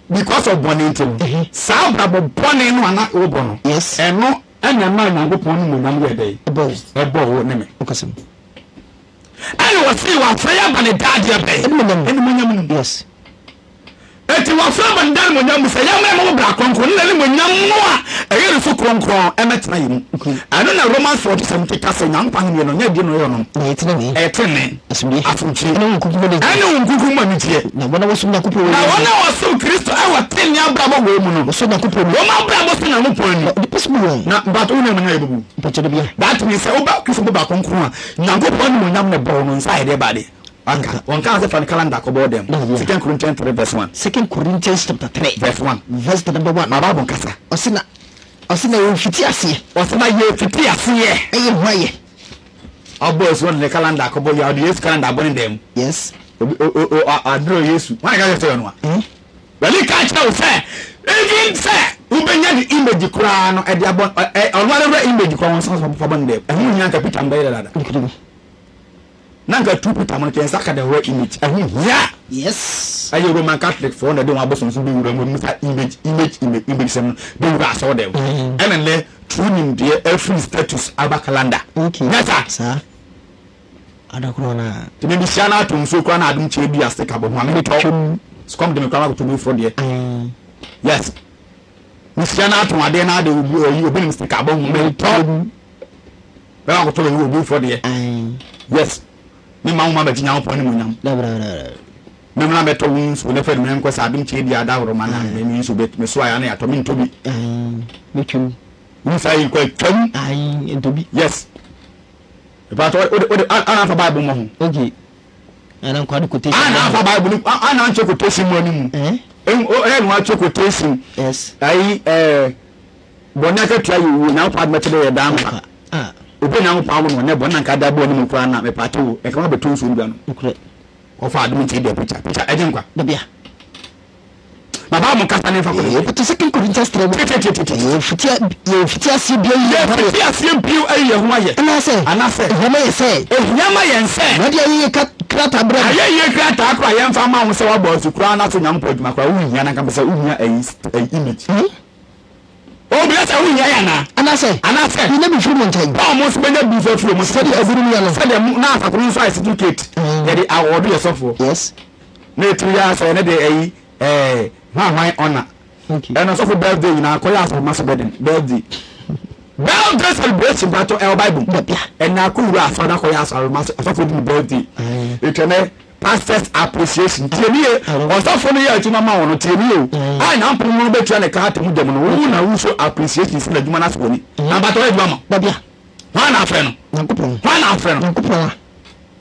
Because of bɔne nti no. Saa abrabɔ bɔne no a na wobɔ no. Yes. Ɛno ɛna ɛmaa Nyankopɔn animuonyam yɛɛ dɛn? Ɛbɔɔ wo. Ɛbɔɔ wo ne me. Wokasɛm. Ɛna wɔsee wafrɛ yɛ aba ne daa deɛ bɛn? Animuonyam. Animuonyam no mu. Yes. Enti wɔfrɛ ma ne daa animuonyam mu sɛ yɛmmrɛ ma bra kronkron ne n'animuonyam no a ɛyɛ ne so kronkron mmɛtena yɛn mu. Ɛno na Romans 14 17 ka sɛ Nyankopɔn ahenni no nyɛ adie na ɔyɛ ɔnom. Na ɛyɛ tenenee. Ɛyɛ tenenee. Asomdwoe. Asomdwoe. Ɛne Honhom Kronkron mu anigyeɛ. Ɛne Honhom Kronkron mu anigyeɛ. Na wɔn a wɔsom Nyankopɔn wɔ Na wɔn a wɔsom Kristo wɔ tenenee abrabɔ wei mu no. Wɔsɔ Nyankopɔn ani. Wɔn abrabɔ sɔ Nyankopɔn ani. Na onipa so bu wɔn. Na but wo na ɛmanya yɛbɛbu. Mpakyɛ da bia. That means sɛ woba Kristo bɔ bra kronkron a Nyankopɔn animuonyam na ɛbɔ wo no nsa ayɛ deɛ ba adeɛ. Wanka. Wɔnkaa sɛ fa ne calendar kɔbɔ dɛm. Yeah. Second Corinthians 3 verse 1. Second Corinthians chapter 3. Verse 1. Verse the number 1. Ma Bible nkasa. Ɔse na ɔse na yɛmfiti aseɛ. Ɔse na yɛmfiti aseɛ. Ɛyɛ ho ayɛ. Ɔbɔ esu ɔde ne calendar kɔbɔ yɛ ɔde Yesu calendar abɔ ne dɛm. Yes. Obi o o o aduro Yesu. Wɔn a ka kyerɛ sɛ ɔno a. Wɛni ka kyerɛ wo sɛ even sɛ wobɛnya ne image koraa no ɛde abɔ ɛ ɔno ara wura image koraa wɔn san fa bɔ ne dɛm. Ɛho nyina nka Peter mbɛyɛ dada. Na nka tu Peter mo no kyɛn nsa ka the real image. Ɛho hia. Yes. Ɛyɛ Roman Catholic foɔ na ɛde wɔn abosonsom bɛ wura mu mu sa image image image image sɛm no bɛ wura asɔre dɛm. Ɛna nnɛ true nimdeɛ afiri status aba calendar. Okay. Nyɛ saa. Saa. Adakorɔ na. Nti me mehyia no ato nsuo koraa na adom kyɛ bi a sticker bɔ ho a me metɔ. Sukɔm de me koraa makɔtɔ bi foforɔ deɛ. Yes. Mehyia no ato adeɛ na ade obi oyi obi nim sticker bɔ ho metɔ. Bɛma akɔtɔ baabi obi foforɔ deɛ. Yes. Me ma wo ma bɛgye Nyankopɔn animuonyam. Me mmra mɛtɔ wo nsuo na fɛ no menkɔ sɛ adom kyɛ bi adahoro ma na me me nsuo bɛ me so ayɛ na yɛatɔ mentɔ bi. Metwam. Wo nsa yi nkɔ atwam. Ntɔ bi. Yes. Ìpàtɔ o de o de ana afa Bible mɔ ho. Okay. Ana nkwa de quotation. Ana afa Bible no ana nkyɛ quotation mu animu. Eh? Ɛyɛ no akyɛ quotation. Yes. Ayi ɛɛ bɔne akatua yɛ owuo Nyankopɔn adom akyɛdɛ yɛ daa nkwa. Obi a Nyankopɔn awo no ɔnyɛ bɔne na nka ada bɔ anim koraa na mepaakyɛ wo ɛka ma bɛtɔ nsuo no bi ano. Nokorɛ. Ɔfa adom nti deɛ preacher preacher ɛgye nkwa. Dabia. Na Bible kasa ne nfa kɔ ne. Yɛkɔto Second Corinthians 3 mu. Tietietie. Yɛmfiti aseɛ bio ayi yɛn ho ayɛ. Yɛmfiti aseɛ bio ayi yɛn ho ayɛ. Anaasɛ. Anaasɛ. Ehia ma yɛn sɛ. Ehia ma yɛn sɛ. Wɔde ayɛyie krataa brɛ mo. Ayɛyie krataa koraa yɛmfa mma wo sɛ woabɔ asu koraa na so Nyankopɔn adwuma koraa wonhia na nka mpɛ sɛ wohia ayi image. O bia sɛ wohia yɛ anaa? Anaasɛ. Anaasɛ. Yɛnya bi firi mo nkyɛn. Paul mo nso bɛnya bi nso afiri mo. Sɛdeɛ ebinom yɛ no. Sɛdeɛ mo na asafo no nso ayɛ certificate. Yɛde awɔɔdo yɛ sɔfoɔ. Yes. Na etiri yɛ asɛ ɛne deɛ ɛyi ɛɛ hwan hwan ɔna. Okay. Ɛna sɔfo birthday nyinaa kɔyɛ asafo ma so bɛden birthday. Birthday celebration patɔ ɛwɔ bible mu. Dabia. Ɛna akɔ wura asɔre na akɔyɛ asɔre ma so asɔfo di ne birthday. Etwa nɛ pastors appreciation tie ni ye ɔsɔfo no yɛ adwuma ma wɔn no tie ni ye o a nyampɔn no bɛtua ne ka ato mu dɛm no wo na wo so appreciation si n'adwuma no ase wɔ ni na mpatɔ yɛ adwuma ma. Dabia. Hwan na afrɛ no? Nyankopɔn. Hwan na afrɛ no? Nyankopɔn a.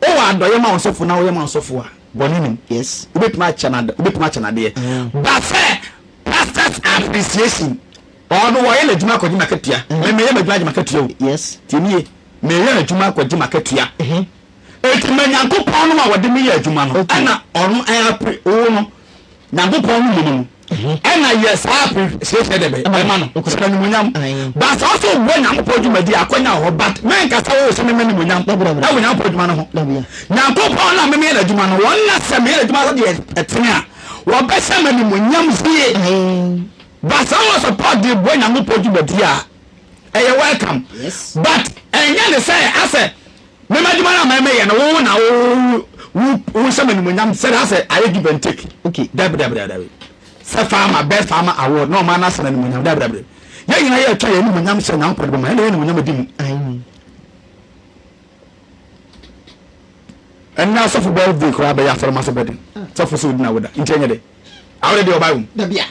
Wowɔ adɔyɛ ma ɔsɔfo na woyɛ ma ɔsɔfo a, bɔne nim. Yes. Wobɛtumi akyɛ no wobɛtumi akyɛ no adeɛ. Ba sɛ pastors appreciation ɔno wɔyɛ n'adwuma akɔgye m'akatua. Me meyɛ m'adwuma agye m'akatua o. Yes. Tie nie, meyɛ adwuma akɔgye m'akatua. Enti ma Nyankopɔn no a wɔde me yɛ adwuma no ɛna ɔno ɛapre wo no Nyankopɔn no mmom no ɛna yɛ saa appreciation dɛ bɛ ɛma no sɛ animuonyam ba sɛ ɔsɛ ɔboa Nyankopɔn dwumadi akwanya wɔ hɔ but menka sɛ wo sɛ mema animuonyam ɛwɔ Nyankopɔn adwuma no ho Nyankopɔn no a memeyɛ n'adwuma no wɔn na sɛ meyɛ n'adwuma sɛ deɛ ɛtene a wɔbɛhyɛ me animuonyam yie ba sɛ wɔ support de boa Nyankopɔn dwumadi a ɛyɛ welcome but ɛnyɛ ne sɛ asɛ Me m'adwuma no a mɛmɛyɛ no wo na wo wo wo hyɛ me animuonyam sɛ asɛ ayɛ give and take. Okay. Dabi dabi dabi dabi. Sɛ farmer best farmer award na ɔma no asɛ animuonyam dabi dabi. Yɛn nyinaa yɛ atwa yɛn animuonyam hyɛ Nyankopɔn de bɛma yɛn na yɛn animuonyam di mu. Ɛnna asɔfo birthday koraa bɛyɛ asɔre ma so bɛden. Sɔfo sɛ odi na woda nti ɛnyɛ dɛ. Awode deɛ ɔbae wom. Dabi a.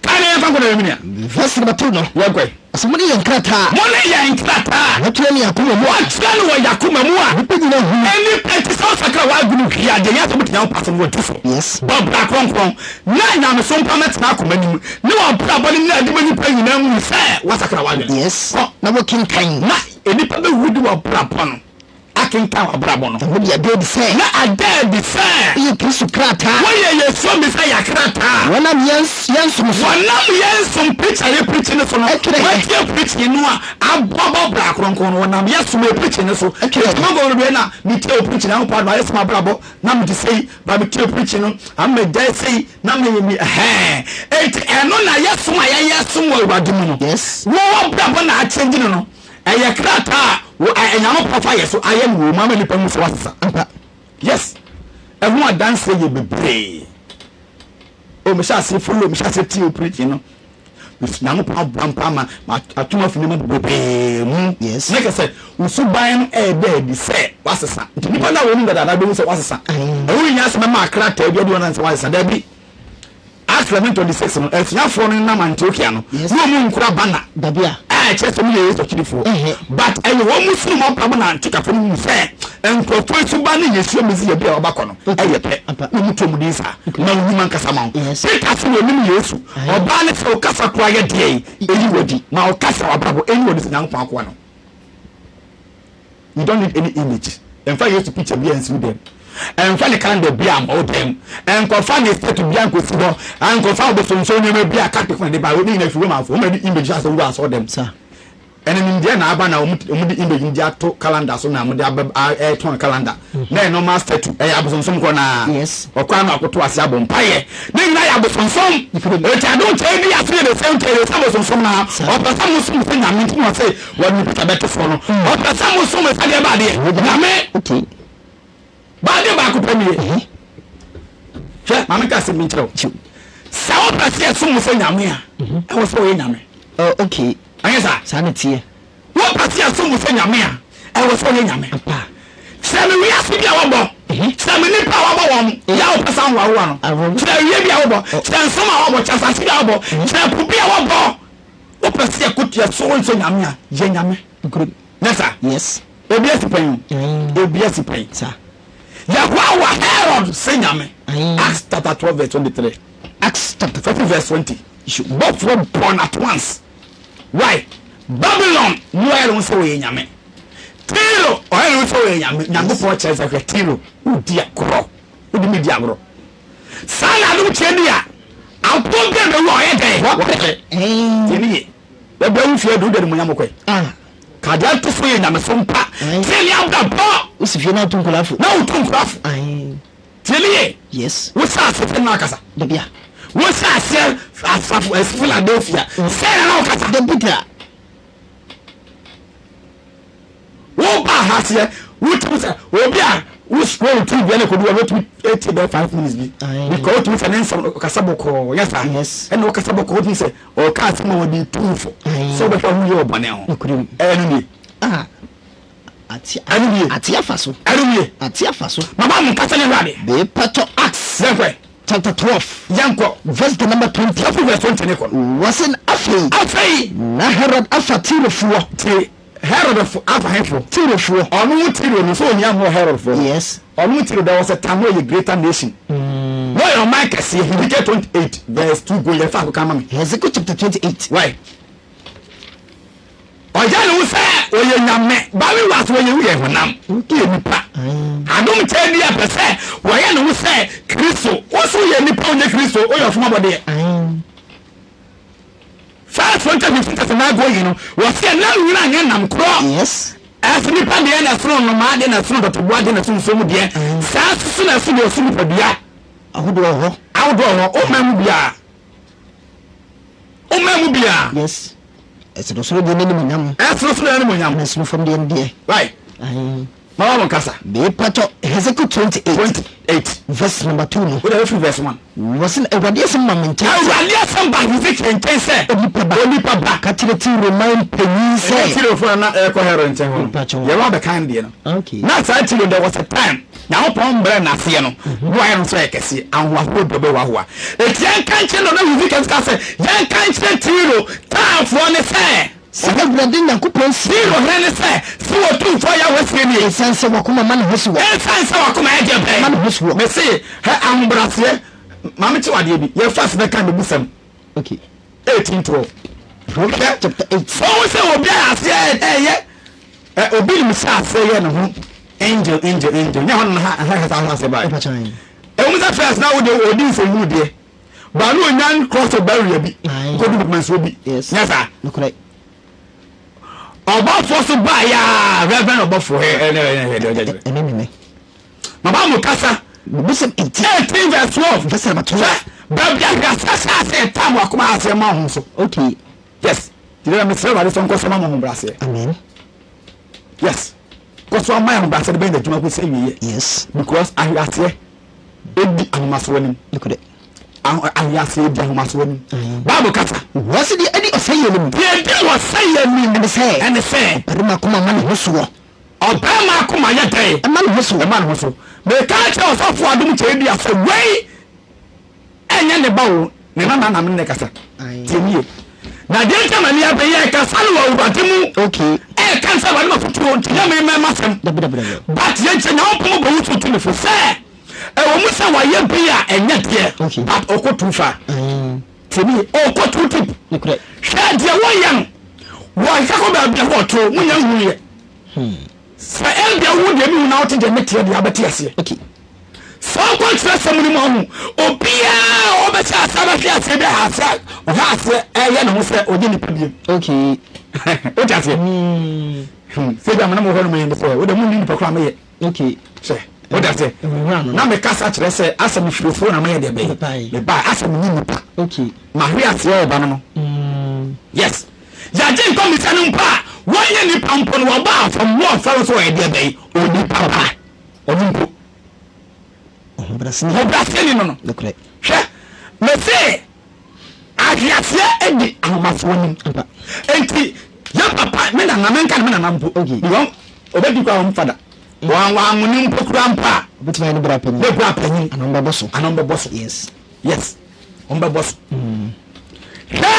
Kan na yɛmfa nkɔ na yɛn nua. Verse number 2 no. Yɛnkɔ yi. Ɔsɛ mo ne yɛn krataa. Mo ne yɛn krataa. Wɔatwerɛ no yɛn akoma mu a. Wɔatwerɛ no wɔ yɛn akoma mu a. Nnipa nyinaa hunu. Nnipa nti sɛ wosakra w'adwene hwie a, deɛ ɛhia sɛ wobɛtumi awo pasɛm wɔ ti so. Yes. Bɔ bra kronkron na nyamesom pa mmɛtena akoma no mu ne w'abrabɔ no nyinaa adi ma nnipa nyinaa nhunu sɛ woasakra w'adwene. Yes. Kɔ. Na wɔkenkan. Na nnipa bɛhu de w'abrabɔ no. Akenkan w'abrabɔ no. Na wode ada adi sɛ. Na ada adi sɛ. Woyɛ Kristo krataa. Woyɛ Yesua Mesia krataa. Wɔnam yɛn yɛn som so. Wɔnam yɛn som preach a yɛ preach no so no. Ɛtwerɛ yɛ. Wɔatie preaching no a aboabɔ bra kronkron no. Wɔnam yɛ som yɛ preaching no so. Ɛtwerɛ yɛ. Eti mabɔ bebree na metie wo preaching na ahopa ayɛ sɛ m'abrabɔ na mete sei ba metie wo preaching no ama magyae sei na me me ɛhɛn. Eti ɛno na yɛ som a yɛyɛ som wɔ Awurade mu no. Yes. Wo w'abrabɔ na akyɛngye no no. Ɛyɛ krataa a wɔ a Nyankopɔn fa yɛ so ayɛ no wɔ mu ama nnipa hu sɛ wasesa. Ampa. Yes. Ɛho adanseɛ yɛ bebree. Oh, mehyɛ aseɛ follow, mehyɛ aseɛ tie preaching no. Nyankopɔn aboa mpa ama matwe afi nneɛma bebree mu. Yes. Ne kɛ sɛ, wo suban no ɛɛda adi sɛ wasesa. Nti nnipa no a wɔnim dadaada bɛhu sɛ wasesa. Ɛho nhia sɛ mɛma krataa bi adi wɔn sɛ wasesa. Dabi. Acts 11:26 no, asuafoɔ no nam Antiokia no, na wɔn nkura banner a ɛkyerɛ sɛ wɔn yɛ Yesu akyirifoɔ. But ɛyɛ wɔn mu sunu wɔn apam na Antiokiafoɔ no hu sɛ nkurɔfoɔ yi suban ne Yesua Mesia bi a ɔba kɔ no ɛyɛ pɛ, na wɔn tu wɔn din saa. Na wɔn nnwuma nkasa ma wɔn. Peter sɛ wɔnim Yesu. Ɔbaa no sɛ ɔkasa koraa yɛ deɛ yi, ɛyi wadi. Ma ɔkasa w'abrabɔ ɛyi wadi sɛ Nyankopɔn akoa no. You don't need any image. Ɛmfa Yesu picture biara nsi wo dɛm. Ɛmfa ne calendar biara mmɔ wo dɛm. Ɛnkɔfa ne statue biara nkɔsi hɔ. Ɛnkɔfa abosonsom nneɛma bi a Catholic na de ba. Ne nyinaa fi Romanfoɔ. Wɔn na de image hyɛ asɛ wura asɔre dɛm. Sa. Ɛna nimdeɛ na aba na wɔn de image no de ato calendar so na wɔn de aba ɛtɔn calendar. Na ɛyɛ normal statue ɛyɛ abosonsom kɔ naa. Yes. Ɔkɔ ano akoto ase abɔ mpaeɛ. Ne nyinaa yɛ abosonsom. Eti ado nkyɛn bi ase yɛ the same thing ɛyɛ sɛ abosonsom naa. Ɔpɛ sɛ mo som sɛ nyame nti na ɔse wɔde ne picture bɛto soɔ no. Ɔpɛ sɛ mo som sɛ deɛ ba adeɛ nyame. Okay. Baade baako pɛ nie. Hwɛ, ma menka asɛm bi nkyerɛ wo. Sɛ wopɛ sɛ yɛsom wo sɛ nyame a, ɛwɔ sɛ woyɛ nyame. Oh, okay. Ɛnyɛ saa? Saa na ɛteɛ. Wopɛ sɛ yɛsom wo sɛ nyame a, ɛwɔ sɛ woyɛ nyame. Ampa. Kyerɛ me wiase bi a wɔbɔ. Kyerɛ me nnipa a wɔabɔ wɔn. Yɛ a wopɛ sɛ ahohoahoa no. Kyerɛ awia bi a wɔbɔ. Kyerɛ nsoromma a wɔbɔ. Kyerɛ asase bi a wɔbɔ. Kyerɛ po bi a wɔbɔ. Wopɛ sɛ yɛko yɛsom wo sɛ nyame a, yɛ nyame. Nyɛ saa? Yes. Obi asi pɛn o. Obi asi pɛn. Sa. Yɛhoahoa Herod sɛ nyame. Acts chapter 12 verse 23. Acts chapter 14 verse 20. Bɔfoɔ born at once. Why? Babylon mu ɔyɛ ne ho sɛ ɔyɛ nyame. Tiro ɔyɛ ne ho sɛ ɔyɛ nyame. Nyankopɔn kyerɛ sɛ hwɛ Tiro wodi agorɔ. Wodi me di agorɔ. Saa na adom kyerɛ bi a aboɔ bi a bɛwu a ɔyɛ dɛn? Wɔpɛ. Tie ne ye. Bɛbɛ wo fie do wode animuonyam kɔe. Ka deɛ ɛto so yɛ nyamesom pa. Tie ne abrabɔ. Wosi fie na wotu nkurafo. Na wotu nkurafo. Tie ne ye. Yes. Wohyɛ aseɛ sɛ na akasa. Dabi a. Wohyɛ aseɛ asafo Philadelphia sɛ na na wokasa. Dabi da. Woba ha aseɛ wotumi sɛ obi a wo scroll TV ɛna kodu hɔ wotumi etie bɛyɛ 5 minutes bi because wotumi sɛ ne nsɛm ɔkasa bɔkɔɔ yɛ saa ɛna ɔkasa bɔkɔɔ wotumi sɛ ɔka asɛm a wɔde tu fo sɛ wobɛhwɛ ho yɛ ɔbɔne ho ɛno nie. Ɛno nie. Ate afa so. Ɛno nie. Ate afa so. Mama mo nkasa ne Awurade. Bepatɔ Acts. Yɛnkɔ. Chapter 12. Yɛnkɔ. Verse the number 20. Yɛfiri verse 20 ne kɔ no. Wɔse afei. Afei. Na Herod afa Tirofoɔ. Tie Herod fo afa hefo. Tirofoɔ. Ɔno ho Tiro no so ohia mo Herod foɔ. Yes. Ɔno ho Tiro there was a time no ɔyɛ greater nation. Na ɔyɛ ɔman kɛseɛ. Hezekiel 28 verse 2 go yɛfa akɔka ma me. Hezekiel chapter 28. Why? Ɔyɛ ne ho sɛ ɔyɛ nyame. Bible was wɔyɛ woyɛ honam. Woyɛ nipa. Adom kyɛ bi a pɛ sɛ wɔyɛ ne ho sɛ Kristo. Wo so yɛ nipa wonyɛ Kristo. Woyɛ ɔfom abɔdeɛ. First Corinthians 15 39 going no, wɔse ɛnam nyina nyɛ nam korɔ. Yes. Ɛso nipa deɛ na ɛsono nnomaa deɛ na ɛsono dɔteboa deɛ na ɛsono nsuo mu deɛ. Saa nso so na ɛso deɛ ɔso nipadua. Ahodoɔ wɔ hɔ. Ahodoɔ wɔ hɔ. Woma mu biara. Woma mu biara. Yes. Ɛsono soro deɛ n'animuonyam. Ɛsono soro deɛ n'animuonyam. Na ɛsono fam deɛ deɛ. Right. Mama mo nkasa. Mepatɔ Hezekiel 28. 28. Verse number 2 no. Wode bɛfiri verse 1. Wɔse na Awurade asɛm ba me nkyɛn sɛ. Awurade asɛm ba Hezekiel nkyɛn sɛ. Onipa ba. Onipa ba. Ka kyerɛ Tiro man panyin sɛ. Ɛnyɛ Tirofoɔ na na ɛrekɔ Herod nkyɛn hɔ no. Yɛwɔ abɛkan deɛ no. Okay. Na saa Tiro there was a time Nyankopɔn mbrɛ n'aseɛ no na wayɛ no sɛ ɔyɛ kɛseɛ ahohoahoa bi ɔbɛhoahoa. Enti yɛnka nkyerɛ no na Hezekiel ka sɛ yɛnka nkyerɛ Tiro taafoɔ no sɛ. Sɛ Awurade Nyankopɔn seɛ nie. Tiro hene no sɛ, Sɛ Otumfoɔ Yahweh seɛ nie. Esiane sɛ w'akoma ma ne ho so wɔ. Esiane sɛ w'akoma yɛ deɛ bɛn. Ma ne ho so wɔ. Mese, hɛ ahobrɛaseɛ, ma mente wo adeɛ bi, yɛfa ase bɛka mmebusɛm. Okay. 18:12. Proverbs chapter 8. Sɛ wohu sɛ obi ayɛ aseɛ ɛyɛ, ɛ obi nim sɛ aseɛ yɛ ne ho angel angel angel, nyɛ hɔ na ha ha ha aseɛ baeɛ. Ɛwom sɛ first na wode ɔdi nsɛmhunu deɛ. Ba no onyan cross barrier bi kodu bɔmansuo bi. Nyɛ saa. Ɔbɔfoɔ so baa ya Reverend ɔbɔfoɔ ɛnɛ. Maba mo kasa. Bísí 18. 18 verse 12. Verse number 12. Baabi ahwɛ asase ase tam wakoma ase ma ho so. Okay. Yes. Gyina na mesrɛ Awurade sɛ nkɔ so ma mo ho braseɛ. Amen. Yes. Kɔ so ama yɛn ho braseɛ de bɛyɛ n'adwuma kɔsi awieɛ. Yes. Because ahweaseɛ edi ahomasoɔ anim. Nokorɛ. Ahweaseɛ edi ahomasoɔ anim. Bible kasa. Wɔsi deɛ ɛdi ɔsɛeɛ anim. Deɛ ɛdi ɔsɛeɛ anim. Ɛne sɛ. Ɛne sɛ. Ɔbarima akoma ma ne ho soɔ. Ɔbarima akoma yɛ dɛn? Ɛma ne ho so. Ɛma ne ho so. Meka kyerɛ ɔsɔfo Adom Kyerɛdua sɛ wei ɛnyɛ ne ba o, ne nana na mene ne kasa. Tie nie. Na deɛ nti a m'ani abere yɛ kasa no wɔ Awurade mu. Okay. Ɛka sɛ Awurade ma fotuo nti nyɛ me mɛma sɛm. Dabi dabi dabi. But yɛn kyɛ Nyankopɔn bɔ wo so tu ne fo sɛ ɛwɔ mu sɛ wayɛ bi a ɛnyɛ deɛ. Okay. But ɔkɔ too far. Tie nie. Ɔkɔ too deep. Nokorɛ. Hwɛ deɛ wɔyɛ no. Wɔhwɛ kɔ baabi a wɔto mo nya nhu yɛ. Sɛ ɛndeɛ wo deɛ mehu na wote deɛ meteɛ deɛ abɛte aseɛ. Okay. Sɛ wokɔ kyerɛsɛm no mu ahu obiara a ɔbɛhyɛ ase abɛka. Ɔbɛhwe aseɛ bi aseɛ ɔhwɛ aseɛ ɛyɛ ne ho sɛ ɔnyɛ nipa biem. Okay. Wote aseɛ? Hmm. Sɛ bi a mo na mo hɔ nom yɛ sɛ wode mo nni nipa koraa meyɛ. Okay. Sɛ wote aseɛ? Na mekasa kyerɛ sɛ asɛ mefiri soro na meyɛ deɛ bɛyɛ. Mebae asɛ menye nipa. Okay. Mahwe aseɛ ɔba no no. Yes. Yɛagye nkɔmhyɛ no mpo a wɔnyɛ nipa mpo no wɔba afam wɔmfa no sɛ ɔyɛ deɛ bɛyɛ onipa pa. Ɔno mpo. Ɔhobrɛaseni no no. Hwɛ, mese ahweaseɛ di ahomasoɔ nim. Enti yɛ papa me nana menka ne me nana mpo. Because ɔbɛdi kora wɔn fada. Wɔn wɔn mpo kura mpo a. Obetumi ayɛ ne bra panyin. Ne bra panyin. Ana wɔn bɛbɔ so. Ana wɔn bɛbɔ so. Yes. Yes. Wɔn bɛbɔ so. Hwɛ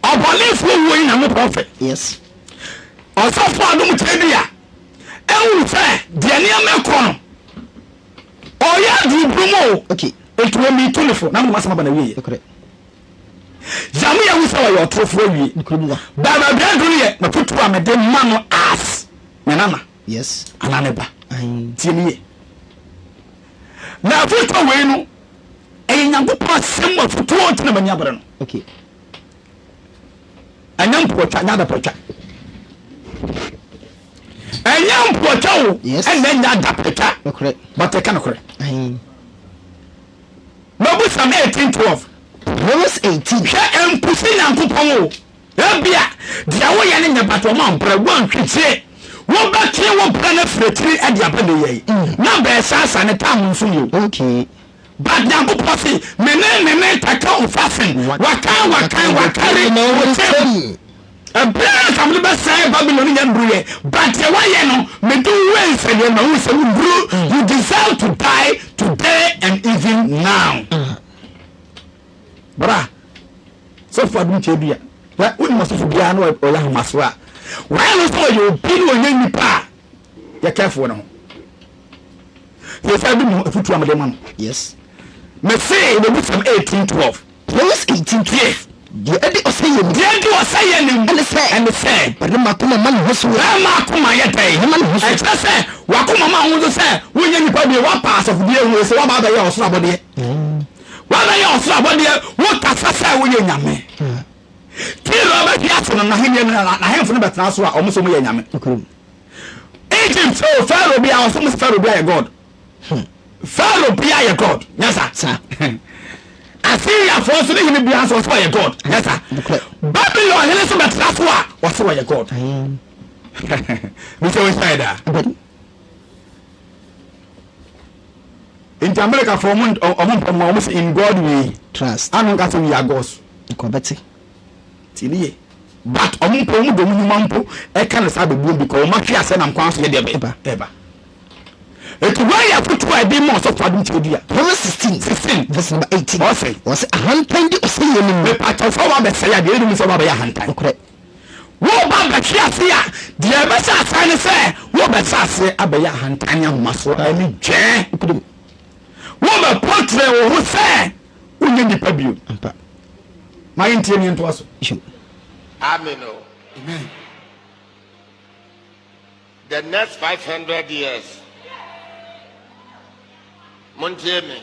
ɔbɔnefoɔ wuo yi Nyankopɔn fɛ. Yes. Ɔsɔfo adom kyɛ bi a ɛhunu sɛ deɛ nneɛma ɛkɔ no ɔyɛ aduruburu mu o. Okay. Nti wɔn mi tu ne fo na mo asɛm aba na wie yɛ. Yàmú yɛ hu sɛ ɔyɛ ɔtorofo awie. Baabi abira duro yɛ na tutu a mede ma no as ne nana. Yes. Ana ne ba. Tie ne yie. Na afotuo wei no ɛyɛ Nyankopɔn asɛm mu afotuo nti na m'ani abere no. Okay. Ɛnyɛ mpoatwa, ɛnyɛ adapatwa. Ɛnyɛ mpoatwa o, ɛna ɛnyɛ adapatwa. But ɛka nokorɛ. Mabusam 18:12. Proverbs 18. Hwɛ ɛmpusi Nyankopɔn o. Ebia deɛ woyɛ no nyɛ but ɔma mbrɛ woanhwehwɛ wobɛtwe wo brɛ no afiri akyiri de aba ne yɛi mm. na bɛɛsaasa ne tam nso yɛ o. Okay. But Nyankopɔn se, Mene ne ne taka ofasen, wakan wakan wakari okyem. Ɛberɛ a anka mede bɛsɛe Babylon no nya nnuruiɛ, but deɛ woayɛ no, mede wo wɔ nsɛnniɛ no, mahu sɛ wonnuru, you deserve to die today and even now. Bra, sɔfo adom kyɛ dua, hwɛ, wonim ɔsɔfo biara na ɔyɛ ahomasoɔ a, wayɛ no sɛ ɔyɛ obi na ɔnyɛ nipa a, yɛ careful wɔ ne ho. Sɛ bi mu afutuo a mede ma no. Yes. Mese Mmebusɛm 18:12. Proverbs 18:12. Deɛ ɛdi ɔsɛeɛ nim. Deɛ ɛdi ɔsɛeɛ nim. Ɛne sɛ. Ɛne sɛ. Barima akoma ma ne ho so. Barima akoma yɛ dɛn? Ɛma ne ho so. Ɛkyerɛ sɛ wakoma ma ho so sɛ wonyɛ nipa bio, wapa asɔfodie ho sɛ waba abɛyɛ ɔsoro abɔdeɛ. Wabɛyɛ ɔsoro abɔdeɛ, wokasa sɛ woyɛ nyame. Tiro bɛhwe ase no, n'ahenni no, n'ahemfo no bɛtena so a wɔn nso wɔyɛ nyame. Egypt oh Pharaoh bi a ɔsɛ mo sɛ Pharaoh bi ayɛ God. Hmm. Pharaoh bi ayɛ God. Nyɛ sa. Sa. Assyriafoɔ nso ne hene bi nso ɔsɛ ɔyɛ God. Nyɛ sa. Babylon hene nso bɛtena so a ɔsɛ ɔyɛ God. Mesɛ wɔnhyɛ daa. Nti America fo ɔmo ɔmo mpɛ mo ɔmo sɛ in God we trust. Ano nka sɛ we are gods. Nkɔbɛte. Ti ni ye. But ɔmo mpo ɔmo de ɔmo nnwuma mpo ɛka no saa bɛbuom because ɔmo ahwe asɛ nam kwan so yɛ deɛ bɛn Ɛba. ɛba. Eti wei yɛ afotuo a ɛde ma ɔsɔfo adom kyerɛdua. Proverbs 16 16 verse number 18. Ɔse. Ɔse ahantan di ɔsɛeɛ no mu. Mepakyɛw sɛ woba abɛsɛe adeɛ ɛnni mu sɛ woba abɛyɛ ahantan. Nokorɛ. Woba abɛhwe ase a deɛ ɛbɛhyɛ aseɛ ne sɛ wobɛhyɛ aseɛ abɛyɛ ahantan ne ahomasoɔ ɛne dwɛɛ. Nokorɛ mu. Wobɛpɔtrɛ wo ho sɛ wonyɛ nipa bio. Ampa. Ma yɛntie ne yɛntoa so. Amen o. Amen. The next 500 years. Montie me.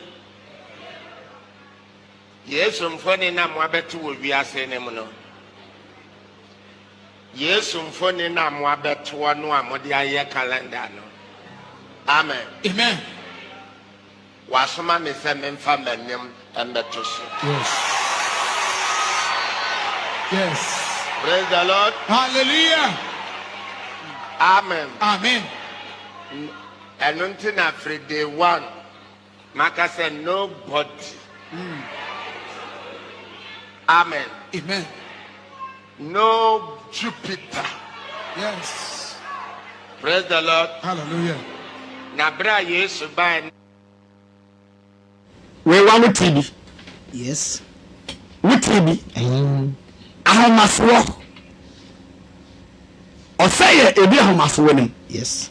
Yesu mfoni na moabɛto wɔ wiase no mu no. Yesu mfoni na moabɛtoɔ no a mode ayɛ calendar no. Amen. Amen. Wasoma me sɛ memfa m'anim mmɛto so. Yes. Yes. Praise the Lord. Hallelujah. Amen. Amen. Ɛno nti na firi day one maka sɛ nobody. Amen. Amen. No Jupiter. Yes. Praise the Lord. Hallelujah. Na bere a Yesu bae. Wei wa wo ti bi. Yes. Wo ti bi. Ahomasoɔ. Ɔsɛ yɛ ebi ahomasoɔ nim. Yes.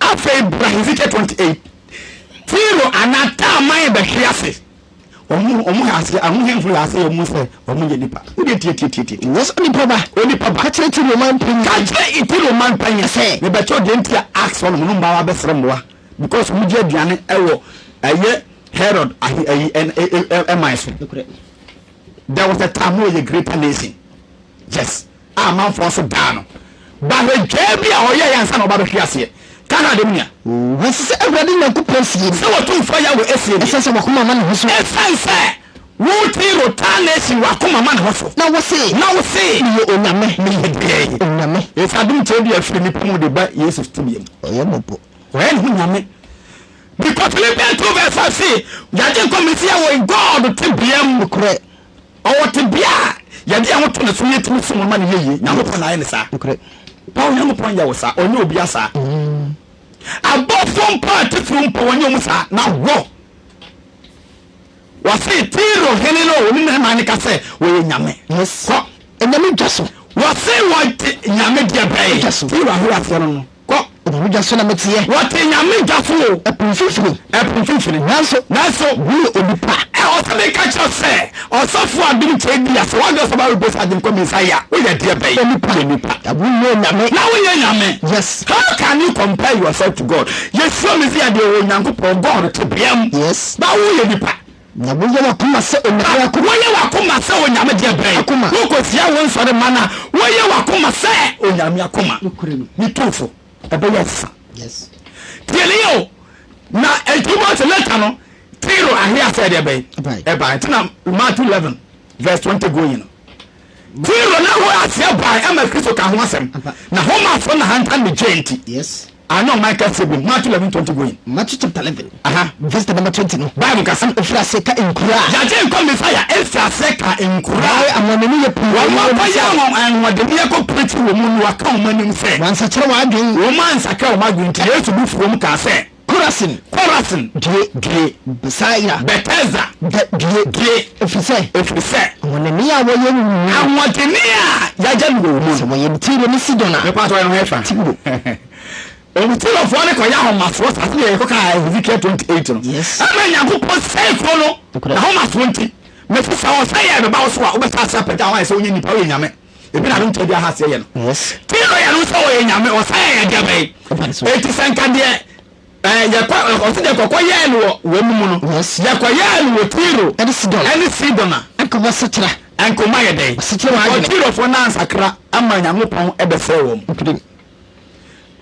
Afei bra Hezekiel 28. Tiro anaa Taaman bɛhwe ase. Wɔn wɔn hɛ ase ahohemfo yɛ ase yɛ wɔn sɛ wɔn yɛ nipa. Wo deɛ tie tie tie tie. Yes onipa ba. Onipa ba. Ka kyerɛ Tiro man panyin. Ka kyerɛ Tiro man panyin sɛ. Mebɛkyɛw deɛ nti a ask wɔn mo mmaa abɛsrɛ mmoa because wɔn gye aduane ɛwɔ ɛyɛ. Herod ahe ayi ɛn ɛ ɛ ɛman so. There was a time na ɔyɛ greater nation. Yes. A amanfoɔ nso daa no. Ba hwɛ dwaa bi a ɔyɛeɛ ansa na ɔba bɛhwe aseɛ. Ka ha deɛ me nua. Ɛsɛ sɛ Awurade Nyankopɔn sie ni. Sɛ Otumfoɔ Yahweh esie ni. Ɛsɛ sɛ w'akoma ma ne ho so. Ɛsiane sɛ wo Tiro taa nation w'akoma ma ne ho so. Na wose. Na wose. Meyɛ onyame. Meyɛ deɛn? Onyame. Enti adom kyɛɛ bi a ɛfiri nnipa mu de ba Yesu tebea mu. Ɔyɛ mmɔbɔ. Ɔyɛ ne ho nyame. Because Philippians 2 verse 5 se, yɛagye nkwa Mesia wɔ God tebea mu. Nokorɛ. Ɔwɔ tebea a yɛde yɛn ho to ne so na yɛtumi som no ma no yɛ yie. Nyankopɔn na ayɛ no saa. Nokorɛ. Paul Nyankopɔn yɛ wo saa. Ɔnyɛ obia saa. Abɔfoɔ mpo a titiriw mpo wɔnyɛ wɔn saa. Na wɔ wɔse Tiro hene no a ɔne ne man no ka sɛ wɔyɛ nyame. Yes. Kɔ. Anyame dwa so. Wɔse wɔte nyame deɛ bɛn? Dwa so. Tiro ahweaseɛ no no. Kɔ. Onyame dwa so na meteɛ. Wɔte Nyame dwa so o. Ɛpo mfimfini. Ɛpo mfimfini. Nanso. Nanso. Woyɛ onipa. Ɛ, ɔsɛ meka kyerɛ wo sɛ, ɔsɔfo adom kyɛ bi a, sɛ woadwene sɛ wobɛ replace Agyenkwa Messiah a, woyɛ deɛ bɛn? Onipa. Woyɛ nipa. Na wonyɛ Onyame. Na wonyɛ Nyame. Yes. How can you compare yourself to God? Yeshua Messiah deɛ ɔwɔ Onyankopɔn, God, tebea mu. Yes. But woyɛ nipa. Na woyɛ w'akoma sɛ Onyame akoma. Woyɛ w'akoma sɛ Onyame deɛ bɛn? Akoma. Wokɔsia wo nsɔre mma no a, woyɛ w'akoma sɛ Onyame akoma. Nokorɛ no. Ne tumfo, ɛbɛyɛ sa. Yes. Tie ne yɛ o. Na enti wobɛhu sɛ later no, Tiro ahwe asɛ deɛ bɛn? Ɛbae. Ɛbae. Nti na Matthew 11 verse 20 going no. Tiro na ho aseɛ bae ɛma Kristo ka ho asɛm. Ampa. Na Homafoɔ na hantan ne gyee nti. Yes. Anyɛ ɔman kɛseɛ bio. Matthew 11 20 going. Matthew chapter 11. Aha. Verse number 20 no. Bible kasa. Ɛna ofiri aseɛ ka nkuro a. Yagye nkwa Messiah efiri aseɛ ka nkuro a. Wɔayɛ anwanwadeɛ yɛ pii wɔ Wɔn mu akɔyɛ sɛ. anwanwadeɛ kɔ preaching wɔ mu no waka wɔn anim sɛ. Wɔansakyera wɔn adwene. Wɔn ansakra wɔn adwene nti Yesu bo fuu wɔn kaa sɛ. Korasin. Korasin. Due. Due. Betsaida. Betesda. Bɛ due. Due. Ɛfiri sɛ. Ɛfiri sɛ. Anwanwadeɛ a wɔyɛ no wɔ mu. Anwanwadeɛ a yɛagya no wɔ wo mu. Sɛ wɔyɛ no Tiro ne Sidon a. Mepa atɔ yɛn ho ɛfa. Tiro. Wɔn Tirofoɔ no kɔyɛ ahomasoɔ saa sɛdeɛ yɛkɔkaa Hesekiel 28 no. Yes. Ɛma Nyankopɔn sɛe kuro no. Nokorɛ. N'ahomasoɔ nti. Mese sɛ ɔsɛeɛ bɛba wo so a, wobɛhyɛ aseɛ apagya wo ho ayɛ sɛ wonyɛ nipa, woyɛ nyame. Ebi na adomkyɛ bi aha aseɛ yɛ no. Yes. Tiro yɛ no sɛ ɔyɛ nyame, ɔsɛeɛ yɛ deɛ bɛn? Ɛba ne so. Enti sɛ nka deɛ ɛɛ yɛkɔ ɔse deɛ kɔkɔ yɛɛ no wɔ wɔn mu no. Yes. Yɛkɔ yɛɛ no wɔ Tiro. Ɛne Sidon. Ɛne Sidon a. Anka wɔasakyera. Anka wɔn ayɛ dɛn? Wɔasakyera wɔn adwene. Tirofoɔ no ansakra ama Nyankopɔn ɛbɛsɛe wɔn. Nokorɛ.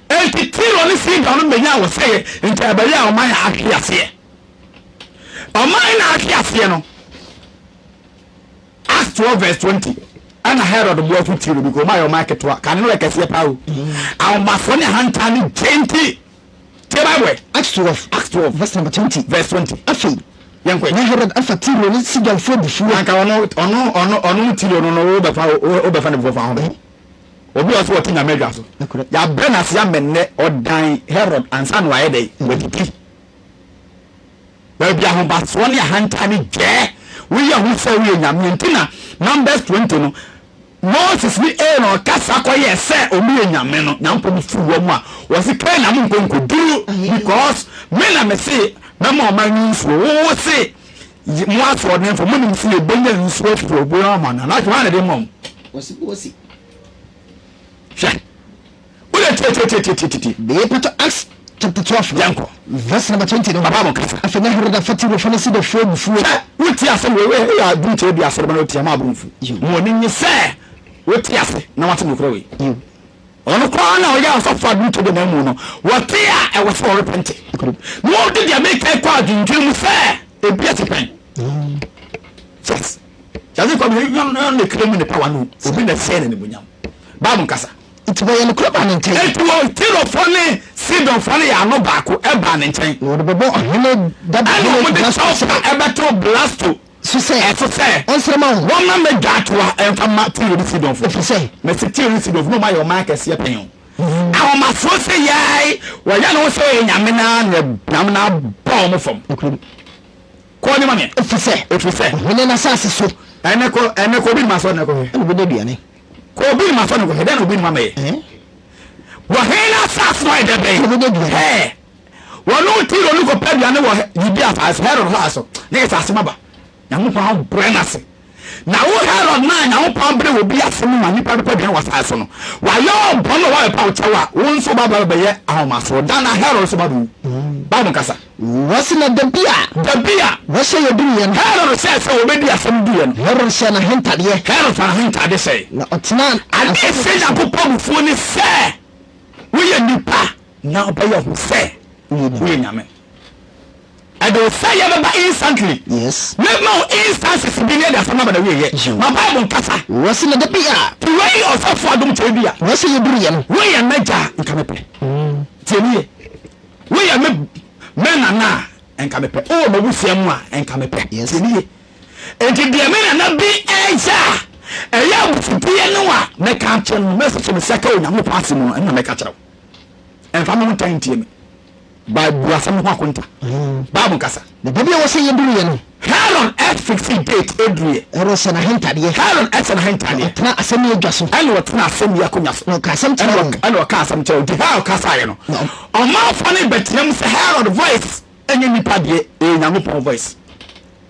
Enti Tiro ne Sidon no benyaa ɔsɛeɛ, enti ɛbɛyɛɛ ɔman a ahwe aseɛ. Ɔman no a ahwe aseɛ no, Acts 12 verse 20, ɛna Herod boa so Tiro because ɔman yɛ ɔman ketewa, kane no yɛ kɛseɛ paa o. Ahomasoɔ ne ahantan ne gye nti. Tie Bible ɛ. Acts 12, Acts 12 verse number 20. Verse 20. Afei, Yɛnkɔ. na Herod afa Tiro ne Sidonfoɔ abufuo. Anka ɔno ɔno ɔno ɔno Tiro no no wobɛfa wobɛfa ne bufuo fa ho bɛ. Obi a ɔse ɔte Nyame adwa so. Yɛabrɛ no ase ama nnɛ ɔdan Herod ansa na wayɛ dɛn? Wadidi. Baabi ahobasoɔ ne ahantan ne gyɛɛ woyɛ ho sɛ woyɛ Nyame nti na Numbers 20 no Moses ne Aaron kasa kɔyɛɛ sɛ ɔmo yɛ Nyame no Nyankopɔn bo fuu wɔn a wɔse Canaan mo nkɔ nkɔduru because me na mese mɛma ɔman no nsuo wo wo se Mo asoɔdenfo, monim sɛ yɛbɛnya nsuo afiri obuo ama no anaa? Hwan na ɛde ma mo? Hwɛ, wode tietietietietieti. Bɛyɛ pɛtɔ Acts chapter 12 no. Yɛnkɔ. Verse number 20 no. Papa mo kasa. Afei na Herod afa Tirofoɔ ne Sidonfoɔ abufuo. Hwɛ, wote ase wei wei yɛ adum kyɛ bi asɔre ma na wotia ma abo mfu. Mo ani nye sɛ wote ase na wate nokorɛ wei. Ɔno koraa na ɔyɛ ɔsɔfo a dwonto de mu no, wɔte a ɛwɔ sɛ wɔrepɛnte. Na wɔde deɛ meka kɔ adwendwene mu sɛ ebi asi pɛn. Yes. Yàtí kọ́ mi yọ̀n yọ̀n ne kiri mu ne pawa no obi na ɛsɛ na n'emunyam. Baabu nkasa. Nti wɔyɛ nokorɛ baa ne nkyɛn. Enti wɔ Tirofoɔ ne Sidonfoɔ no yɛ ano baako ɛbaa ne nkyɛn. Na wɔde bɛbɔ ɔhene dada Ɛna hene wɔde Blasto kyɛw sɛ. pa ɛbɛto Blasto. So sɛ. Ɛso sɛ. Ɔnsrɛ ma wɔn. Wɔmma mmɛdwa atoa mfa mma Tiro ne Sidonfo. Ɛfiri sɛ. Mese Tiro ne Sidonfo na wɔayɛ ɔman akɛseɛ pɛn o. Ahomasoɔ sɛ yɛn, wɔyɛ ne ho sɛ ɔyɛ nyame no ara na nyame no abɔ wɔn fam. Nokorɛm. Kɔ ne ma me. Ɛfiri sɛ. Ɛfiri sɛ. Ɔhene no asase so. Ɛnɛ kɔ, ɛnɛ kɔ obi nim asɔre na kɔhwɛ. Ɛna ɔbɛnya aduane. Kɔ obi nim asɔre na kɔhwɛ, dɛn na obi nim amɛyɛ? Wɔhene no asase no ayɛ dɛ bɛn? Ɛna ɔbɛnya aduane. Hɛɛ. Wɔne Tiro no kɔpɛ aduane wɔ Yudea asase so, Herod asase so, na yɛ sɛ asɛm aba. Nyankopɔn abrɛ no ase. Na wo Herod no a Nyankopɔn abrɛ wɔ bi ase no ma nnipa bɛpɛ aduane wɔ asase so no, wayɛ wo bɔne na wabɛpa wo kyɛw a, wo nso woba bɛyɛ ahomasoɔ. Da na Herod nso ba bɛwu. Bible nkasa. Wɔse na da bi a. Da bi a. Wɔhyɛ yɛ duruiɛ no. Herod hyɛɛ sɛ wɔbɛdi asɛm duiɛ no. Herod hyɛɛ n'ahentadeɛ. Herod fa n'ahentade hyɛe. Na ɔtenaa. Adeɛ ɛhyɛ Nyankopɔn abufuo ne sɛ woyɛ nipa na wobɛyɛ ho sɛ woyɛ Nyame. Ɛde wo sɛeɛ bɛba instantly. Yes. Mɛma wo instances bi ne ɛde asɛm no aba n'awieɛ. Ma Bible nkasa. Wɔse na da bi a. Te wei ɔsɔfo adom kyɛ bi a. Wɔse yɛ duruiɛ no. Woyɛ m'agya a nka mepɛ. Tie me yie. Woyɛ me me nana a nka mepɛ. Wowɔ m'abusua mu a nka mepɛ. Yes. Tie me yie. Enti deɛ me nana bi ɛyɛ a ɛyɛ abusudeɛ no a mɛka akyerɛ no, mɛsese me sɛ ka Onyankopɔn asɛm mu no, ɛno na mɛka kyerɛ wo. Ɛmfa me ho ntan ntie me. Bible bu asɛm no ho akonta. Bible nkasa. Na da bi a wɔsɛ yɛduruiɛ no. Herod fixi date eduruiɛ. Herod hyɛ n'ahentadeɛ. Herod hyɛ n'ahentadeɛ. Na ɔtena asɛnni adwa so. Ɛna ɔtena asɛnni akonnwa so. Na ɔka asɛm kyerɛ wɔn. Ɛna ɔka asɛm kyerɛ wɔn. Nti Herod kasaeɛ no, ɔmanfoɔ no bɛteam sɛ Herod voice ɛnyɛ nipa deɛ, ɛyɛ Nyankopɔn voice.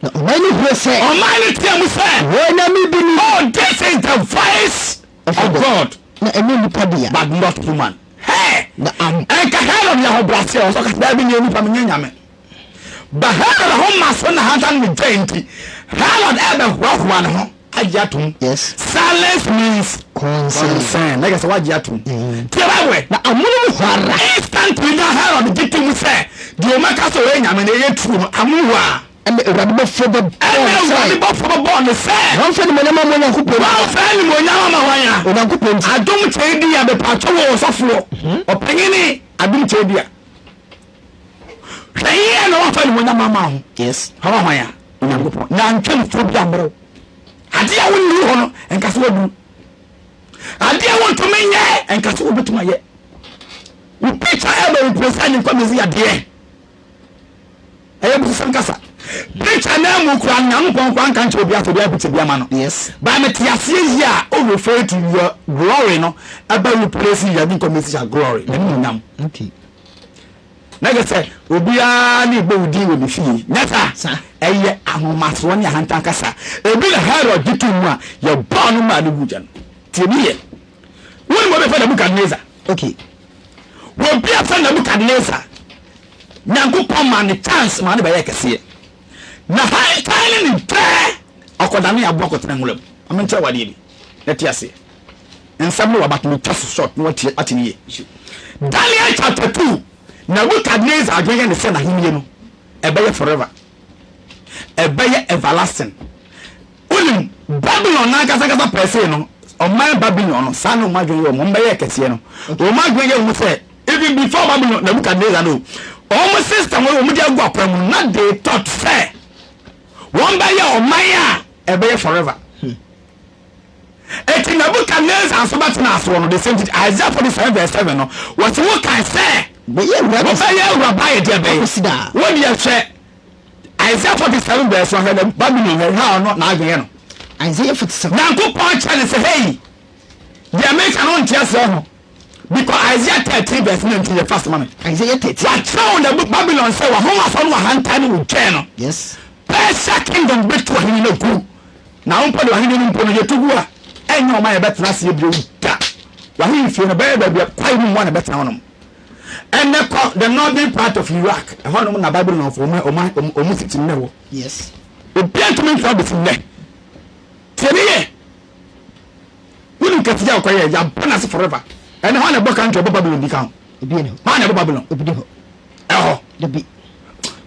Na ɔman no huro sɛ. Ɔman no team sɛ. Onyame bi ni. Oh, this is the voice of God. Na ɛnyɛ nipa dea. But not human. Hey! Na am. Ɛnka Herod yɛ ahobrɛaseɛ ɔsɛ ɔka sɛ daabi nyɛ nipa menyɛ nyame. But Herod ahomaso na ahantan ne gya nti Herod ɛbɛhoahoa ne ho agye atom. Yes. Silence means Consent. consent. Na kyerɛ sɛ wagye atom. Tie Bible ɛ. Na amonom hɔ ara. Instantly na Herod gye tom sɛ deɛ ɔmaka sɛ ɔyɛ nyame no ɛyɛ true no amonom hɔ ara. Ɛnna Awurade bɔfoɔ bɛbɔɔ Ɛnna no sɛ. Awurade bɔfoɔ bɛbɔɔ no sɛ. Wɔmfa animuonyam ama Onyankopɔn nti. Wɔmfa animuonyam ama hwan a? Onyankopɔn nti. Adom kyɛedua mepatwɔ wɔ ɔsɔfoɔ ɔpanyini adom kyɛedua. Hwɛ yie na wɔmfa animuonyam ama ho. Yes. Ama hwan a? Onyankopɔn. Na ntwa mfuo bi ammerɛw. Adeɛ a wonni hɔ no, nka sɛ waduru. Adeɛ a wontumi nyɛ, nka sɛ wobɛtumi ayɛ. Wo picture ɛbɛ replace anyimpa Mesia deɛ. Ɛyɛ abususɛm kasa. Picture naa mu koraa no Nyankopɔn koraa nka nkyerɛ obiara sɛ obiara picture bi ama no. Yes. But mete aseɛ yie a o refer to your glory no ɛbɛ replace your nkɔ Messiah glory n'animuonyam. Okay. Na kyerɛ sɛ obiara ne bɔ wo din wɔ ne fie. Nyɛ saa? Saa. Ɛyɛ ahomasoɔ ne ahantan kasa. Ebi na Herod gye too mu a yɛbɔɔ no maa no guu gya no. Tie me yie. Wonim obi a yɛfrɛ Nebuchadnezzar? Okay. Obi a yɛfrɛ Nebuchadnezzar Nyankopɔn maa no chance maa no bɛyɛɛ kɛseɛ. Na hantan ne ne dwɛɛ ɔkɔdane aboa kɔtena nwura mu. Ma menkyerɛ wo adeɛ bi na te aseɛ. Nsɛm no wɔ but metwa so short na watie ate ne yie. Daniel chapter 2 Nebuchadnezzar adwene yɛ ne sɛ n'ahennie no ɛbɛyɛ forever. Ɛbɛyɛ everlasting. Wonim, Babylon no ankasa ankasa per se no, ɔman Babylon no, saa na wɔn adwene yɛ wɔn, wɔn bɛyɛɛ kɛseɛ no, wɔn adwene yɛ wɔn sɛ, even before Babylon, Nebuchadnezzar no, wɔn system wɔ wɔn de agu akwan mu no, na they thought sɛ wɔn bɛyɛ ɔman a ɛbɛyɛ forever. Eti Nebuchadnezzar nso bɛtena asoɔ no, the same thing, Isaiah 47 verse 7 no, wɔsi wo kan sɛ, Bɛyɛ awuraba wɔbɛyɛ awuraba yɛ deɛ bɛyɛ. Akɔsi daa. Wo deɛ hwɛ Isaiah 47 verse 1 hwɛ na Babylon hwɛ hwɛ a ɔno n'adwene yɛ no. Isaiah 47. Nyankopɔn kyerɛ ne sɛ hei deɛ meka no nte aseɛ ho because Isaiah 13 verse 19 yɛ fast ma me. Isaiah 13. Wakyerɛ wo na Babylon sɛ wahomasoɔ no wahantan ne wo twɛn no. Yes. Persia kingdom bɛtu ɔhene no agu na wo mpo de ɔhene no mpo no yɛtu gu a ɛnyɛ ɔma yɛbɛtena aseɛ bio da. Wahemfie no bɛyɛ baabi a kwae mu mmoa na ɛbɛtena hɔnom. Ɛnɛ kɔ the northern part of Iraq, ɛhɔnom na Babylonfo wɔn wɔn wɔn city nnɛ wɔ. Yes. Obiara ntumi ntra besi nnɛ. Tie me yie. Wonim kɛse yɛ ɔkɔyɛ yɛabɔ n'ase forever. Ɛnɛ hɔ na ɛbɔ country ɛbɔ Babylon di ka ho. Obi ni hɔ. Hɔ na ɛbɔ Babylon. Obi ni hɔ. Ɛhɔ. Dabi.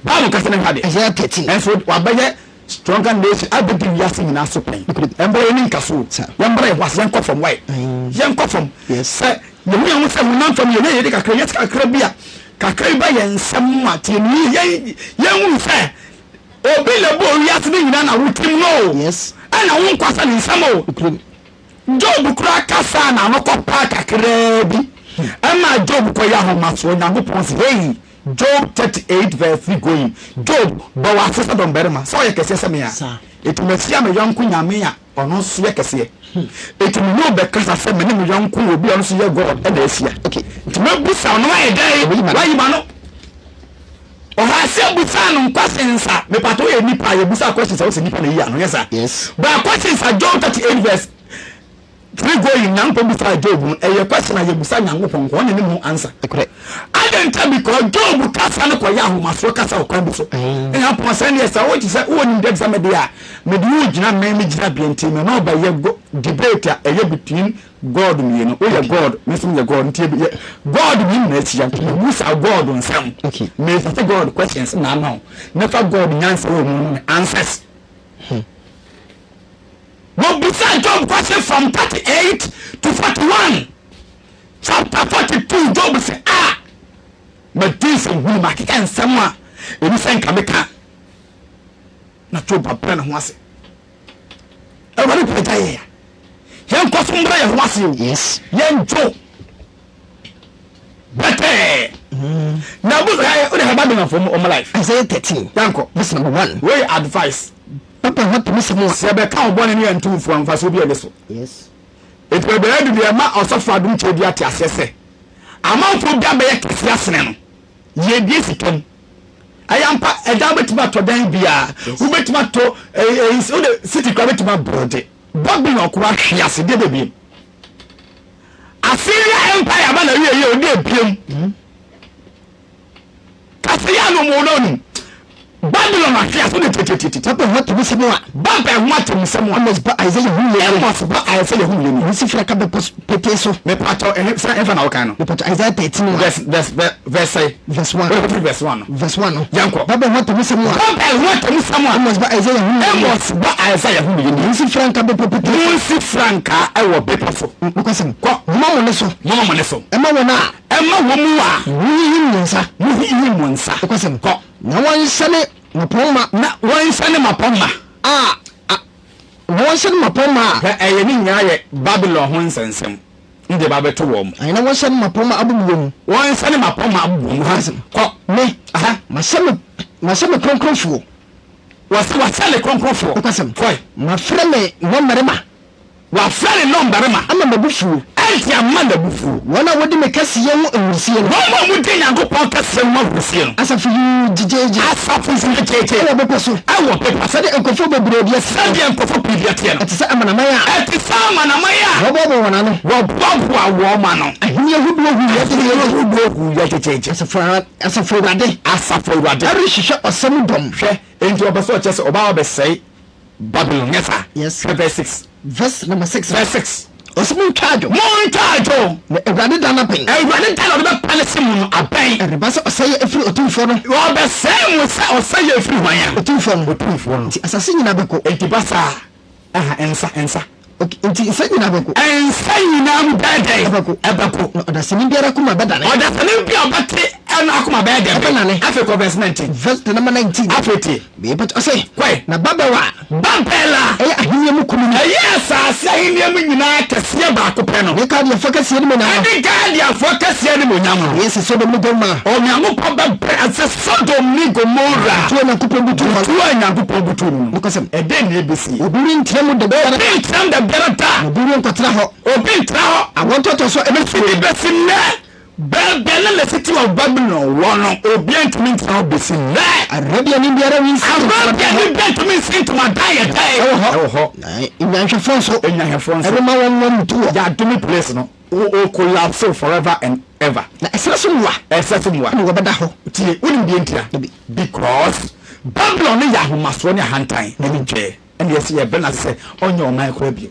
Bible kasa ne hwɛ adeɛ. Isaiah 13. Ɛnso wabɛyɛ stronger nation abɛdi wiase nyinaa so pɛn. Ɛmbra yɛn ni nka so o. Yɛmbra yɛn ho ase yɛnkɔ fam wae. Yɛnkɔ fam. Yes. Sɛ yɛhu yɛn ho sɛ honam fam yɛnyɛ yɛde kakra yɛ sika kakra bi a kakra bi ba yɛn nsam a tie no yie yɛn yɛnhunu sɛ obi na ɛbɔɔ wiase no nyinaa na wotim no o. Yes. Ɛna wo nkwa sɛ ne nsam o. Job koraa kasaa na ano kɔpaa kakraa bi ɛma Job kɔyɛ ahomasoɔ. Nyankopɔn se hei Job 38 verse 3 going, Job, bɔ w'ase sɛ dɔmbarima, sɛ ɔyɛ kɛseɛ sɛ me a, enti mahyia me yɔnko Nyame a ɔno nso yɛ kɛseɛ, enti me ne wo bɛkasa sɛ me ne me yɔnko obi a ɔno nso yɛ God na ahyia, enti mɛbusa wo na woayɛ dɛn? Woayi m'ano. Ɔhaseɛ busaa no questions a, mepatɔ woyɛ nipa a yɛbusa questions a wosɛ nipa na yi ano, nyɛ saa? Yes. But questions a Job 38 verse. Three going Nyankopɔn bisaa Job no, ɛyɛ question a yɛbisa Nyankopɔn nko, ɔne ne mu answer. Nokorɛ. Adɛn ntia? Because Job kasa no kɔyɛ ahomasoɔ kasa wɔ kwan bi so. Ae. Na Nyankopɔn sɛ, ɛnneɛ sɛ wogye sɛ wowɔ nimdeɛ te sɛ me deɛ a, mede wo regyina me me gyinabea nti, me ne wo bɛyɛ go debate a ɛyɛ between God mmienu. Woyɛ God, me nso meyɛ God, nti yɛ God mmienu na ahyia, nti mebusa God nsɛm. Okay. Mesisi God questions na ama wo, na fa God nyansa wɔ mu no me answers. Wɔbisaa Job question from 38 to 41. Chapter 42, Job sɛ, Ah! Madi nsɛmhunu, makeka nsɛm a ɛni sɛ nka meka. Na Job abrɛ ne ho ase. Awurade pagya yɛ a, yɛnkɔ so mbrɛ yɛn ho ase o. Yes. Yɛndwo bɛtɛɛ. Na bu ɛ o de hɛ Babylon fo ɔmo life. Isaiah 13. Yankɔ. Verse number 1. Wei advice. Papa ho tumi sɛ mo a. Sɛ yɛbɛka wo bɔne ne yɛn ntomfoɔ a, mfasoɔ biara nni so. Yes. Enti baabi a yɛadu deɛ, ɛma ɔsɔfo Adom Kyerɛdua te aseɛ sɛ, amanfoɔ bi abɛyɛ kɛseɛ asene no. Yiedie sika mu. Ɛyɛ ampa, ɛdan wobɛtumi atɔ dan biara, wobɛtumi atɔ ɛyi, wode city koraa wobɛtumi abuilde. Babylon koraa hwe ase, deɛ bɛ biem. Assyria Empire aba na wie yɛ, ɔde ebiem. Kasa yi a na ɔmo na onim. Babylon ahwe ase ne titititi. Babel ho atemmusɛm a. Babel ho atemmusɛm a. Amos ba Isaiah hu yɛ nie. Amos ba Isaiah hu yɛ nie. Wɔsi firi aka bepɔ petee so. Mepakyɛw ɛhe sɛ ɛhefa na wokan no? Mepakyɛw Isaiah 13 1. Verse verse verse sɛn? Verse 1. Wode kɔfiri verse 1 no. Verse 1 no. Yɛnkɔ. Babel ho atemmusɛm a. Babel ho atemmusɛm a. Amos ba Isaiah hu yɛ nie. Amos ba Isaiah hu yɛ nie. Monsi frankaa bepɔ petee so. Monsi frankaa ɛwɔ bepɔ so. Nokwasɛm. Kɔ. Momma mo nne so. Momma mo nne so. Ɛma wɔn a. Ɛmma wɔn mu a. Mohinhim mo nsa. Mohinhim mo nsa. Nokwasɛm. Kɔ. Na wɔnhyɛne mmapɔmma. Na wɔnhyɛne mmapɔmma. A, a, na wɔnhyɛne mmapɔmma a. Hwɛ, ɛyɛ ne nyinaa yɛ Babilon ho nsɛnsɛm ne deɛ ɛba abɛto wɔn. Ae, na wɔnhyɛne mmapɔmma aboboɔ mu. Wɔnhyɛne mmapɔmma aboboɔ mu. Nokwasɛm. Kɔ. Me, Aha. mahyɛ me, mahyɛ me kronkronfoɔ. Wɔse wɔahyɛ ne kronkronfoɔ. Nokwasɛm. Kɔe. Mafrɛ me nnɔmmarima. Wafrɛ ne nnɔmmarima. Ama m'abufuo. Adi ama n'abufuo. Wɔn a wɔdi me kɛseyɛ ho ahurisie no. Wɔn a wɔdi Nyankopɔn kɛseyɛ ho ahurisie no. Asafo yuu gyegyeegye. Asafo yuu gyegyeegye. Wɔ bepɔ so. Wɔ bepɔ so. Sɛdeɛ nkurɔfoɔ bebree deɛ teɛ no. Sɛdeɛ nkurɔfoɔ pii deɛ teɛ no. Ɛte sɛ amanaman a. Ɛte sɛ amanaman a. Wɔboaboa wɔn ano. Wɔboaboa wɔn ano. Ahennie ahodoɔ huuyɛ gyegyeegye. Ahennie ahodoɔ huuyɛ gyegyeegye. Asafo Asafo Awurade. Asafo Awurade. Ɛrehwehwɛ ɔsa mu dɔm. Hwɛ, enti ɔpɛ sɛ ɔkyerɛ sɛ ɔba abɛsɛe Babylon, nyɛ saa? Yes. Hwɛ verse 6. Verse number 6. Verse 6. Ɔsɛ montwa adwo. Montwa adwo. Na Awurade da no abɛn. Awurade da na ɔde bɛpanese mo no abɛn. Ɛreba sɛ ɔsɛeɛ afiri Otumfoɔ no. Ɔbɛsɛe mo sɛ ɔsɛeɛ afiri hwan a? Otumfoɔ no. Otumfoɔ no. Nti asase nyinaa bɛko. Enti ba saa. Aha, nsa, nsa. Okay, nti nsa nyinaa bɛko. Nsa nyinaa mu bɛyɛ dɛn? Ɛbɛko. Ɛbɛko. Na ɔdasani biara akoma bɛdane. Ɔdasani bi a ɔbɛte ɛno akoma bɛyɛ dɛn? Ɛbɛnane. Afei kɔ verse 19. Verse the number 19. Afei tie. Mepatɔ ɔse. Kɔe. Na Babel a. Babel a. Ɛyɛ ahenni mu kunini. Ɛyɛ asase ahenni mu nyinaa kɛseɛ baako pɛ no. Ne Kaldeafoɔ kɛseɛ animuonyam no. Ɛne Kaldeafoɔ kɛseɛ animuonyam no. Ɛyɛ sɛ Sodom ne Gomora. Onyankopɔn bɛbrɛ ase Sodom ne Gomora. Butuo a Nyankopɔn butuu hɔ no. Butuo a Nyankopɔn butuu no no. Nokwasɛm. Ɛdɛn na ɛbɛsie? Obi rentena mu da biara da. Obi rentena mu da biara da. Na obi renkɔtena hɔ. Obi rentena hɔ. Awoɔ ntoatoasoɔ a ɛbɛsi. Ɛfiri bɛsi nnɛ. Babel ne the city of Babylon wɔ no, obiara ntumi ntena hɔ besi nnɛ. Arabiani biara rensi ntomadan Arabiani hɔ. biara ntumi nsi ntomadan yɛ dɛn? Ɛwɔ hɔ. Ɛwɔ hɔ. Na nnwanhwɛfoɔ nso. Nnwanhwɛfoɔ nso. Ɛremma wɔn mmoa mu ntu hɔ. Yɛadome place no. O o collapse forever and ever. Na ɛserɛ so mmoa. Ɛserɛ so mmoa. Na wɔbɛda hɔ. Tie, wonim deɛ ntira? Dabi. Because Babylon no yɛ ahomasoɔ ne ahantan ne dwɛɛ. Ɛna yɛsi yɛbrɛ no ase sɛ ɔnyɛ ɔman koraa bio.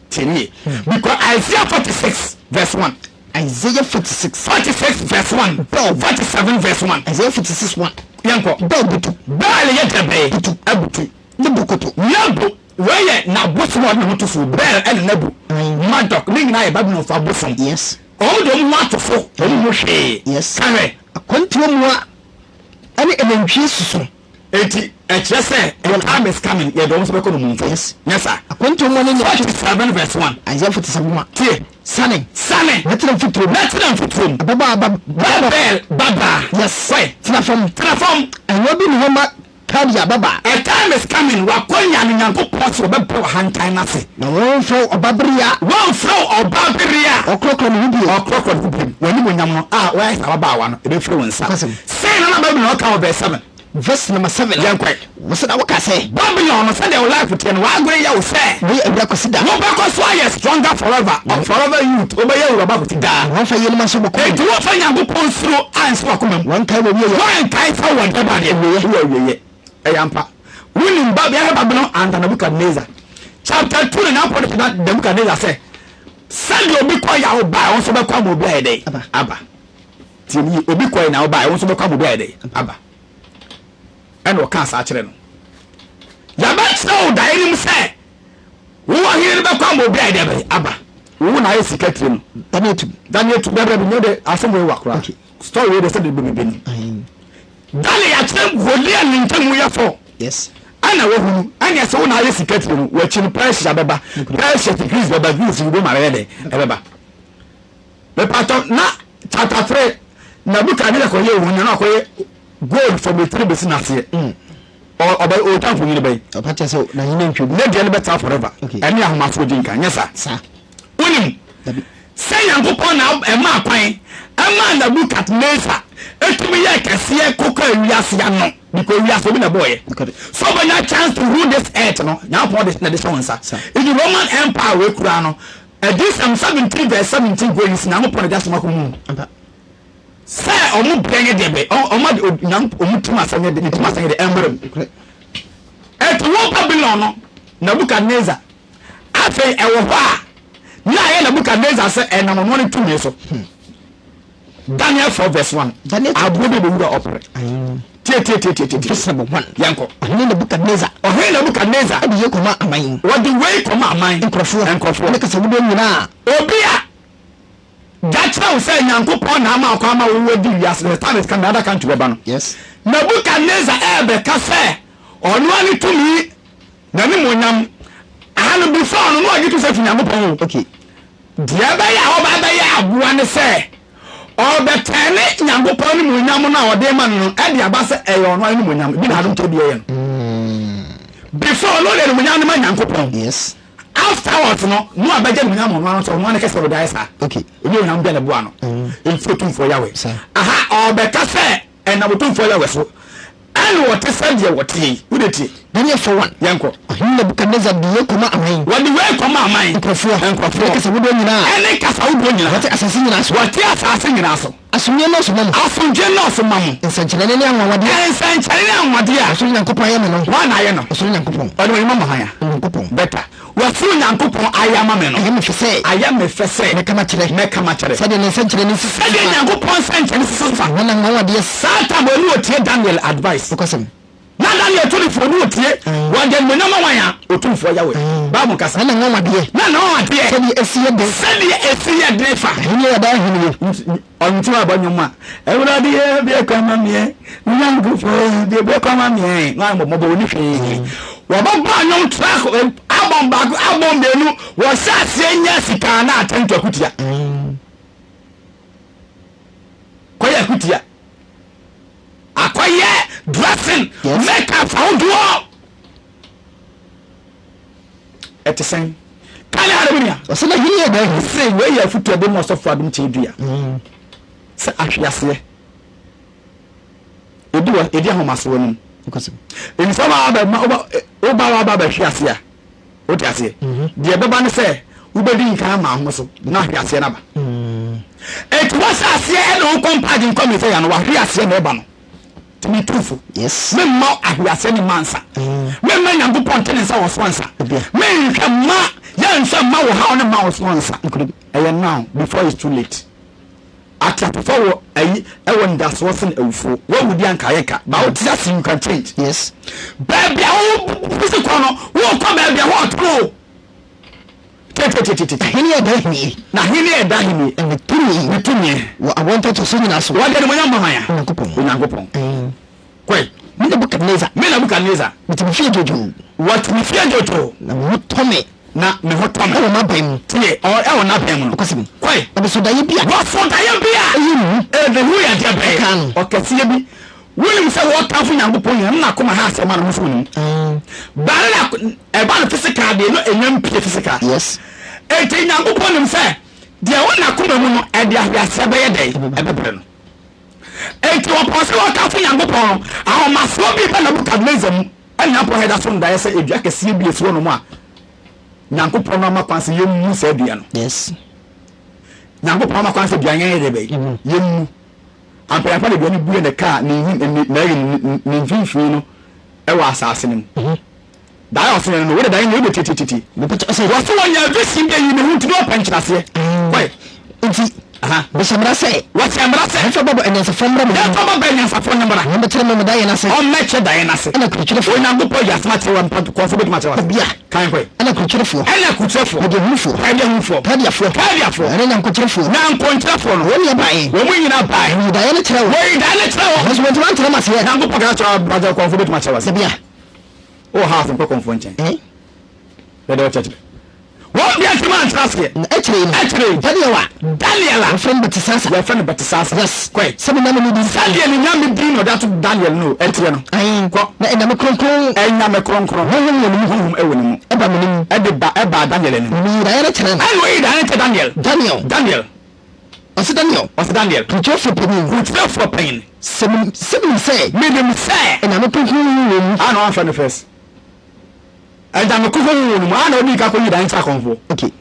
Tie nie. Because Isaiah 46 verse 1. Isaiah 46. 46 verse 1. Bel. 47 verse 1. Isaiah 46 1. Yɛnkɔ. Bel butu. Bel yɛ dɛbɛn. Butu. Abutu. Ne bo koto. Nebo. Wei yɛ n'abosom a ɔde ne ho to so. Bel ɛne Nebo. Marduk. Ne nyinaa yɛ Babylonfo abosom. Yes. Wɔn de wɔn ho ato so. Wɔn ho hwee. Yes. Ka hwɛ. Akwantuo mmoa ɛne anantwie susu. Enti ɛkyerɛ sɛ a time is coming yɛde wɔn nso bɛkɔ nnommumfa. Yes. Nyɛ saa? Akwantuo mu ne nea. 47 verse 1. Isaiah 47 1. Tie. Sane. Sane. Na tena mfuturo mu. Na tena mfuturo mu. Ababaa ba. Babel babaa. Yes. Kɔe. Tena fam. Tena fam. Ɛnyɛ bi ne hɔ ma Kaldea babaa. A time is coming w'akonya no Nyankopɔn se wɔbɛbrɛ w'ahantan no ase. Na wɔremfrɛ wo ɔbaberea. Wɔremfrɛ wo ɔbaberea. Ɔkorɔkorɔ ne ho bio. Ɔkorɔkorɔ ne ho bio. W'animuonyam no a woayɛ sɛ ababaawa no, ɛbɛfiri wo nsa. Nokwasɛm. Sɛn na na Bible no ka wɔ verse 7? Verse number 7. Yɛnkɔ. Wɔsɛ na woka sɛ. Babylon no sɛdeɛ wo life teɛ no w'adwene yɛ wo sɛ. Woyɛ awura kɔsi da. Wobɛkɔ so ayɛ stronger forever, forever youth, wobɛyɛ awuraba kɔsi daa. Na wɔmfa yeinom anhyɛ w'akoma mu. Enti womfa Nyankopɔn suro anhyɛ w'akoma mu. Wɔnkae w'awieɛ. Wɔnkae sɛ wowɔ dɛn adeɛ? Wowɔ awieɛ. Ɛyɛ ampa. Wonim Bab, yɛhwɛ Babylon under Nebuchadnezzar. Chapter 2 na Nyankopɔn de kyerɛ Nebuchadnezzar sɛ, sɛdeɛ obi kɔ yaw ba, wo nso bɛkɔ ama obi ayɛ dɛn? Aba. Tie me yie, obi kɔe na wobae, wo nso bɛkɔ ama obi ayɛ dɛn? Aba. Ɛna ɔkaa saa kyerɛ no. Yɛbɛkyerɛ wo daeɛ no mu sɛ wo ɔhene no bɛkɔ ama obi ayɛ dɛn bɛyɛ? Aba. Wo na ayɛ sika tire no. Daniel tu. Daniel tu bɛbrɛ bi nyɛ de asɛm wei wa koraa. Okay. Story wei de sɛ de bɛbɛbɛ ni. Daniel yɛakyerɛ Goliath ne ntam yɛ fɔ. Yes. Ɛna wahunu ɛne ɛsɛ wo na ayɛ sika tire no wakyi no Persia bɛba. Persia ti Greece bɛba Greece Roma bɛyɛ dɛ ɛbɛba. Mepatɔ na chapter 3 Nebuchadnezzar kɔyɛ wɔn na akɔyɛ gold from etiri besi n'aseɛ. Mm. Ɔbɛ ɔtwa mfonyin bɛyi. Ɔba kyɛ sɛ n'ahene ntwa mu. Ne deɛ no bɛtra forever. Okay. Ɛne ahomasoɔ di nkan nyɛ saa. Saa. Wonim sɛ Nyankopɔn na ɛmaa kwan ɛmaa Nebuchadnezzar etumi yɛ kɛseɛ kɔkɔ wiase ano because wiase obi na ɛbɔɔyɛ. So ɔbɛnya chance to rule this earth no Nyankopɔn de na de hyɛ wɔn nsa. Nti Roman Empire wei koraa no Adiyisɛm 17 verse 17 going si Nyankopɔn na ɛde asɛm akɔ mu sɛ ɔmo brɛ nyɛ deɛ bɛ ɔmo de Nyankopɔn ɔmo tim asɛm nyɛ de ne tim asɛm nyɛ de ɛmmerɛ mu. Ɛti wɔ Babylon no Nebuchadnezzar afei ɛwɔ hɔ a na ayɛ Nebuchadnezzar sɛ ɛnam ɔno ne tumi so. Daniel 4 verse 1. Daniel Aboɔ bi bɛwura ɔpere. Tie tie tie tie tie. Verse number 1. Yɛnkɔ. Ɔhene Nebukadnezar. Ɔhene Nebukadnezar. Ɛde yei kɔma aman. Wɔde wei kɔma aman. Nkurɔfoɔ. Nkurɔfoɔ. Ne kasawodoɔ nyinaa. Obi a da kyerɛ wo sɛ Nyankopɔn na ama ɔkwan ma wo adi wiase the time is coming other country bɛba no. Yes. Nebukadnezar ɛɛbɛka sɛ ɔno ara ne tumi n'animuonyam aha no before no na ɔgye to sɛ fi Nyankopɔn o. Okay. Deɛ ɛbɛyɛ a ɔba abɛyɛ aboa ne sɛ, ɔrebɛtɛne Nyankopɔn animuonyam no a ɔde rema no no de aba sɛ ɛyɛ ɔno ara animuonyam. Ebi na adom kyɛ bi yɛ no. Before no ɔde animuonyam no ma Nyankopɔn. Yes. Afterwards no, no abɛgye animuonyam ɔno ara sɛ ɔno ara ne kɛsɛ ɔde ayɛ saa. Okay. Obi onyam bia na ɛboa no. Nti Otumfoɔ Yahweh. Aha, ɔrebɛka sɛ Ɛnam Otumfoɔ Yahweh so ɛna wɔte sɛdeɛ wɔteɛ yi. Wo deɛ tie. Daniel 4 1. Yɛnkɔ. Ɔhene Nebukadnesar de yei kɔma aman. Wɔde wei kɔma aman. Nkurɔfoɔ. Nkurɔfoɔ. Ɛne kasawodoɔ nyinaa. Ɛne kasawodoɔ nyinaa. Wɔte asase nyinaa so. Wɔte asase nyinaa so. Asomdwoeɛ nnɔɔso mma mo. Asomdwoeɛ nnɔɔso mma mo. Nsɛnkyerɛnne ne anwanwadeɛ. Nsɛnkyerɛnne ne anwanwadeɛ a. Ɔsoro Nyankopɔn ayɛ me no. Hwan na ayɛ no? Ɔsoro Nyankopɔn. Ɔde wɔn ma hwan a? Onyankopɔn. Better. Wɔsoro Nyankopɔn ayɛ ama me no. Ayɛ me fɛ sɛ. Ayɛ me fɛ sɛ. Mɛka makyerɛ. Mɛka makyerɛ. Sɛdeɛ ne nsɛnkyerɛnne sisi fa. Sɛdeɛ Nyankopɔn nsɛnkyerɛnne sisi fa. Wɔn anwanwadeɛ. Saa tam ɔne ɔtie Daniel advice. Nokwasɛm. Na Daniel tu ne fo ɔne ɔtie. Wɔde animuonyam ma wan a? Otumfoɔ Yahweh. Bible nkasa. Na n'anwanwadeɛ. Na n'anwanwadeɛ. Sɛdeɛ ɛsi yɛ den. Sɛdeɛ ɛsi yɛ den fa. Ahennie yɛ daa ahennie. Ɔnto abɔ nnwom a, Awurade yɛ bie kwan ma meɛ, me Nyankopɔn bie bie kwan ma meɛ, na wɔn mmɔbɔ wɔn ni hwee. Wɔbɛbɔ nnwom track album baako, album mmienu, wɔhyɛ aseɛ nya sika na atɛn to akutia. Kɔyɛ akutia. Akɔyɛ dressing, makeup ahodoɔ. Ɛte sɛn? Ka ne ara me nua. Ɔsɛ n'ahenni yɛ dɛn? Ɔse wei yɛ afotu a ɛde ma ɔsɔfo adom kyɛ dua sɛ ahweaseɛ ɛdi wɔ ɛdi ahomasoɔ no mu. Nti sɛ woba woba woba bɛhwe ase a wote aseɛ mhm. deɛ ɛbɛba ne sɛ wobɛdi nkan ama ho so na ahwe aseɛ no aba. Ɛti mm. wɔhyɛ aseɛ ɛna wokɔ mpaagye nkɔ mi sɛ yɛ no wahwe aseɛ na ɛba no. Tumi tumfo. Yes. Memma ahweaseɛ ne mma nsa. Memma Nyankopɔn nte ne nsa wɔ so ansa. Menhwɛ mma yɛnhwɛ mma wo haw ne mma wo so ansa. Ɛyɛ now before it's too late. Ateasefo wɔ ayi ɛwɔ ndasoɔ sen awufoɔ. Wawu di anka ayɛ ka. Ba wote ase you can change. Yes. Baabi a wo bisi kɔ no, wokɔ baabi a hɔ ɔtoro. Tietietie. N'ahenni yɛ daa ahenni. N'ahenni yɛ daa ahenni. Na ne tumi. Ne tumi. Wɔ awoɔ ntoatoasoɔ nyinaa so. Wɔde animuonyam ma hwan a? Onyankopɔn. Onyankopɔn. Kɔe. Me Nebukadnezar. Me Nebukadnezar. Mete me fie dwoodwoo. Wɔte me fie dwoodwoo. Na me ho tɔ me. Na me ho tɔ me. Ɛwɔ m'aban mu. Tie, ɔ, ɛwɔ n'aban mu no. Nokwasɛm. Kɔe. Na mesoo daeɛ bi a. Wɔsoo daeɛ bi a. Ɛyɛ hu. Ɛde hu yɛ deɛ bɛn? Ɛkaa no. Ɔkɛseɛ bi. Wonim sɛ wɔtamfo Nyankopɔn nyina no n'akoma ha asɛm a no ho so wonim. Bare na ɛba no physical deɛ no ɛnya mpie physical. Yes. Enti Nyankopɔn nim sɛ deɛ ɛwɔ n'akoma mu no ɛde ahweaseɛ bɛyɛ dɛn? Ɛbɛbrɛ no. Enti wɔpɔn sɛ wɔkamfo Nyankopɔn no, ahomasoɔ bi ba Nebukadnesar mu, ɛna Nyankopɔn hɛ da so ndaeɛ sɛ dua kɛseɛ bi esi hɔnom a Nyankopɔn no ama kwan sɛ yɛmmu saa dua no. Yes. Nyankopɔn ama kwan sɛ dua yɛn yɛ dɛ bɛyi, yɛmmu. Ampayampa na dua no bue ne kaa ne nhin ne ne ne mfimfini no ɛwɔ asaase no mu. Daeɛ a ɔso yɛn no, wode daeɛ nyɛ wode titititi. Wɔse wɔnya vision bi ayi ne ho nti na ɔpɛ nkyerɛaseɛ. Kɔe. Nti, bɛhyɛ mmara sɛ. Wɔhyɛ mmara sɛ. Yɛmfa Babel anyansafoɔ mmra mo anim. Yɛmfa Babel anyansafoɔ no mmra. Na wɔmmɛkyerɛ me me daeɛ no ase. Wɔmmɛkyerɛ daeɛ no ase. Ɛna kurukyerɛfoɔ. Onyankopɔn yi asɛm akyerɛ wɔn, kɔmfoɔ bɛtumi akyerɛ wɔn ase. Obia. Kan kɔe. Ɛna kurukyerɛfoɔ. Ɛna kurukyerɛfoɔ. Nneduahunufoɔ. Nneduahunufoɔ. Kaldeafoɔ. Kaldeafoɔ. Ɛne nyankokyerɛfoɔ. Nyankokyerɛfoɔ no. Wɔn nyinaa baeɛ. Wɔn nyinaa baeɛ. Wɔyii daeɛ no kyerɛɛ wɔn. Wɔyii daeɛ no kyerɛɛ wɔn. Nanso wɔantumi ankyerɛ me aseɛ. Nyankopɔn ka kyerɛ wɔn, kɔmfoɔ bɛtumi akyerɛ wɔn ase. Obia. Wowɔ ha ase nkɔ kɔmfoɔ nkyɛn. Eh? Bɛdɛ ɔkyerɛkyerɛ. Wɔn deɛ ntoma antra aseɛ. Na akyire yi no. Akyire yi. Daniel a. Daniel a. Wɔfrɛ no Bɛtesasa. Wɔfrɛ no Bɛtesasa. Yes. Kɔe. Sɛ me nyame no din. Sɛdeɛ ne nyame din na ɔde ato Daniel no ɛteɛ no. Ae. Kɔ. Na anyame kronkron. Anyame kronkron. Honhom wɔ ne mu. Honhom ɛwɔ ne mu. Ɛba me nim. Ɛde ba ɛbaa Daniel anim. Na meyii daeɛ no kyerɛɛ no. Ɛna ɔyii daeɛ no kyerɛ Daniel. Daniel. Daniel. Ɔse Daniel. Ɔse Daniel. Kurukyerɛfoɔ panin. Kurukyerɛfoɔ panin. Sɛ menim sɛ menim sɛ. Menim sɛ. Anyame kronkron honhom wɔ mu. A na wamfrɛ no first. Anyame kronkron honhom wɔ ne mu. A na ɔdii kan kɔyii daeɛ kyerɛ akɔmfoɔ. Okay.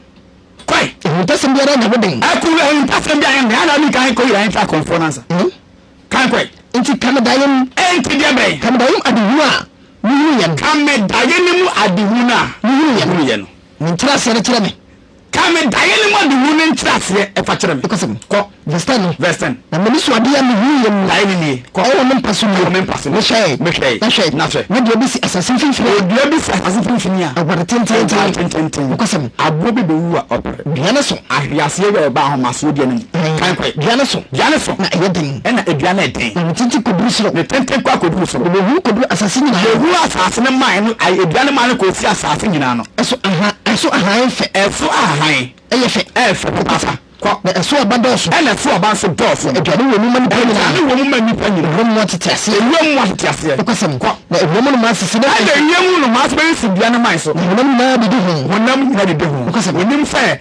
Kɔe. Ahuntasɛm biara nyɛ wo den. Ɛko ahuntasɛm biara nyɛ den. A na ɔdii kan kɔyii daeɛ kyerɛ akɔmfoɔ no ansa. Mm. Kan kɔe. Enti ka me daeɛ mu. Enti deɛ bɛn? Ka me daeɛ mu adehunu a mehunuiɛ no. Ka me daeɛ no mu adehunu a mehunuiɛ no. Ne nkyerɛaseɛ no kyerɛ me. Ka me daeɛ no mu adehunu no nkyerɛaseɛ fa kyerɛ me. Nokwasɛm. Kɔ. Verse 10 no. Verse 10. Na m'ani so adeɛ a mehunuiɛ mu. Daeɛ no nie. Kɔ. Ɛwɔ me mpa so nie. Ɛwɔ me mpa so nie. Mehwɛe. Mehwɛe. Na hwɛ. Na hwɛ. Na dua bi si asase mfimfini a. Dua bi si asase mfimfini a. Ɛware tenteenten. Ɛware tenteenten. Nokwasɛm. Aboɔ bi bɛwu a ɔpere. Dua no so. Ahweaseɛ wɔ ɛba ahomasoɔ dua no mu. Kan kɔe. Dua no so. Dua no so. Na ɛyɛ den. Ɛna dua no yɛ den. Na ne tenten kɔduru soro. Ne tenten kɔ akɔduru soro. Na ɛhuru kɔduru asase nyinaa. Na ɛhuru asase no mman no, dua no mman no kɔsi asase nyinaa no. Ɛso aha, ɛso ahan fɛ. Ɛso ahan. Ɛyɛ fɛ. Ɛyɛ fɛ papaapa. Kɔ. Na ɛso aba dɔɔso. Ɛna ɛso aba nso dɔɔso. Na aduane wɔ mu ma nnipa nyinaa. Aduane wɔ mu ma nnipa nyinaa. Ewuram mmoa tete aseɛ. Ewuram mmoa tete aseɛ. Nokwasɛm. Kɔ. Na ewuram nnomaa sisi ne. Ɛna ewiem nnomaa nso bɛsisi dua no mman so. Na honam nyinaa didi ho. Honam nyinaa didi ho. Nokwasɛm. Onim sɛ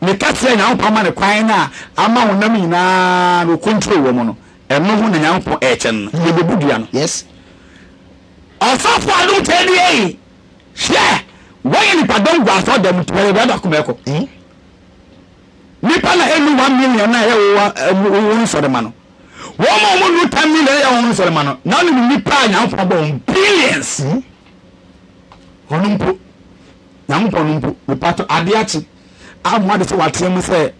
ne kɛseɛ Nyankopɔn ama no kwan no a ama honam nyinaa no control wɔ mu no, ɛno ho na Nyankopɔn ɛrekyɛ no no. Yɛbɛbu dua no. Yes. Ɔsɔfo adom kyɛ dua yi. Hwɛ! Wɔyɛ nnipadɔm gu asɔrdan mu nti wɔyɛ baabi akoma ɛkɔ. Nnipa na ɛnu 1 million na ɛyɛ wo wo nsɔre ma no. Wɔn a wɔn nu 10 million ɛyɛ wɔn nsɔre ma no. Na wɔn nnipa a Nyankopɔn bɔ wɔn billions. Wɔn mpo Nyankopɔn no mpo nipa to adeɛ akye a mo ade sɛ wateɛ mu sɛ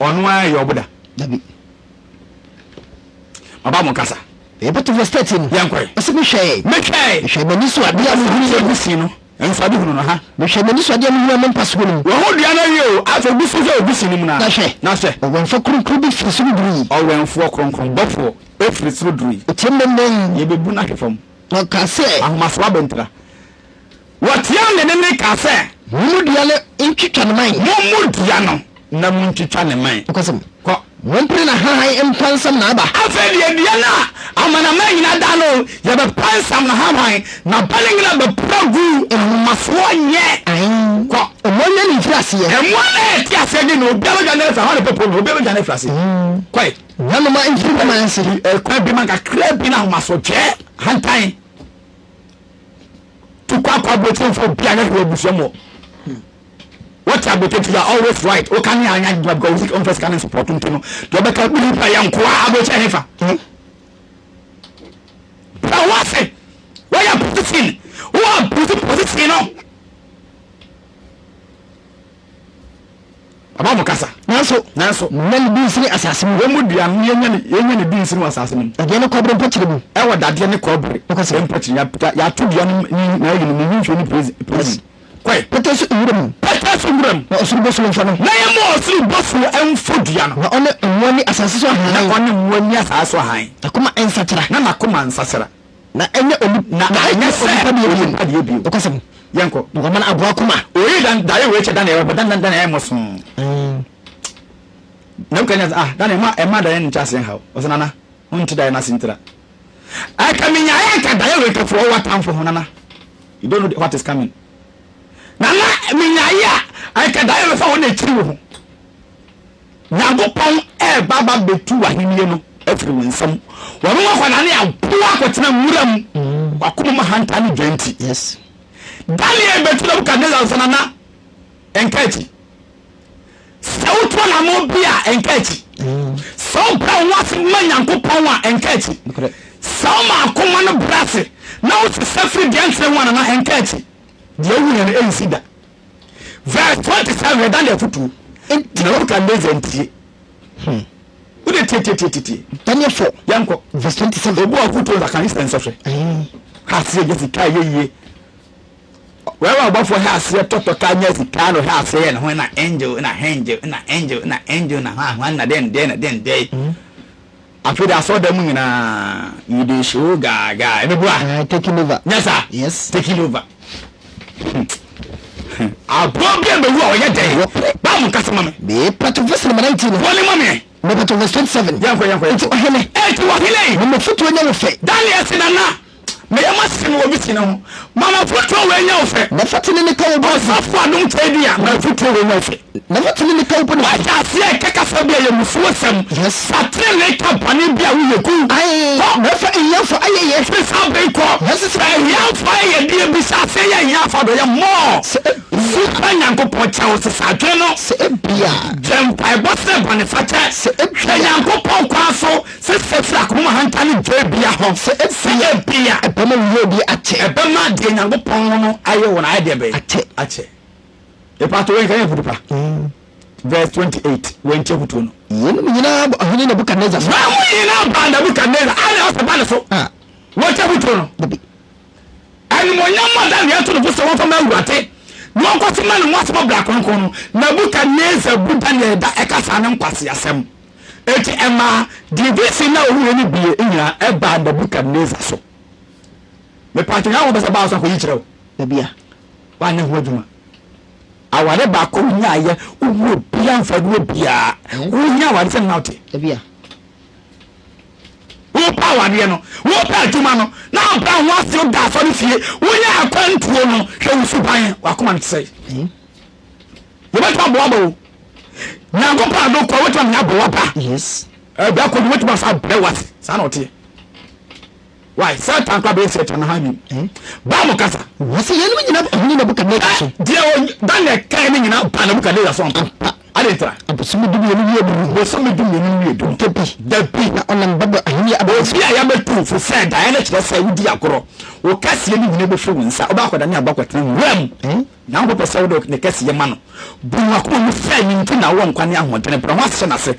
ɔno ara yɛ ɔboda. Dabi. Ɔba mo kasa. Yɛbɛto verse 13. Yɛnkɔe. Ɔsɛ mehwɛe. Mehwɛe. Mehwɛe m'ani so adeɛ a mehunu yɛ. Ogusi no. Nso ade hunu no ha. Mehwɛe m'ani so adeɛ a mehunu a me mpa soɔ no mu. Wɔho dua no awie o. Afei ogu so hwɛ ogusi no mu na. Na hwɛ. Na hwɛ. Ɔwɛmfoɔ kronkron bi firi soro durui. Ɔwɛmfoɔ kronkron bɔfoɔ efiri soro durui. Ɔteam denden. Yɛbɛbu no ahwe fam. Na ɔkaa sɛ. Ahomasoɔ abɛntira. Wɔteaa ne nne kaa sɛ. Mommu dua no ntwitwa ne mman. Mommu dua no na montwitwa ne mman. Nokwasɛm. Kɔ. Mompere n'ahahan mpansam n'aba. Afei deɛ dua no a amanaman nyinaa da no, yɛbɛpansam n'ahahan, n'aba no nyinaa bɛpra agu. Ahomasoɔ nyɛ. Ae. Kɔ. Mmoa nnya ne mfiri aseɛ. Mmoa no a ɛte aseɛ de no, obiara bɛdwane afiri hɔ, ne pɛpɛ mu, obiara bɛdwane afiri aseɛ. Kɔe. Nyanoma mfiri ne man ase. Ɛkwan bi ma kakra bi na ahomasoɔ twɛ hantan. Tu kɔ akɔ aburokyerefo obi anyɛ hwee abusua mu. Wɔte aburokyerefo you are always right. Woka ne anya adwuma because wo sika sika ne support nti no. Deɛ ɔbɛka bi nipa yɛ nkoa aburokyerɛ hefa. Bra wo ase. Wɔyɛ position. Wo abuse position no. Aba mo kasa. Nanso. Nanso. Monnya ne din nsini asase mu. Wɔn mu dua no, yɛnya ne, yɛnya ne din nsini wɔ asase no mu. Dadeɛ ne kɔbere mpɔkyerɛ mu. Ɛwɔ dadeɛ ne kɔbere Nokwasɛm. mpɔkyerɛ. Ya, yɛato dua no ne, na ayi no, ne nhwɛ ne prison. Prison. Kɔe. Pɛtɛ so nwura mu. Pɛtɛ so nwura mu. Na ɔsoro bosuo mfa no. Na yɛma ɔsoro bosuo mfo dua no. Na ɔne mmoa nni asase so ahan. Na ɔne mmoa nni asase so ahan. N'akoma nsakyera. Na n'akoma nsakyera. Na ɛnyɛ onipa. Na anyɛ sɛ onipa deɛ bio. Nokwasɛm. Yɛnkɔ. Na wɔama no aboa koma. Oyi dan daeɛ wei kyɛ Daniel bɛbɔ dan dan Daniel ayɛ mɔsoo. Nebukadnezar ah Daniel ma ɛma daeɛ no nkyɛ aseɛ nhaw. Ɔsɛ nana wonte daeɛ no ase ntira. Ɛka menyaeɛ anka daeɛ wei kɛfo ɔwɔ atamfo ho nana. You don't know what is coming. Nana menyaeɛ a ɛka daeɛ wei fa wɔn na akyiri wo ho. Nyankopɔn ɛ. reba aba abɛtu w'ahennie no afiri wo nsam. Wɔbɛma akwadaa no aboa akɔtena nwura mu. W'akoma mu ahantan ne dwa nti. Yes. Daniel bɛtu Nebukadnesar nsa nana ɛnka akyi. Sɛ wotu anammɔn bi a ɛnka akyi. Sɛ wobrɛ wo ho ase ma Nyankopɔn a ɛnka akyi. Sɛ woma akoma no brɛ ase na wosesa firi deɛ ɛntene ho a nana ɛnka akyi. Deɛ wohu yɛ no ɛnsi da. Verse 27 yɛ Daniel afotuo. Nebukadnesar ntie. Hmm. Wode tie tie tie tie. Daniel 4. Yɛnkɔ. Verse 27. Obu afotuo nsa kan sɛ nsɔhwɛ. Ha aseɛ gye sika yɛ yie. Wɛwɛ ɔbɔfoɔ hɛ aseɛ tɔtɔ ka nya sika no hɛ aseɛ yɛ ne ho na angel na angel na angel na angel na hwan hwan na den den na den den. Hmm. Afei de asɔɔdan mu nyinaa you dey show gaagaa ɛbɛboa. Uh, taking over. Nyɛ saa. Yes. Taking over. Aboa bi a bɛwu a ɔyɛ dɛn? Baa mo nkasa ma me. Mepatwo verse number 19. Wɔne ma me. Mepatwo verse 27. Yɛnkɔ yɛnkɔ. Nti ɔhene. Eti ɔhene. Ma mafotuo nyɛ wo fɛ. Daniel se nana. Meyɛ ma se wɔ bi si ne ho. Ma mafotuo wei nyɛ wo fɛ. Na fa tene ne ka wo bɔ. Ɔsɔfo adom kyɛ bi a mafotuo wei nyɛ wo fɛ. Na fa tenenee ka wo bɔne. W'ahyɛ aseɛ reka kasa bi a ɛyɛ musuo sɛm. Yes. Fa tenenee ka bɔne bi a woyɛ gu. Ae. Kɔ. Na fa ahiafoɔ ayɛyɛ. Firi saa bere yi kɔ. Yes. Fa ahiafoɔ ayɛyɛdeɛ bi hyɛ aseɛ yɛ ahiafoɔ adɔeɛ more. Sɛ ebia. Su pa Nyankopɔn kyɛ wo sesa adwene no. Sɛ ebia. Gye mpaebɔ srɛ bɔnefakyɛ. Sɛ ebia. Hwɛ Nyankopɔn kwan so sesa firi akoma mu ahantan ne dwabia ho. Sɛ ebia. Sɛ ebia. Ɛbɛma wo yiedie akyɛ. Ɛbɛma deɛ Nyankopɔn no ayɛ wo no ayɛ deɛ bɛn? Akyɛ. Akyɛ. Epato wei nka yɛ afutu pa. Verse 28 wɔntie afutuo no. Yeinom nyinaa bɔ ɔhene Nebukadnesar so. Wɔn mu nyinaa baa Nebukadnesar a na ɔsɛ ba ne so. Ah. Wɔntie afutuo no. Dabi. Animuonyam a Daniel to no fo sɛ wɔmfa ma Awurade na wɔnkɔ so ma ne ho asɛm abra kronkron no, Nebukadnesar bu Daniel da ɛka saa ne nkwaseasɛm. Enti ɛmaa division na ɔwuiɛ no bie nyinaa ɛbaa Nebukadnesar so. Mepatwo nyɛ wɔn bɛ sɛ baa so akɔyi kyerɛ wo. Dabi a. Woanyɛ ho adwuma. Aware baako wonyaayɛ, wohu obiara mfa du obiara. Wohia aware sɛ nna wote. Wopɛ awareɛ no, wopɛ adwuma no, na abrɛ ho ase woda asɔre fie, wonya akwantuo no, hwɛ wo suban, wakoma no te sɛ. Yɛbɛtumi aboa ba o. Nyankopɔn ado kɔ, wobɛtumi amenya aboa ba. Yes. Ɛbɛ akɔ bi, wobɛtumi asa abrɛ wase. Saa na ɔteɛ. Why? Satan koraa bɛyɛ Satan no ha nim. Baa mo kasa. Wɔsi yɛn nyinaa ɔhene Nebukadnezar so. Deɛ o Daniel kan ne nyinaa ba Nebukadnezar so ampa. Ampa. Ade ntra. Abosome dumienu wie du. Bosome dumienu wie du. Dabi. Dabi. Na ɔnam Babel ahenni abɛn so. Obi a yɛabɛtu fo sɛ daeɛ no kyerɛ sɛ wodi agorɔ. Wo kɛseɛ no nyinaa bɛfiri wo nsa. Wobɛakɔdane aboa akɔtena nwura mu. Nyankopɔn pɛ sɛ wode ne kɛseyɛ ma no. Bu w'akoma mu sɛ ne nti na wowɔ nkwa ne ahoɔdene. Brɛ ho ase hyɛ n'ase.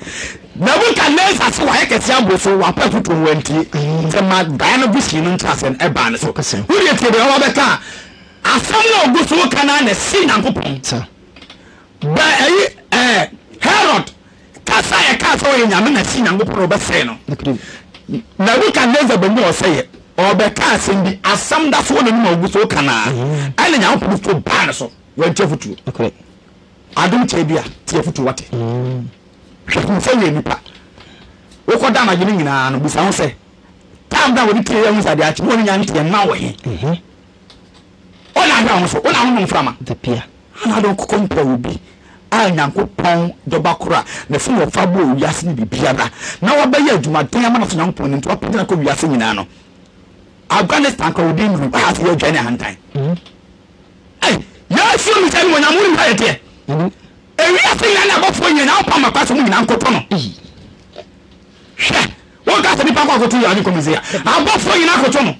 Nebukadnesar se wayɛ kɛseɛ aboro so, wapɛ afotuo no wantie. Nti ma daeɛ no vision no nkyerɛaseɛ no ɛbaa ne so. Wodeɛ tie deɛ ɔba bɛka a, asɛm no a ɔgu so reka no ara na ɛsi Nyankopɔn. Bɛ ɛyi ɛɛ Herod kasa a yɛkaa sɛ ɔyɛ nyame na si Nyankopɔn na ɔbɛsɛe no. Nebukadnesar bɛ mu ɔsɛeɛ, ɔbɛka asɛm bi, asɛm da so wɔ n'anim a ɔgu so ka no ara, ɛna Nyankopɔn abufuo baa ne so, wantie afotuo. Adom kyɛɛ bi a, tie afotuo wate. Hwɛ hu sɛ woyɛ nipa. Wokɔda anadwo no nyinaa no, bisa ho sɛ, time bɛn a wɔde tie yɛ hu sɛ adeɛ akye, na wɔne nya nteɛ mma wɔ he? Wona ahwɛ ho so, wona wonom mframa. Ana wode wo kɔkɔ mpira obi a Nyankopɔn dɔba koro a ne so na wɔfa bɔɔ wiase ne biribiara na wabɛyɛ adwumaden ama no so Nyankopɔn no nti wapagya no akɔ wiase nyinaa no? Afghanistan kora wodin nnuru a ase yɛ adwan ne ahantan. Ei, Yesu mi sɛ animuonyam wonim ha yɛteɛ. Ewiase nyinaa ne abɔfoɔ nyinaa Nyankopɔn ama kwa sɛ mo nyinaa nkoto no. Hwɛ, wonka sɛ nipa nkɔ akoto yɛ ade nkɔmɛsia. Abɔfoɔ nyinaa koto no.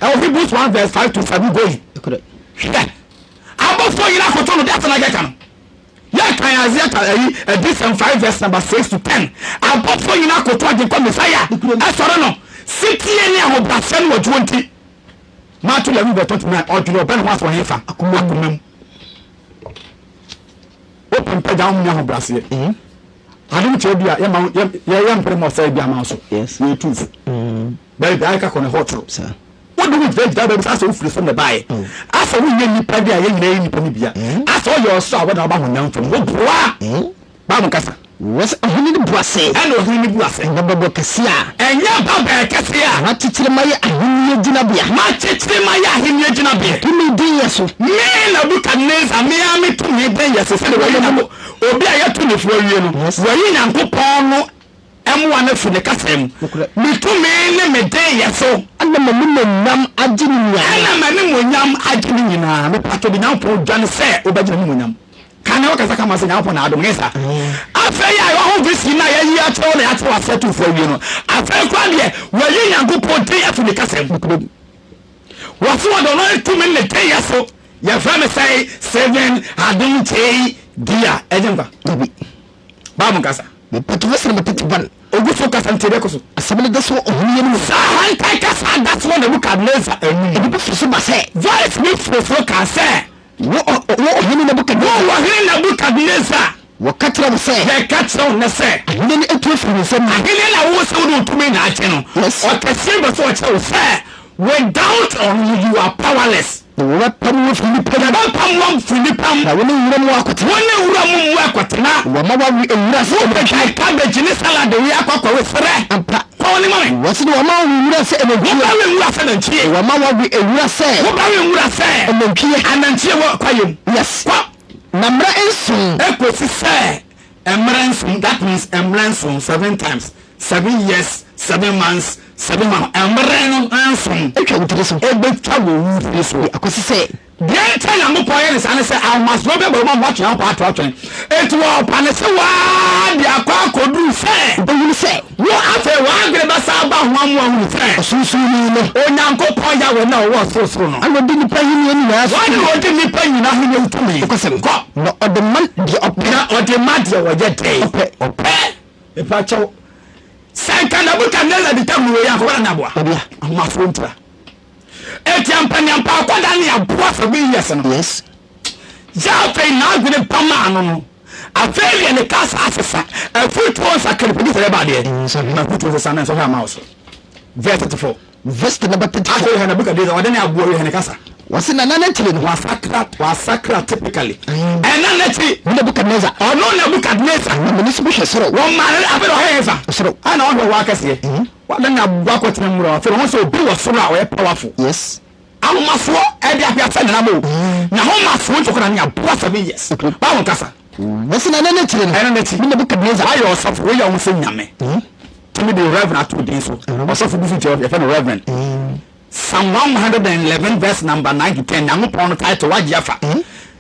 Ɛwɔ Hebrews 1 verse 5 to 7 going. Hwɛ. Abɔfoɔ nyinaa koto no, deɛ asɛm na yɛka no. Yɛkan Isaiah ta ayi Adiyisɛm 5 verse number 6 to 10. Abɔfoɔ nyinaa koto Agyenkwa Messiah, ɛsɔre no. Setie ne ahobrɛaseɛ ne ɔdwoɔ nti. Matthew 11 verse 29, ɔdwene ɔbɛ ne ho asɛ ɔhefa? Akoma mu. Wopɛ mpagya wo ho ne ahobrɛaseɛ. Adom kyɛ bi a yɛma yɛ yɛ mpere ma ɔsɛe bi ama so. Yɛtu fo. Baabi a yɛka kɔ no ɛhɔ toro. Wode wo gyinagyina baabi sɛ asɛ wofiri soro na ɛbaeɛ. Asɛ wonyɛ nnipa bi a yɛn nyinaa yɛ nnipa no bi a. Asɛ woyɛ ɔsoro a wɔde aba honam fam. Woboa! Bible kasa. Wɔsɛ ɔhene no bua sɛ. Ɛnna ɔhene no bua sɛ. Ɛnyɛ Babel kɛseɛ a. Ɛnyɛ Babel kɛseɛ a. Makyekyere mayɛ ahennie gyinabea. Makyekyere mayɛ ahennie gyinabea. Tumi denyɛ so. Me Nebukadnesar, me ara me tumi denyɛ so sɛdeɛ wɔayi Nyankopɔn, obi a yɛatu ne fo awie no, wɔayi Nyankopɔn no. mmoa no afiri ne kasa mu. Me tumi ne me denyɛ so. Ɛna m'animuonyam agye ne nyinaa. Ɛna m'animuonyam agye ne nyinaa. Mepatɔ de Nyankopɔn dwane sɛ wobɛgye n'animuonyam. Ka ne wokasa kama sɛ Nyankopɔn na adom, nyɛ saa? Afei a yɛahu visi no a yɛayi akyerɛ wo na yɛate wo ase atumfoɔ awie no, afei koraa deɛ wɔayi Nyankopɔn din afiri ne kasa mu. Wɔse wɔde ɔno ne tumi ne denyɛ so. Yɛfrɛ me sɛn? Stephen Adom Kyei Duah. Ɛgye nkwa. Dabi. Bible nkasa. Mepatɔ fɛ sɛ mepete ban. Ogu so kasa nti ɛbɛkɔ so. Asɛm no da so wɔ ɔhene anim. Saa ahantan kasa da so wɔ Nebukadnesar anim. Ɛde bi firi so ba sɛ. Voice bi firi soro kaa sɛ. Wo ɔhene Nebukadnesar. Wo ɔhene Nebukadnesar. Wɔka kyerɛ wo sɛ. Yɛka kyerɛ wo nnɛ sɛ. Ahenni no atu afiri wo nsam. Ahenni no a wowɔ sɛ wode wo tumi na agye no. Yes. Ɔkɛseɛ bɛ sɛ ɔkyerɛ wo sɛ without ɔno you are powerless. Na wɔbɛpam wo afiri nnipa mu. Yɛbɛpam wo afiri nnipa mu. Na wo ne nwura mu akɔtena. Wo ne nwura mu mmoa akɔtena. Na wɔama woawe nwura sɛ anantwie. Wobɛgyae cabbage ne salad we akɔ akɔwe serɛ. Ampa. Kɔ wo ne ma me. Wɔse na wɔama woawe nwura sɛ anantwie. Wobɛwe nwura sɛ nantwie. Na wɔama woawe nwura sɛ. Wobɛwe nwura sɛ. Anantwie. Anantwie wɔ kwaeɛ mu. Yes. Kɔ. Na mmerɛ nson. Ɛkɔsi sɛ mmerɛ nson, that means mmerɛ nson, seven times, seven years, seven months, seven months, mmerɛ no nson. Atwa wo tiri so. Ɛbɛtwa wɔ wo tiri so. De akɔsi sɛ. Deɛ nti a Nyankopɔn yɛ ne saa ne sɛ ahomasoɔ bɛba mu ama wɔatwe Nyankopɔn ato atwene. Enti wɔrepa ne se waa de akɔ akɔduru sɛ. Wobɛhunu sɛ. Wo afei w'adwene bɛsan aba ho ama woahunu sɛ. Ɔsorosoroni no. Onyankopɔn Yahweh no a ɔwɔ ɔsorosoro no. Ɛna ɔdi nnipa ahennie nyinaa so Ɔno tumi. na ɔdi nnipa nyinaa ahennie so tumi. Nokwasɛm. Kɔ. Na ɔde ma deɛ ɔpɛ. Na ɔde ma deɛ ɔyɛ dɛn? Ɔpɛ. Ɔpɛ. Mepa kyɛw, sɛ nka Nebukadnesar di tam wei a, anka ɔbɛda ne aboa. Dabi a. Ahomasoɔ ntira. Enti ampaneampa akwadaa ne aboa 7 years no. Yes. Yɛ afei n'adwene ba maa no no, afei deɛ ne kasa asesa, afutuo nsakra nipa sɛ ɛba adeɛ. Nsɔhwɛ. Na afutuo nsesa na nsɔhwɛ ama wo so. Verse 34. Verse number 34. Afei hwɛ Nebukadnesar, ɔde ne aboa wie hwɛ ne kasa. Wɔse na nna n'akyiri no. Wasakra, wasakra typically. Ɛna n'akyi. Ne Nebukadnesar. Ɔno Nebukadnesar. Na m'ani so bɛhwɛ soro. Wɔn maa no afei na ɔhwɛ yɛn fa. Soro. Ana ɔhwɛ hɔ akɛseɛ. Wada ne aboa akɔtena nwura afei na ɔho sɛ obi wɔ soro a ɔyɛ powerful. Yes. Ahomasoɔ ɛde ahweasɛ nenam o. Na ahomasoɔ nti ɔkɔda ne aboa 7 years. Bible nkasa. Wɔse na nna n'akyiri no. Ɛna n'akyi. Ne Nebukadnesar. Wayɛ ɔsɔfo, woyɛ wo ho sɛ nyame. Tumi de reverend ato din so. Ɔsɔfo bi so kyerɛ yɛfrɛ no reverend. Psalm 111 verse number 9 to 10 Nyankopɔn no title wagye afa.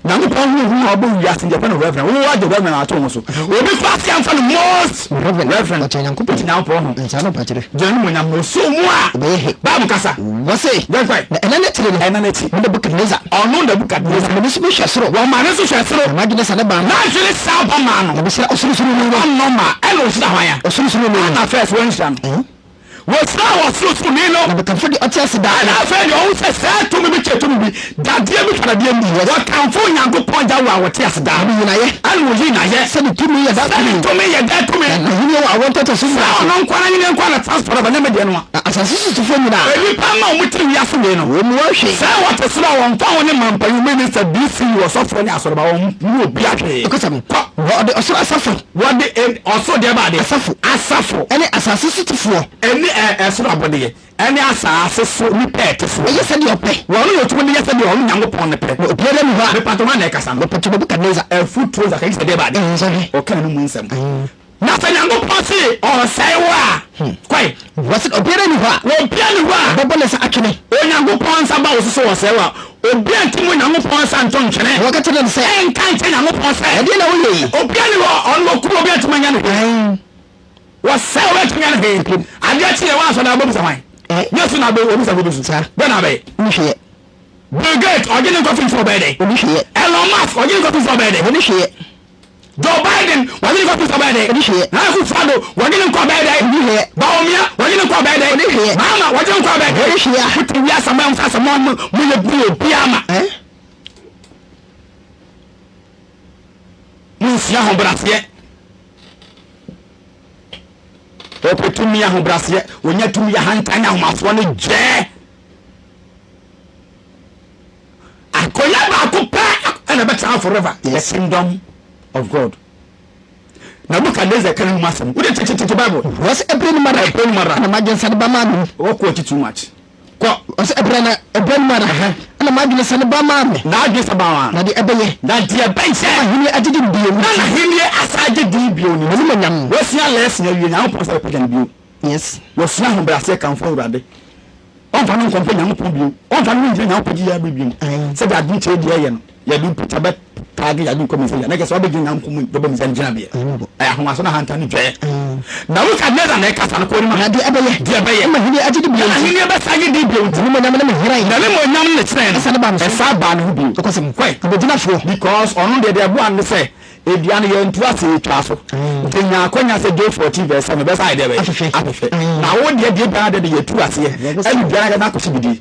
Nyankopɔn honhom a ɔbɔ wiase nti yɛfrɛ no reverend. Wo wagye reverend ato wo ho so. Obi kora se amfa no most Reverend. reverend. Ɔkyɛ Nyankopɔn. Ɔkyɛ Nyankopɔn ho. Nsaa no mpakyerɛ. Gyina ne muonyam na ɔsoo mu a. Ɔbɛyɛ he. Bible kasa. Wɔse. Yɛnkɔe. Na ɛna n'akyiri no. Ɛna n'akyi. Ne Nebukadnesar. Ɔno Nebukadnesar. Na m'ani so bɛhwɛ soro. Wɔma ne so hwɛ soro. Na m'adwene sane baa no. N'adwene san ba maa no. Na mehyira ɔsorosoroni no. Ɔnɔ ma ɛna ɔhyira hwan a? Ɔsorosoroni no. Ana first wɔnhyira no. Wɔhyira ɔsorosoroni no. Na mekamfo deɛ ɔte ase daa. Ɛna afei deɛ ɔhu sɛ saa tumi bi kyɛ tumi bi, dadeɛ bi twa dadeɛ mu. Wɔkamfo Onyankopɔn Yahweh a ɔte ase daa. Na meyi no ayɛ. Ɛna ɔyi no ayɛ. Sɛ ne tumi yɛ daa Sɛ tumi. ne tumi yɛ daa tumi. Na n'ahennie wɔ awoɔ ntoatoasoɔ nyinaa Sɛ so. ɔno nko ara n'ahennie nko ara na tena forever, nyɛ me deɛ no a. Na asase so sofoɔ nyinaa. Nnipa mma a wɔte wiase wei no. Wɔn mu wɔn hwee. Sɛ wɔte soro a wɔmfa ho ne mampanyin, minister, DC, ɔsɔfoɔ ne asɔreba, wɔn mu obiara hwee. Nokwasɛm. Kɔ. Wɔde ɔsoro asafo. Wɔde ɔsoro deɛ ba adeɛ. Asafo. Asafo. Ɛne asase sotefoɔ. Ɛne ɛ ɛsoro abɔdeɛ. Ɛne asaase so nipa a ɛte soɔ. Ɛyɛ sɛdeɛ ɔpɛ. Wɔn na ɔtumi de yɛ sɛdeɛ ɔno Nyankopɔn no pɛ. Na obiara nni hɔ a. Mepatɔ hwan na ɛkasa no? Mepatɔ Nebukadnesar. Afutuo nsa ka sɛ deɛ ba adeɛ. Nsɔhwɛ. Ɔka ne mu nsɛm. Na sɛ Nyankopɔn se ɔresɛe wo a, kɔe. Wɔse obiara nni hɔ a. Obiara nni hɔ a. Ɔbɛbɔ ne nsa atwene. Onyankopɔn nsa ba wo so sɛ ɔresɛe wo a, obiara ntumi Onyankopɔn nsa nto ntwene. Na wɔka kyerɛ no sɛ. Ɛnka nkyerɛ Nyankopɔn sɛ. Ɛdeɛn na woyɛ yi? Obiara nni hɔ a ɔno ɔkum obiara ntumi nyɛ no hwee. Wɔsɛe wo bɛtumi anyɛ no hwee. Adeɛ kye yɛ woansɔ da wobɛbisa hwan? Yesu na wobisa wobɛsu. Dɛn na abɛyɛ? Ɔnni hwee yɛ. Bill Gates ɔgye ne nkwa firi sɛ ɔbɛyɛ dɛn? Ɔnni hwee yɛ. Elon Musk ɔgye ne nkwa firi sɛ ɔbɛyɛ dɛn? Ɔnni hwee yɛ. Joe Biden wɔgye ne nkwa firi sɛ ɔbɛyɛ dɛn? Ɔnni hwee yɛ. Nana Akufo-Addo wɔgye ne nkwa ɔbɛyɛ dɛn? Ɔnni hwee yɛ. Bawumia wɔgye ne nkwa ɔbɛyɛ dɛn? Ɔnni hwee yɛ. Mahama wɔgye ne nkwa ɔbɛyɛ dɛn? Ɔnni hwee yɛ. Wote wiase mo ɛmfa sɛ mo mo yɛ bi obiara ma. Mo nsua ahobraseɛ. Ɔpɛ tumi ahobraseɛ. Wɔnya tumi ahantan ne ahomasoɔ no gyɛɛ. Akonnwa baako pɛ ɛna ɛbɛtena forever. The kingdom of God. Nebuchadnezzar ka ne ho asɛm. Wode kyekyekyekye Bible. Wɔsɛ ɛbere no mara. Ɛbere no mara. Na madwensa de ba maa me mu. Wɔkɔ akyi too much. Kɔ. Ɔsɛ ɛbrɛ na ɛbrɛ no mu ara ɛna m'adwene sane ba maa me. N'adwene sane ba maa. Na deɛ ɛbɛyɛ. Na deɛ ɛbɛyɛ. Na m'ahennie agye din bio. Na n'ahennie asan agye din bio no. M'animuonyam. Wasua lesson awie, Nyankopɔn sɛ ɔpagya no bio. Yes. Wasua ahobrɛaseɛ kamfo Awurade. Ɔmfa no nkɔmpɛ Nyankopɔn bio. Ɔmfa no ngyina Nyankopɔn gyeyɛ abere bio. Sɛdeɛ adwene kyerɛ deɛ ɛyɛ no, yɛde wo picture bɛ taage yɛade nkɔ Mesia. Na kyerɛ sɛ wabɛgyina Nyankopɔn mu dɔbɔ Mesia no gyinabeɛ. Ɛyɛ ahomaso na ahantan ne dwɛɛ. Nebukadnezar na ɛkasa no, kɔ anim a. Na deɛ ɛbɛyɛ. Deɛ ɛbɛyɛ. Ama ahennie agye din bio Na nti. n'ahennie bɛsan agye din bio nti. N'animuonyam ne me hran. N'animuonyam ne ne kyerɛn no. Ɛsane baa ne so. Ɛsan baa ne ho bio. Nokwasɛm. Kɔe. Abɛgyinafoɔ. Because ɔno deɛ deɛ ɛboa no ne sɛ Edua no yɛntu ase yɛtwa so. Nti nya akwanya sɛ Job 14 verse 7 bɛsa ayɛ deɛ bɛyɛ? Afefɛ. Afefɛ. Na wo deɛ deɛ biara deɛ de yɛtu aseɛ ɛne dua no ankasa akɔsi bidie.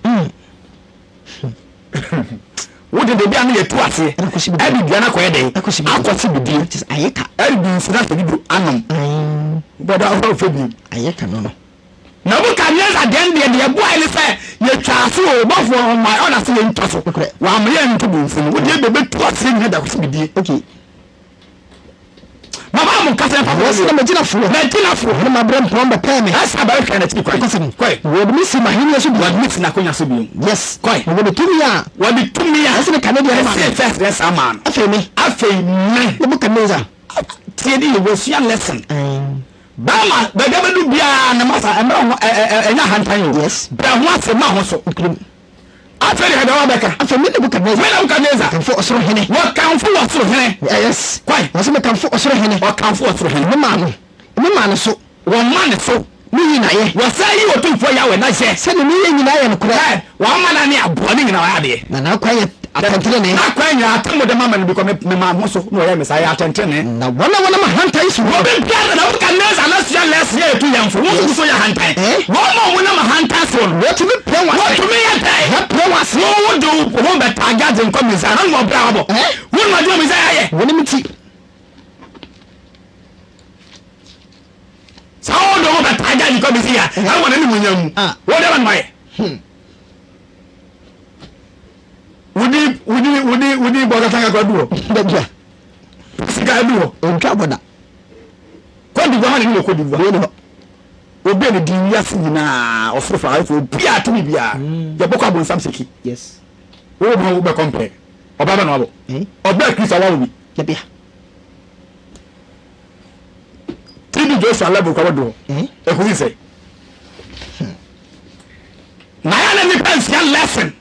Wo deɛ deɛ biara no yɛtu aseɛ ɛne dua no akɔyɛ dɛn? Akɔsi bidie. Ɛne bi nsu no asɛ dudu anom. Bɔdɔ ahorow fɛ bio. Ayɛ ka no no. Nebukadnesar deɛ no deɛ deɛ ɛboae ne sɛ yɛtwaa so o bɔfoɔ ɔmae ɔda sɛ yɛntwa so wamma yɛnto bonfu no wodeɛ bɛbɛtu aseɛ nyina da kɔsi bidie okay. Mama mo nkasa mfa Wɔsi na m'agyinafoɔ. M'agyinafoɔ. Wɔne m'aberempɔn bɛpɛɛ me. Ɛsa bɛhwɛ n'akyiri kwan. Nokwasɛm. Kɔe. Wɔde me si m'ahennie so bio. Wɔde me si n'akonnwa so bio. Yes. Kɔe. Na wɔde tumi a. Wɔde tumi a. Ɛsene kane deɛ no maa me. Ɛsene first deɛ saa maa no. Afei me. Afei me. Nebukadnesar. Tie ne yie, wɔsua lesson. Bɛrima, baabi abɛdu biara ne masa, mmerɛ ho, ɛ, ɛ, ɛnyɛ ahantan o. Yes. Brɛ ho ase ma ho so. Nkunim. Afei deɛ hwɛ wabɛka. Afei me Nebukadnezar. Me Nebukadnezar. Wɔkamfo ɔsoro hene. Wɔkamfo ɔsoro hene. Yes. Kwan. Wɔsɛ mekamfo ɔsoro hene. Ɔkamfo ɔsoro hene. Me maa no, me maa no so. Wɔma ne so. Me yi n'ayɛ. Wɔsan yi Otumfoɔ Yahweh n'ayɛ. Sɛ ne nneyɛɛ nyinaa yɛ nokorɛ. Hwɛ, wama no ne aboa ne nyinaa wayɛ adeɛ. Na n'akwan yɛ atɛntenenee. N'akwan nyinaa atemmude ma me no, because me memaa me ho so na ɔyɛɛ me saa, ɛyɛ atɛntenenee. Na wɔn a wɔnam ahantan so no. Obi biara, Nebukadnesar no asua lesson a ɛtu yɛn fo, wɔn nso gu so yɛ ahantan. Wɔn a wɔnam ahantan soɔ no. Wɔtumi pira wɔn ase. Wɔtumi yɛ dɛn? Wɔpira wɔn ase. Wo wode wo ho bɛtaage Agyenkwa Mesia no, na wɔbrɛ a wɔbɔ. Wonim adwuma Mesia ayɛ? Wɔnim nti. Saa ɔdɔ ho bɛtaa gya nipa bɛsi ya ɛwɔ n'animuonyam mu. Wode bɛ no ayɛ. Wodi wodi wodi wodi bɔ kata kakra du hɔ. Dabia. Sika du hɔ. Ontwa bɔ da. Cote d'Ivoire hɔ ne ne wɔ Cote d'Ivoire. Wei ni hɔ. Obi a ne din wiase nyinaa ɔsoro fa ayɛ obi a tumi biara. Yɛbɔkɔ abonsam seki. Yes. Wo bɔ wo bɛ kɔmpɛ. Ɔbaa bɛ no abɔ. Ɔbaa Kristo awa wo bi. Dabia. TB Joshua level kɔ bɛdo hɔ. Ɛkɔsi sɛ. Na yɛ na nipa nsua lesson.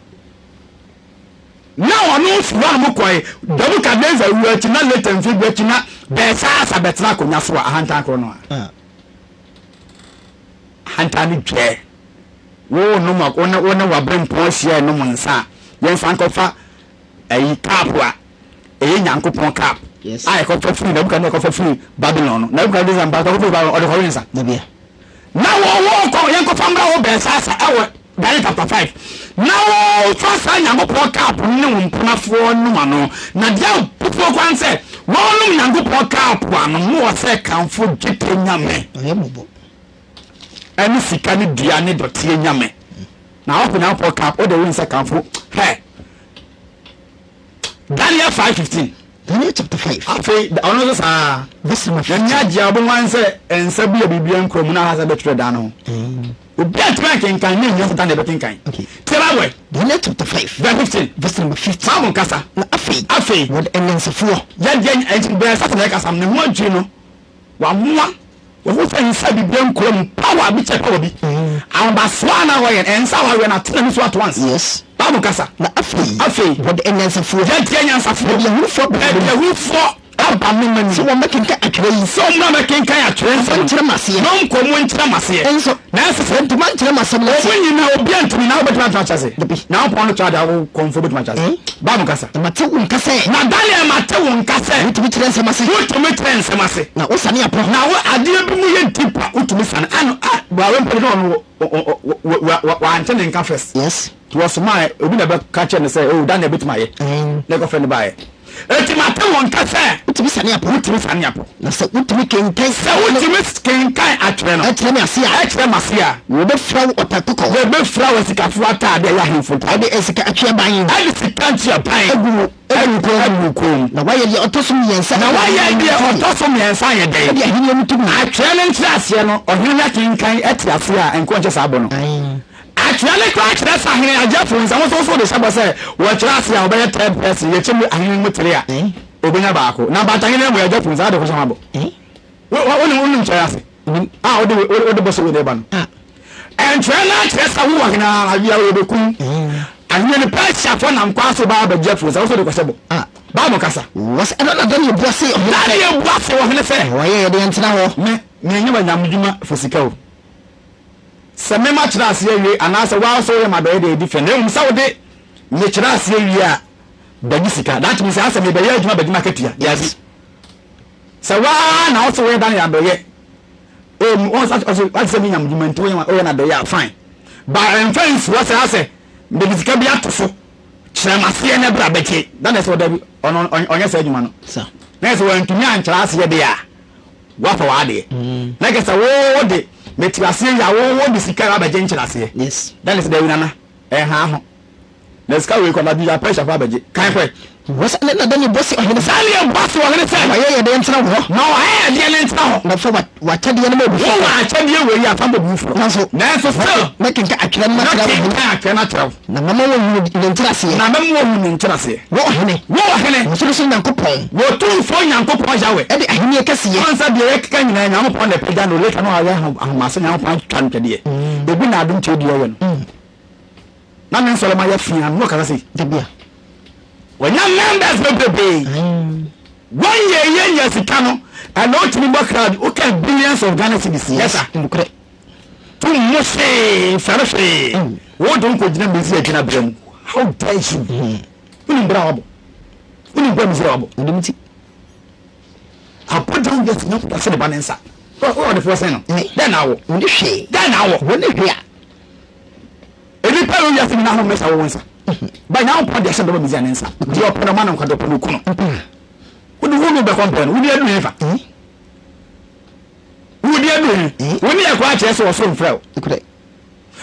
Na ɔno firi hɔ nom kɔe. Nebuchadnezzar wu akyi na later mfe bi akyi na Belshazzar bɛtena akonnwa so a ahantan korɔ no a. Ahantan no dwɛɛ. Wo nom wo ne wo ne w'aberempɔn ahyia nom nsa a yɛnsan kɔfa ɛyi cup a ɛyɛ Nyankopɔn cup a yɛkɔfa firi Nebukadnezar kɔfa firi Babylon no. Nebukadnezar mpa kɔfa firi Babylon ɔde kɔwe nsa. Na wɔwɔ kɔ yɛnkɔfa mmra wɔ Belsasa ɛwɔ Daniel chapter 5. Na wɔfa saa Nyankopɔn cup no ne wɔn mpenafoɔ nom ano. Na deɛ abufuo kwan sɛ wɔnom Nyankopɔn cup ano no wɔ sɛ kamfo dwetɛ nyame ɛne sika ne dua ne dɔteɛ nyame. Na wɔkɔ Nyankopɔn cup wode wo nsa kamfo hɛ. Daniel 5:15. Daniel chapter 5. Afei ɔno nso saa. Verse number 15. N'ani agye a ɔbɛhu ara sɛ nsa bi a biribiara nkura mu na ahasa bɛtwerɛ dan no ho. Obi a ntumi ankenkan ne nhia sɛ Daniel bɛkenkan. Okay. Tie Bible ɛ. Daniel chapter 5. Verse 15. Verse number 15. Bible nkasa. Na afei. Afei. Wɔde anyansafoɔ. Yɛdeɛ ɛnti bɛn satan ɛkasa ne ho adwiri no. Wamoa. Wahu sɛ nsa bibia nkura mu power bi kyɛ power bi. Ahomasoɔ a na wɔyɛ no, nsa a wɔawe no atena ne so at once. Yes. Bible kasa. Na afei. Afei. Wɔde anyansafoɔ. Yɛde anyansafoɔ. Wɔde ahurufoɔ aba Yɛde ahurufoɔ aba me m'anim. Sɛ wɔmmɛkenkan atwerɛ yi. Sɛ wɔmmra mmɛkenkan atwerɛ nsɛm. Wɔnkyerɛ m'aseɛ. Na wɔnkɔ mu nkyerɛ m'aseɛ. Nso. Nanso sɛ. Wɔntumi ankyerɛ m'asɛm no ase. Wɔn nyinaa obiara ntumi na wobɛtumi atena akyerɛ ase. Dabi. Nyankopɔn no kyerɛ adeɛ a wo kɔmfoɔ bɛtumi akyerɛ ase. Bible kasa. Na mate wo nka sɛ. Na Daniel mate wo nka sɛ. Wotumi kyerɛ nsɛm ase. Wotumi kyerɛ nsɛm ase. Na wosane apɔ. Na wo adeɛ bi mu yɛ deep a wotumi sane. Ano a wɔawe mpɛ no ɔno wante ne nka first. Yes. Nti wɔsomaa obi na bɛka kyerɛ no sɛ oh Daniel bɛtumi ayɛ. Na ɛkɔfrɛ no baeɛ. Enti mate wo nka sɛ. Wotumi sane apɔ. Wotumi sane apɔ. Na sɛ wotumi kenkan. Sɛ wotumi kenkan atwerɛ no. Ɛkyerɛ me ase a. Ɛkyerɛ me ase a. Wɔbɛfira wo ɔta kɔkɔɔ. Wɔbɛfira wo asikafoɔ ataadeɛ a ɛyɛ ahemfo ntadeɛ. Ɛde sika atweaban. Ɛde sika ntweaban. Agu wo agu wo kɔn mu. Agu wo kɔn mu. Na woayɛ deɛ ɔtɔ so mmiɛnsa. Na woayɛ deɛ ɔtɔ so mmiɛnsa ayɛ dɛn? Ɛde ahennie no tumi. Atwerɛ no nkyerɛaseɛ no, ɔhene no akenkan te aseɛ a, nko nkyɛ saa bɔ no. Atwerɛ no koraa kyerɛ sɛ ahene agyefo nsa wo nso wo so wode hyɛ bɔ sɛ wɔkyerɛ ase a wɔbɛyɛ third person yɛkyɛ mu ahene mu tere a obenya baako na mpatahene mu agyefo nsa wode kɔhyɛ ho abɔ wo wo wonim kyerɛ ase a wode wode bɔ so wode ba no ɛntwerɛ no akyerɛ sɛ wowɔ hene a awia wɔbɛkum ahene no Persiafoɔ nam kwan so baa abɛgye afuo nsa wo so wode kɔhyɛ bɔ Bible kasa. Wɔsɛ ɛno na Daniel bua se ɔhene sɛ. Daniel bua se ɔhene sɛ. Wɔyɛ yɛde yɛn tena hɔ. Me menyɛ w'anyamedwuma for sika o. Sɛ me makyerɛ aseɛ awie anaasɛ woara nso woyɛ m'adɔeɛ deɛ ɛdi fɛ na mmom sɛ wode mekyerɛ aseɛ wie a bɛgye sika. That means asɛ mebɛyɛ adwuma bɛgye m'akatua. Daabi. Sɛ woara na wose woyɛ Daniel adɔeɛ oh, ɔse wate sɛ menya adwuma nti woyɛ no adɔeɛ a fine. Ba ɛmfa nsi hɔ sɛ asɛ mede sika bi ato so kyerɛ m'aseɛ na bra bɛgye. Daniel sɛ ɔdabi ɔno ɔnyɛ saa adwuma no. Na yɛ sɛ wantumi ankyerɛ aseɛ deɛ a Woafa w'adeɛ. Na kyerɛ sɛ wo de, mete aseɛ yi a, wo wo de sika ba abɛgye nkyerɛaseɛ. Yes. Dɛn ne sɛ dabi nana, ɛnhaa ho. Na sika wei kɔ na bi apɛ hyɛfo abɛgye. Kan kɔɛ. Wɔsɛ ne na Daniel bɔ se ɔhene sɛ. Daniel bɔ se ɔhene sɛ. Ma yɛyɛ deɛ ntena wo hɔ. Ma wɔayɛ deɛ no ntena hɔ. Na fa w'akyɛdeɛ no ma obi foforɔ. Wo w'akyɛdeɛ wei a fa ma obi foforɔ. Nanso. Nanso still. Mɛkenkan atwerɛ no makyerɛ wo. Mɛkenkan atwerɛ no akyerɛ wo. Na mɛma wɔahu ne nkyerɛaseɛ. Na mɛma wɔahu ne nkyerɛaseɛ. Wo ɔhene. Wo ɔhene. Wɔ Ɔsorosoro Nyankopɔn. Wɔ Otumfoɔ Nyankopɔn Yahweh. De ahennie kɛseyɛ. Ɔn sɛ deɛ yɛkeka nyinaa Nyankopɔn na ɛpagya no later no ayɛ ahomaso Nyankopɔn atwa no twɛdeɛ. Ebi na adom kyɛ deɛ ɔyɛ no. Na ne nsɔrema yɛ fea no na ɔkasa sei. Dabia. Wanya members bebrebe. Wɔn yɛ yɛ nya sika no ɛna ɔtumi bɔ crowd woka billions of Ghana cedis. Yes sir. Nokorɛ. To mmu hwee, mfɛre hwee. Wo de wo kɔgyina Mesia gyinaberɛ mu. How dare you? Wonim berɛ a wabɔ? Wonim berɛ a Mesia wabɔ? Wonim nti. Abɔde wo wiase Nyankopɔn ahyɛ ne ba ne nsa. Woyɛ ɔdefoɔ sɛn no? Dɛn na awɔ? Wonni hwee. Dɛn na awɔ? Wonni hwee a. Nnipa wɔ wiase nyinaa ho mmɛhyɛ wo nsa. Ba Nyankopɔn de ahyɛ ne ba Mesia ne nsa. Deɛ ɔpɛ no ɔma no nkwa, deɛ ɔpɛ no ɔku no. Wode wo ne wobɛkɔ mpɛ no, wode aduru hefa? Wodi adu he, wo ne yɛ koraa kyerɛ sɛ ɔsoro mfrɛ wo. Nokorɛ.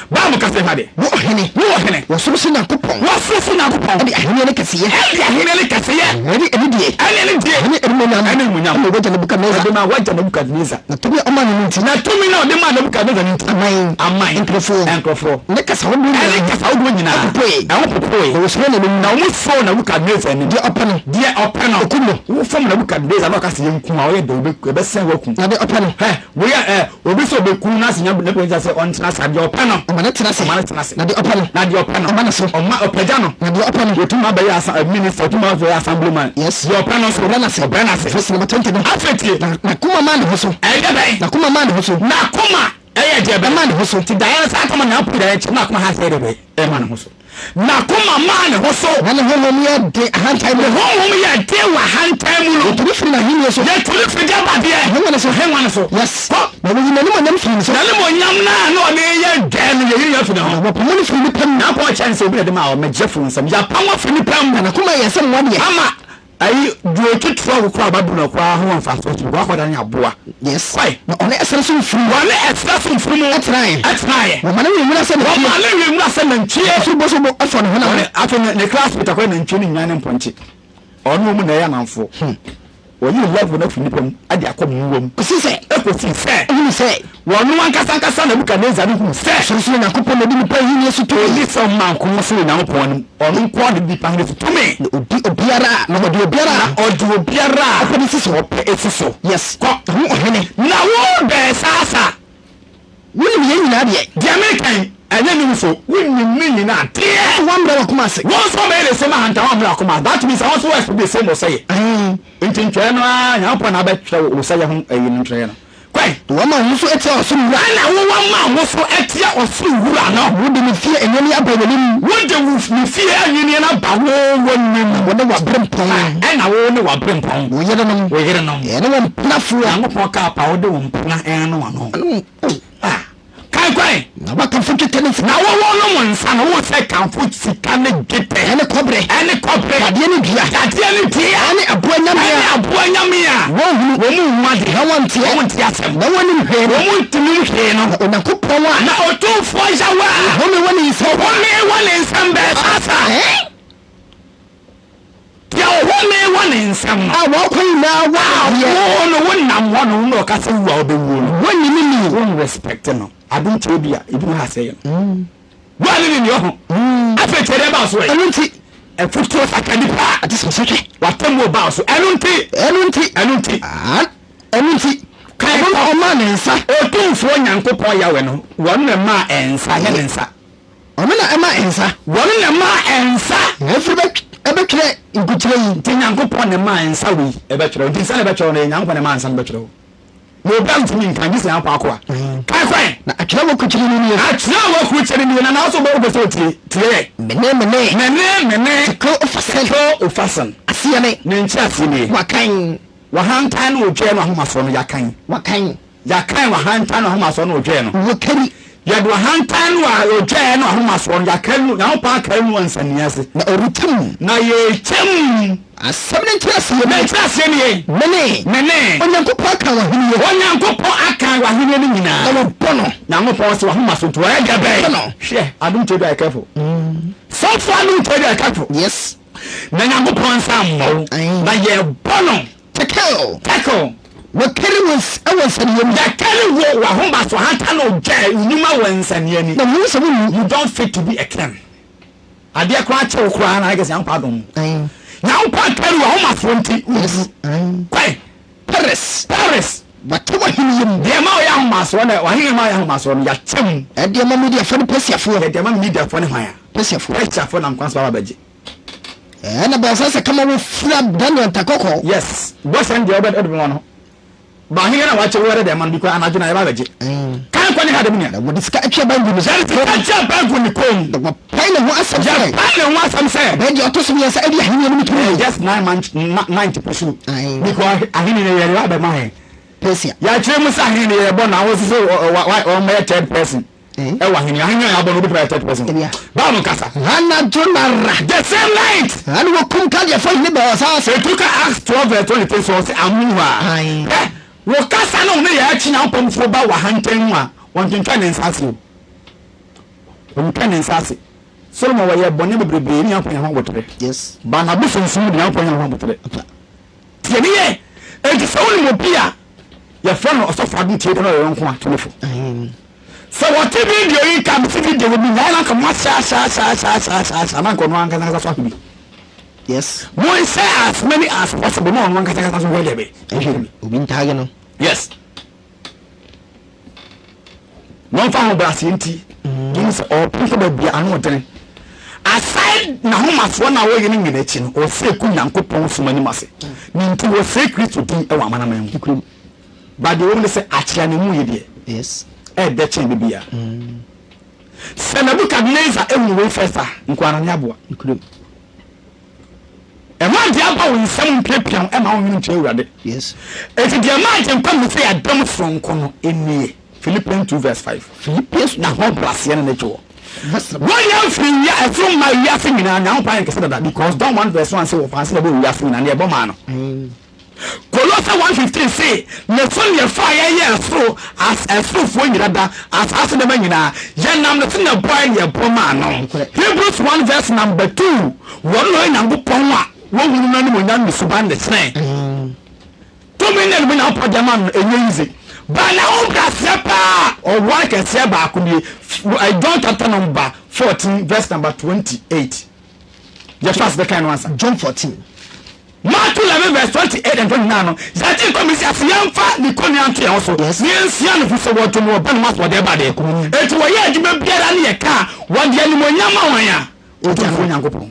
Bible ka sɛ, Hwɛ adeɛ. Wo ɔhene. Wo ɔhene. Wɔ soro so Nyankopɔn. Wɔ soro so Nyankopɔn. Ɛde ahennie ne kɛseyɛ. Ɛde ahennie ne kɛseyɛ. Ɛne anidie. Ɛne anidie. Ɛne animuonyam. Ɛne animuonyam. Ɛma w'agya Nebukadnezar. Ɔde maa w'agya Nebukadnezar. Na tumi a ɔmaa no no nti. Na tumi no a ɔde maa Nebukadnezar no nti. Aman. Aman. Nkurɔfoɔ. Nkurɔfoɔ. Ne kasa ahodoɔ nyinaa. Ɛne kasa ahodoɔ nyinaa. Ho popoe. Ɛho popoe. Na wɔsuroo n'anim. Na wɔsuroo Nebukadnezar anim. Deɛ ɔpɛ no. Deɛ ɔpɛ no. Ɔkum no. Wofam Nebukadnezar na ɔka sɛ yɛnku a ɔyɛ dɛ yɛbɛsɛn waku. Na deɛ ɔpɛ no. Hɛ, wei a ɛ, obi sɛ ɔbɛku no ase Nebukadnezar sɛ ɔntena ase a, deɛ ɔpɛ no. Ɔma no tena ase. Ɔma no tena ase. Na deɛ ɔpɛ no. Na deɛ ɔpɛ no. Ɔma no so. Ɔma, ɔpagya no. Na deɛ ɔpɛ no. Ɔtumi abɛyɛ asa, ɛ, minister, ɔtumi abɛyɛ assemblyman. Yes. Deɛ ɔpɛ no nso. Ɔbrɛ no ase. Ɔbrɛ no ase. Verse number 20 no. Afei tie. Na n'akoma maa ne ho so. Ɛyɛ dɛn? N'akoma maa ne ho so. N'akoma ɛyɛ deɛ bɛn? Ɛmaa ne ho so. Nti daeɛ no saa kama na apu daeɛ kyɛ n'akoma ha sɛ ɛyɛ dɛ ɛma ne ho so. N'akoma maa ne ho so. Na ne honhom yɛ den ahantan mu. Ne honhom yɛ den wɔ ahantan mu no. Yɛtu no firi n'ahennie so. Yɛtu no firi deɛ badeɛ. Ahennwa no so. Ahennwa no so. Yes. Kɔ. Na wɔyi n'animuonyam firi ne so. N'animuonyam no a na ɔde yɛ dwɛ no, yɛyi no afiri ne ho. Na wɔpamo no firi nnipa mu. Nyankopɔn kyɛn sɛ obi na ɛde maa ɔmɛgyefo nsam. Yɛapam wo afiri nnipa mu. Na n'akoma yɛ sɛ mmoa deɛ. Ama Ayi deɛ ɔtwi trɔk koraa ɔba duru no koraa ho wɔ mfasoɔ kyɛn wakɔ dane aboa. Yes. Why? Na ɔne ɛserɛ so mfunumu. Wɔne ɛserɛ so mfunumu. Ɛtenaeɛ. Ɛtenaeɛ. Wɔma no wee nwura sɛ nantwie. Wɔma no wee nwura sɛ nantwie. Ɔsoro boso bo ɛfɔ ne honam. Wɔne afei ne ne classmate akɔyɛ nantwie ne nnwan ne mpɔnkye. Ɔne wɔn na ɛyɛ anamfoɔ. Wɔyi level no afiri nipa mu de akɔ mmoa mu. Kɔsi sɛ. Ɛkɔsi sɛ. Ɔhunu sɛ. Wɔno ankasa ankasa Nebukadnesar no huu sɛ. Ɔsorosoro Nyankopɔn na ɔdi nnipa ahenni so tumi. Ɔnni sɛ ɔma nko so wɔ Onyankopɔn anim, ɔno nko ara na ɔdi nnipa ahenni so tumi. Na ɔdi obiara a, na ɔde obiara a. Na ɔde obiara a. Ɔpɛ no si so. Ɔpɛ si so. Yes. Kɔ. Na wo ɔhene. Na wo Belsasar. Wonim yei nyinaa deɛ. Deɛ mereka yi, ɛnyɛ ne nso. Wonim ne nyinaa deɛ. Nanso woammrɛ w'akoma ase. Wo nso wobɛyɛ the same ahantan, woammrɛ w'akoma ase. That means sɛ wo nso wo expect the same ɔsɛeɛ. Aane. Nti ntwerɛ no ara, Nyankopɔn na abɛtwerɛ wo ɔsɛeɛ ho ayi no ntwerɛeɛ no. Kɔe. Na woama wo ho so atia ɔsoro Wura. Ɛna wo woama wo ho so atia ɔsoro Wura no. Wode me fie anwinneɛ aba w'anim. Wode wo me fie anwinneɛ no aba wo w'anim. Na wo ne w'aberempɔn. Ɛna wo ne w'aberempɔn. Wo yerenom. Wo yerenom. Ɛne wo mpenafoɔ. Nyankopɔn kaa pa wode wo mpena ɛno ano. Ɛne wo, oh. Ah. Kae kwan. Na woakamfo dwetɛ ne sika. Na wo wonom nsa no, wo sɛ kamfo sika ne dwetɛ. Ɛne kɔbere. Ɛne kɔbere. Dadeɛ ne dua. Dadeɛ ne dua. Ɛne aboa nyame a. Ɛne aboa nyame a. Wɔnhunu. Wɔn nhu ade. Na wɔnteɛ. Wɔn nte asɛm. Na wɔnnim hwee no. Wɔn ntumi hwee no. Na Onyankopɔn a. Na Otumfoɔ Yahweh a. Ɔhome wɔ ne nsam. Ɔhome wɔ ne nsam Belsasar. Deɛ ɔhome wɔ ne nsam no. A wɔn akwan nyinaa wɔ ne deɛ. A wo no wonam hɔ no wo na ɔka sɛ wu a wobɛwuo no. Wonni ne ni. Won respect no. Adom kyerɛ bi a ebi wɔ ha sɛ yɛ no. Woane ne nea ɔho. Afei kyerɛ deɛ ɛbaa so ɛ. Ɛno nti. Afutuo saka nipa. Ate sɛ sɔhwɛ. W'atemmuo baa so. Ɛno nti. Ɛno nti. Ɛno nti. Ɛno nti. Kae Ɔno na kɔ. ɔmaa ne nsa. Otumfoɔ Nyankopɔn Yahweh no, wɔno na ɛmaa nsa, nyɛ ne nsa. Ɔno na ɛmaa nsa. Wɔno na ɛmaa nsa. Ɛfiri bɛ ɛbɛtwerɛ nkukyerɛ yi. Nti Nyankopɔn na ɛmaa nsa wei ɛbɛtwerɛ. Nti nsa na ɛbɛtwerɛ no, ɛyɛ Nyankopɔn na ɛmaa nsa no bɛtwerɛ o. Na obiara ntumi nka gye sɛ Nyankopɔn akoa. Kae kwan. Na atwerɛ wɔ kukyire no nie. Atwerɛ wɔ kukyire no nie. Na nanso wobɛ wopɛ sɛ otie. Tie yɛ. Mene mene. Mene mene. Tekel ufasin. Tekel ufasin. Aseɛ ne. Ne nkyerɛaseɛ nie. Wakan. W'ahantan ne odwɛɛ no ahomasoɔ no, yɛakan. Wakan. Yɛakan w'ahantan ne ahomasoɔ ne odwɛɛ no. Wɔkari. Yɛde w'ahantan ne odwɛɛ no ahomasoɔ no, yɛakari no, Nyankopɔn akari no wɔ nsania ase. Na ɔrekyɛ mu. Na yɛrekyɛ mu. Asɛm no nkyerɛaseɛ nie. Ne nkyerɛaseɛ nie. Mene. Mene. Onyankopɔn akan w'ahennie. Onyankopɔn akan w'ahennie no nyinaa. Na wɔbɔ no. Nyankopɔn se w'ahomasoɔ nti wɔyɛ deɛ bɛn? Bɔ no. Hwɛ, adom kyɛ bi ayɛ careful. Sɔfo adom kyɛ bi ayɛ careful. Yes. Na Nyankopɔn nsa mmɔ wo. Na yɛbɔ no. Tekel. Tekel. Wɔkari wo wɔ nsania mu. Yɛkari wo w'ahomasoɔ ahantan na ogyae wo nnwuma wɔ nsania ni. Na wohu sɛ wonwu. You don't fit to be a king. Adeɛ koraa kye wo koraa na ayɛ sɛ Nyankopɔn adom wo. Nyankopɔn akari wo ahomasoɔ nti wonwu. Kwan. Peres. Peres. Wɔakyɛ w'ahennie mu. Deɛ ɛma woyɛ ahomasoɔ no, w'ahennie ma woyɛ ahomasoɔ no, yɛakyɛ mu. Ɛde ama Mediafoɔ ne Persiafoɔ. Yɛde ama Mediafoɔ ne hwan a? Persiafoɔ. Persiafoɔ nam kwan so aba abɛgye. Ɛnna Belsasar ka ma wɔfura Daniel ntakɔkɔɔ. Yes, bɔhyɛ no deɛ wobɛde bɛma no. Ba ahenni na wakyɛ wo de ama no bi koraa anadwo na yɛba abɛgye. Kan kɔ ne ha de me nua. Na wɔde sika atwa ban gu ne kɔn mu. Yɛde sika atwa ban gu ne kɔn mu. Na wɔpae ne ho asɛm sɛ. Yɛpae ne ho asɛm sɛ. Ɔbɛyɛ deɛ ɔtɔ so mmiɛnsa adi ahenni no mu tumi. Just 9 months ninth pusu. Because ahenni no yɛde ba abɛma hɛn. Persia. Yɛakyerɛ mu sɛ ahenni no yɛbɔ na wɔn nso wɔmmɛyɛ third person. Ɛwɔ ahenni ahenni a yɛabɔ no obi tumi ayɛ third person. Bible kasa. Anadwo no ara. The same night. Ɛna wɔkum Kaldeafoɔ hene Belsasar. Etu ka Acts 12 verse 23 so ɔsɛ amu hɔ a. Hwɛ, wo kasa no ne yɛ akyi Nyankopɔnfoɔ ba wɔ ahantan mu a, wɔntwentwɛn ne nsa ase o. Wɔntwɛn ne nsa ase. Solomon wɔyɛ bɔne bebrebe ne Nyankopɔn nya ho aboterɛ. Yes. Ba n'abosonsom de Nyankopɔn nya ho aboterɛ. Tie ne yɛ. Enti sɛ wonim obi a yɛfrɛ no ɔsɔfo adom tie dɛ na ɔyɛ yɔnko a, to ne fo. Sɛ wɔte video yi nka mese video wɔ bi nyae na nka mo ahyɛ ahyɛ ahyɛ ahyɛ ahyɛ ahyɛ ahyɛ na nka ɔno ankasa ankasa so ahwɛ bi. Yes. Mo nhyɛ as many as possible na ɔno ankasa ankasa so hwɛ deɛ bɛ. Ɛhwɛ bi. Obi ntaage no. Yes. Na ɔmfa ahobrɛaseɛ nti yɛhu sɛ ɔpem kɔ baabi a ano ɔdene. Aside n'ahomasoɔ no a ɔyɛ no nyina akyi no, ɔsɛe ku Nyankopɔn som anim ase. Ne nti wɔsɛe Kristo din wɔ amanaman mu. But deɛ ɛwɔ mu ne sɛ akyea ne mu yi deɛ, ɛɛdɛ kyɛn baabiara. Sɛ Nebuchadnezzar ehunu wei first a, nkoa no ne aboa. Ɛma deɛ aba wo nsam mpiapia wo ɛma wo nwene nkyerɛ Awurade. Enti deɛ ɛma Agyenkwa mu sɛ yɛadam soronko no nie. Philippians 2 verse 5. Philippians N'ahobrɛaseɛ ne ne dwoɔ. Wɔnyɛ mfiri wia ɛsoro mma wiase nyinaa Nyankopɔn ayɛ kɛse dada because John 1 verse 1 sɛ wɔfaa sɛ yɛbɔ wiase nyinaa ne yɛbɔ maa no. Kolose 1:15 se, Ne so na yɛfaa yɛn yɛɛ soro as ɛsorofoɔ nyina da, asaase nneɛma nyinaa, yɛnam ne so na ɛbɔeɛ na yɛbɔ maa no. Hebrews 1 verse number 2, Wɔno na ɔyɛ Nyankopɔn a wɔnhunu no animuonyam ne suban ne hyerɛn. Tumi ne animuonyam pɔ de ama no no, ɛnyɛ easy. Ba n'ahobrɛaseɛ paa ɔware kɛseɛ baako nie, John chapter number 14 verse number 28. Yɛfa ase bɛkan no ansa. John 14. Matthew 11 verse 28 and 29 no, yɛgye nkɔm si ase yɛmfa ne kɔnnua nto yɛn ho so, na yɛnsua no, efisɛ wɔdwo no ɔba ne mu asoɔden ba deɛ. Enti wɔyɛ adwuma biara ne yɛka a, wɔde animuonyam ma wɔn a Otumfoɔ Nyankopɔn.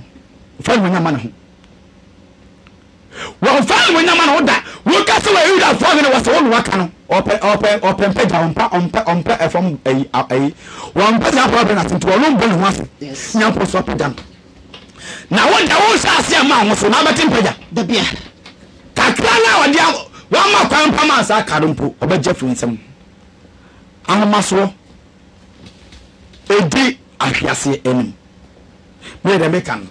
Wɔmfa animuonyam ma ne ho. Wɔmfa animuonyam ma ne ho da. Woka sɛ wɔyɛ Yudafoɔ hene, wɔsɛ wo na waka no. Ɔpɛ ɔpɛ ɔpɛ mpagya, ɔmpa ɔmpɛ ɔmpɛ ɛfam ayi ayi. Wɔmpɛ sɛ Nyankopɔn bɛbrɛ no ase nti ɔno mbɔ ne ho ase. Nyankopɔn so apagya no. Na wo deɛ wo nhyɛ aseɛ mma wo ho so na abɛte mpagya. Dabia. Kakra no a ɔde wama kwan mpa ma nsa aka no mpo ɔbɛgye afiri wo nsam. Ahomasoɔ ɛdi ahweaseɛ anim. Meyɛ deɛ meka no.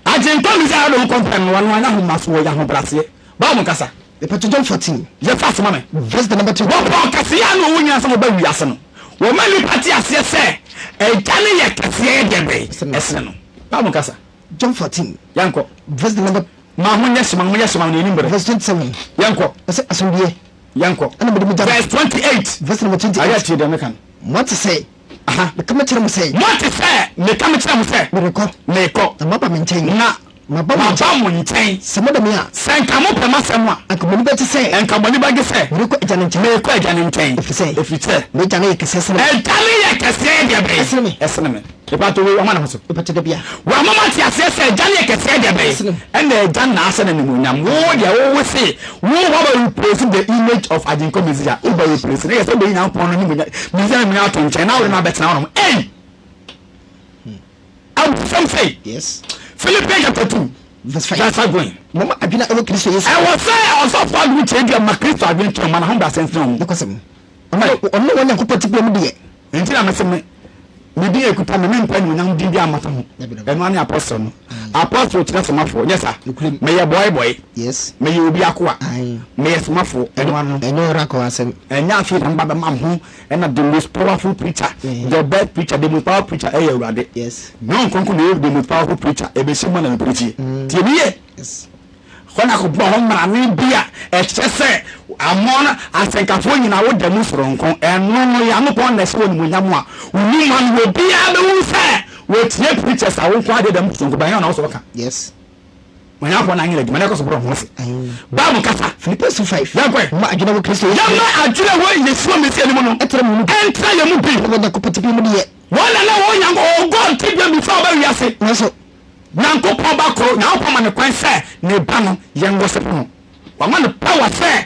Agyenkwa Messiah de wo kɔmpɛ no ɔno anyɛ ahomasoɔ ɔyɛ ahobraseɛ. Bible nkasa. Mepatwo John 14. Yɛ fast ma me. Verse the number 2. Wɔpɔn kɛseɛ a na ɔwɔ nyina sɛ wɔba wiase no. Wɔma nnipa te aseɛ sɛ Agya no yɛ kɛseɛ yɛ deɛ bɛn? Ɛsene no. Bible nkasa. John 14. Yɛnkɔ. Verse the number. Ma ho nyɛ hye, ma ho nyɛ hye, ma no anim bere. Verse 27. Yɛnkɔ. Ɔsɛ asomdwie. Yɛnkɔ. Ɛna mede mo gya. Verse 28. Verse number 28. Ayɛ tie deɛ meka no. Moate sɛ. Meka mekyerɛ mo sɛ. Moate sɛ meka mekyerɛ mo sɛ. Merekɔ. Merekɔ. Na moaba me nkyɛn. Na maba mo nkyɛn. mo nkyɛn. Sɛ modɔ me a. Sɛ nka mopɛ m'asɛm a. Anka mo ani bɛgye sɛ. Anka mo ani bɛgye sɛ. Merekɔ Agya no nkyɛn. Merekɔ Agya no nkyɛn. Ɛfiri sɛ. Ɛfiri sɛ. M'Agya no yɛ kɛseɛ sene me. Agya no yɛ kɛseɛ deɛ bɛn? Ɛsene me. Ɛsene me. Mepaatɔ wei, wama ne ho so. Mepaatɔ da bia. Wama mate aseɛ sɛ Agya no yɛ kɛseɛ deɛ bɛn? Ɛsene me. Ɛna Agya na ahyɛ no animuonyam. Wo deɛ wo wo se wo waba replace the image of Agyenkwa Mesia. Woba replace no. Yɛ sɛ wobɛyi Nyankopɔn no animuonyam, Mesia animuonyam ato nkyɛn na wode no abɛtena hɔnom. Ei! Awurusɛm sei. Yes. Philippians chapter 2. Verse 5. Verse 5 going. Mama adwene a ɛwɔ Kristo Yesu. Ɛwɔ sɛ ɔsɔfo adum kyerɛ dua ma Kristo adwene tena ma n'ahobrɛase ntena mu. Nokwasɛm. Ɔno ɔno wɔ Nyankopɔn tebea mu deɛ. Nti na mese me me din ekuta me mempɛ animuonyam din bi ammata ho. Ɛno ara ne apostle no. Apostle kyerɛ somafoɔ, nyɛ saa? Meyɛ bɔe bɔe. Yes. Meyɛ obi akoa. Meyɛ somafoɔ. Ɛno ara no. Ɛnyɛ oracle asɛm. Ɛnyɛ afei na mba bɛma mo ho ɛna the most powerful preacher, the best preacher, the most powerful preacher ɛyɛ Awurade. Yes. Ne Honhom Kronkron na ɛyɛ the most powerful preacher. Ɛbɛhyɛ mu na me preachie. Tie me yie. Yes. Hɔ na akɔboa hɔ mmarane bi a ɛkyerɛ sɛ amoa asɛnkafoɔ nyinaa woda mu soronko. Ɛno no Nyankopɔn na ɛhyɛ wɔ animuonyam a wonni ma no obiara bɛhu sɛ wɔtie preachers a wo nko adeɛ da mu soronko bɛn na wo sɛ wɔka. Yes. Onyankopɔn na anyɛ adwuma na ɛkɔ so borɔ ho ase. Bible kasa. Philippians 2:5. Yɛnkɔ. Mma adwene wɔ Kristo Yesu. Yɛmma adwene wɔ Yeshua Mesia no mu no. Ɛntra mo mu bi. Ɛntra yɛn mu bi. Wɔ Nyankopɔn tebea mu deɛ. Wɔn na na wɔn Nyankopɔn God tebea mu before ɔba wiase. Nanso. Nyankopɔn ba koro, Nyankopɔn ma no kwan sɛ ne ba no yɛn worship no. Wama no power sɛ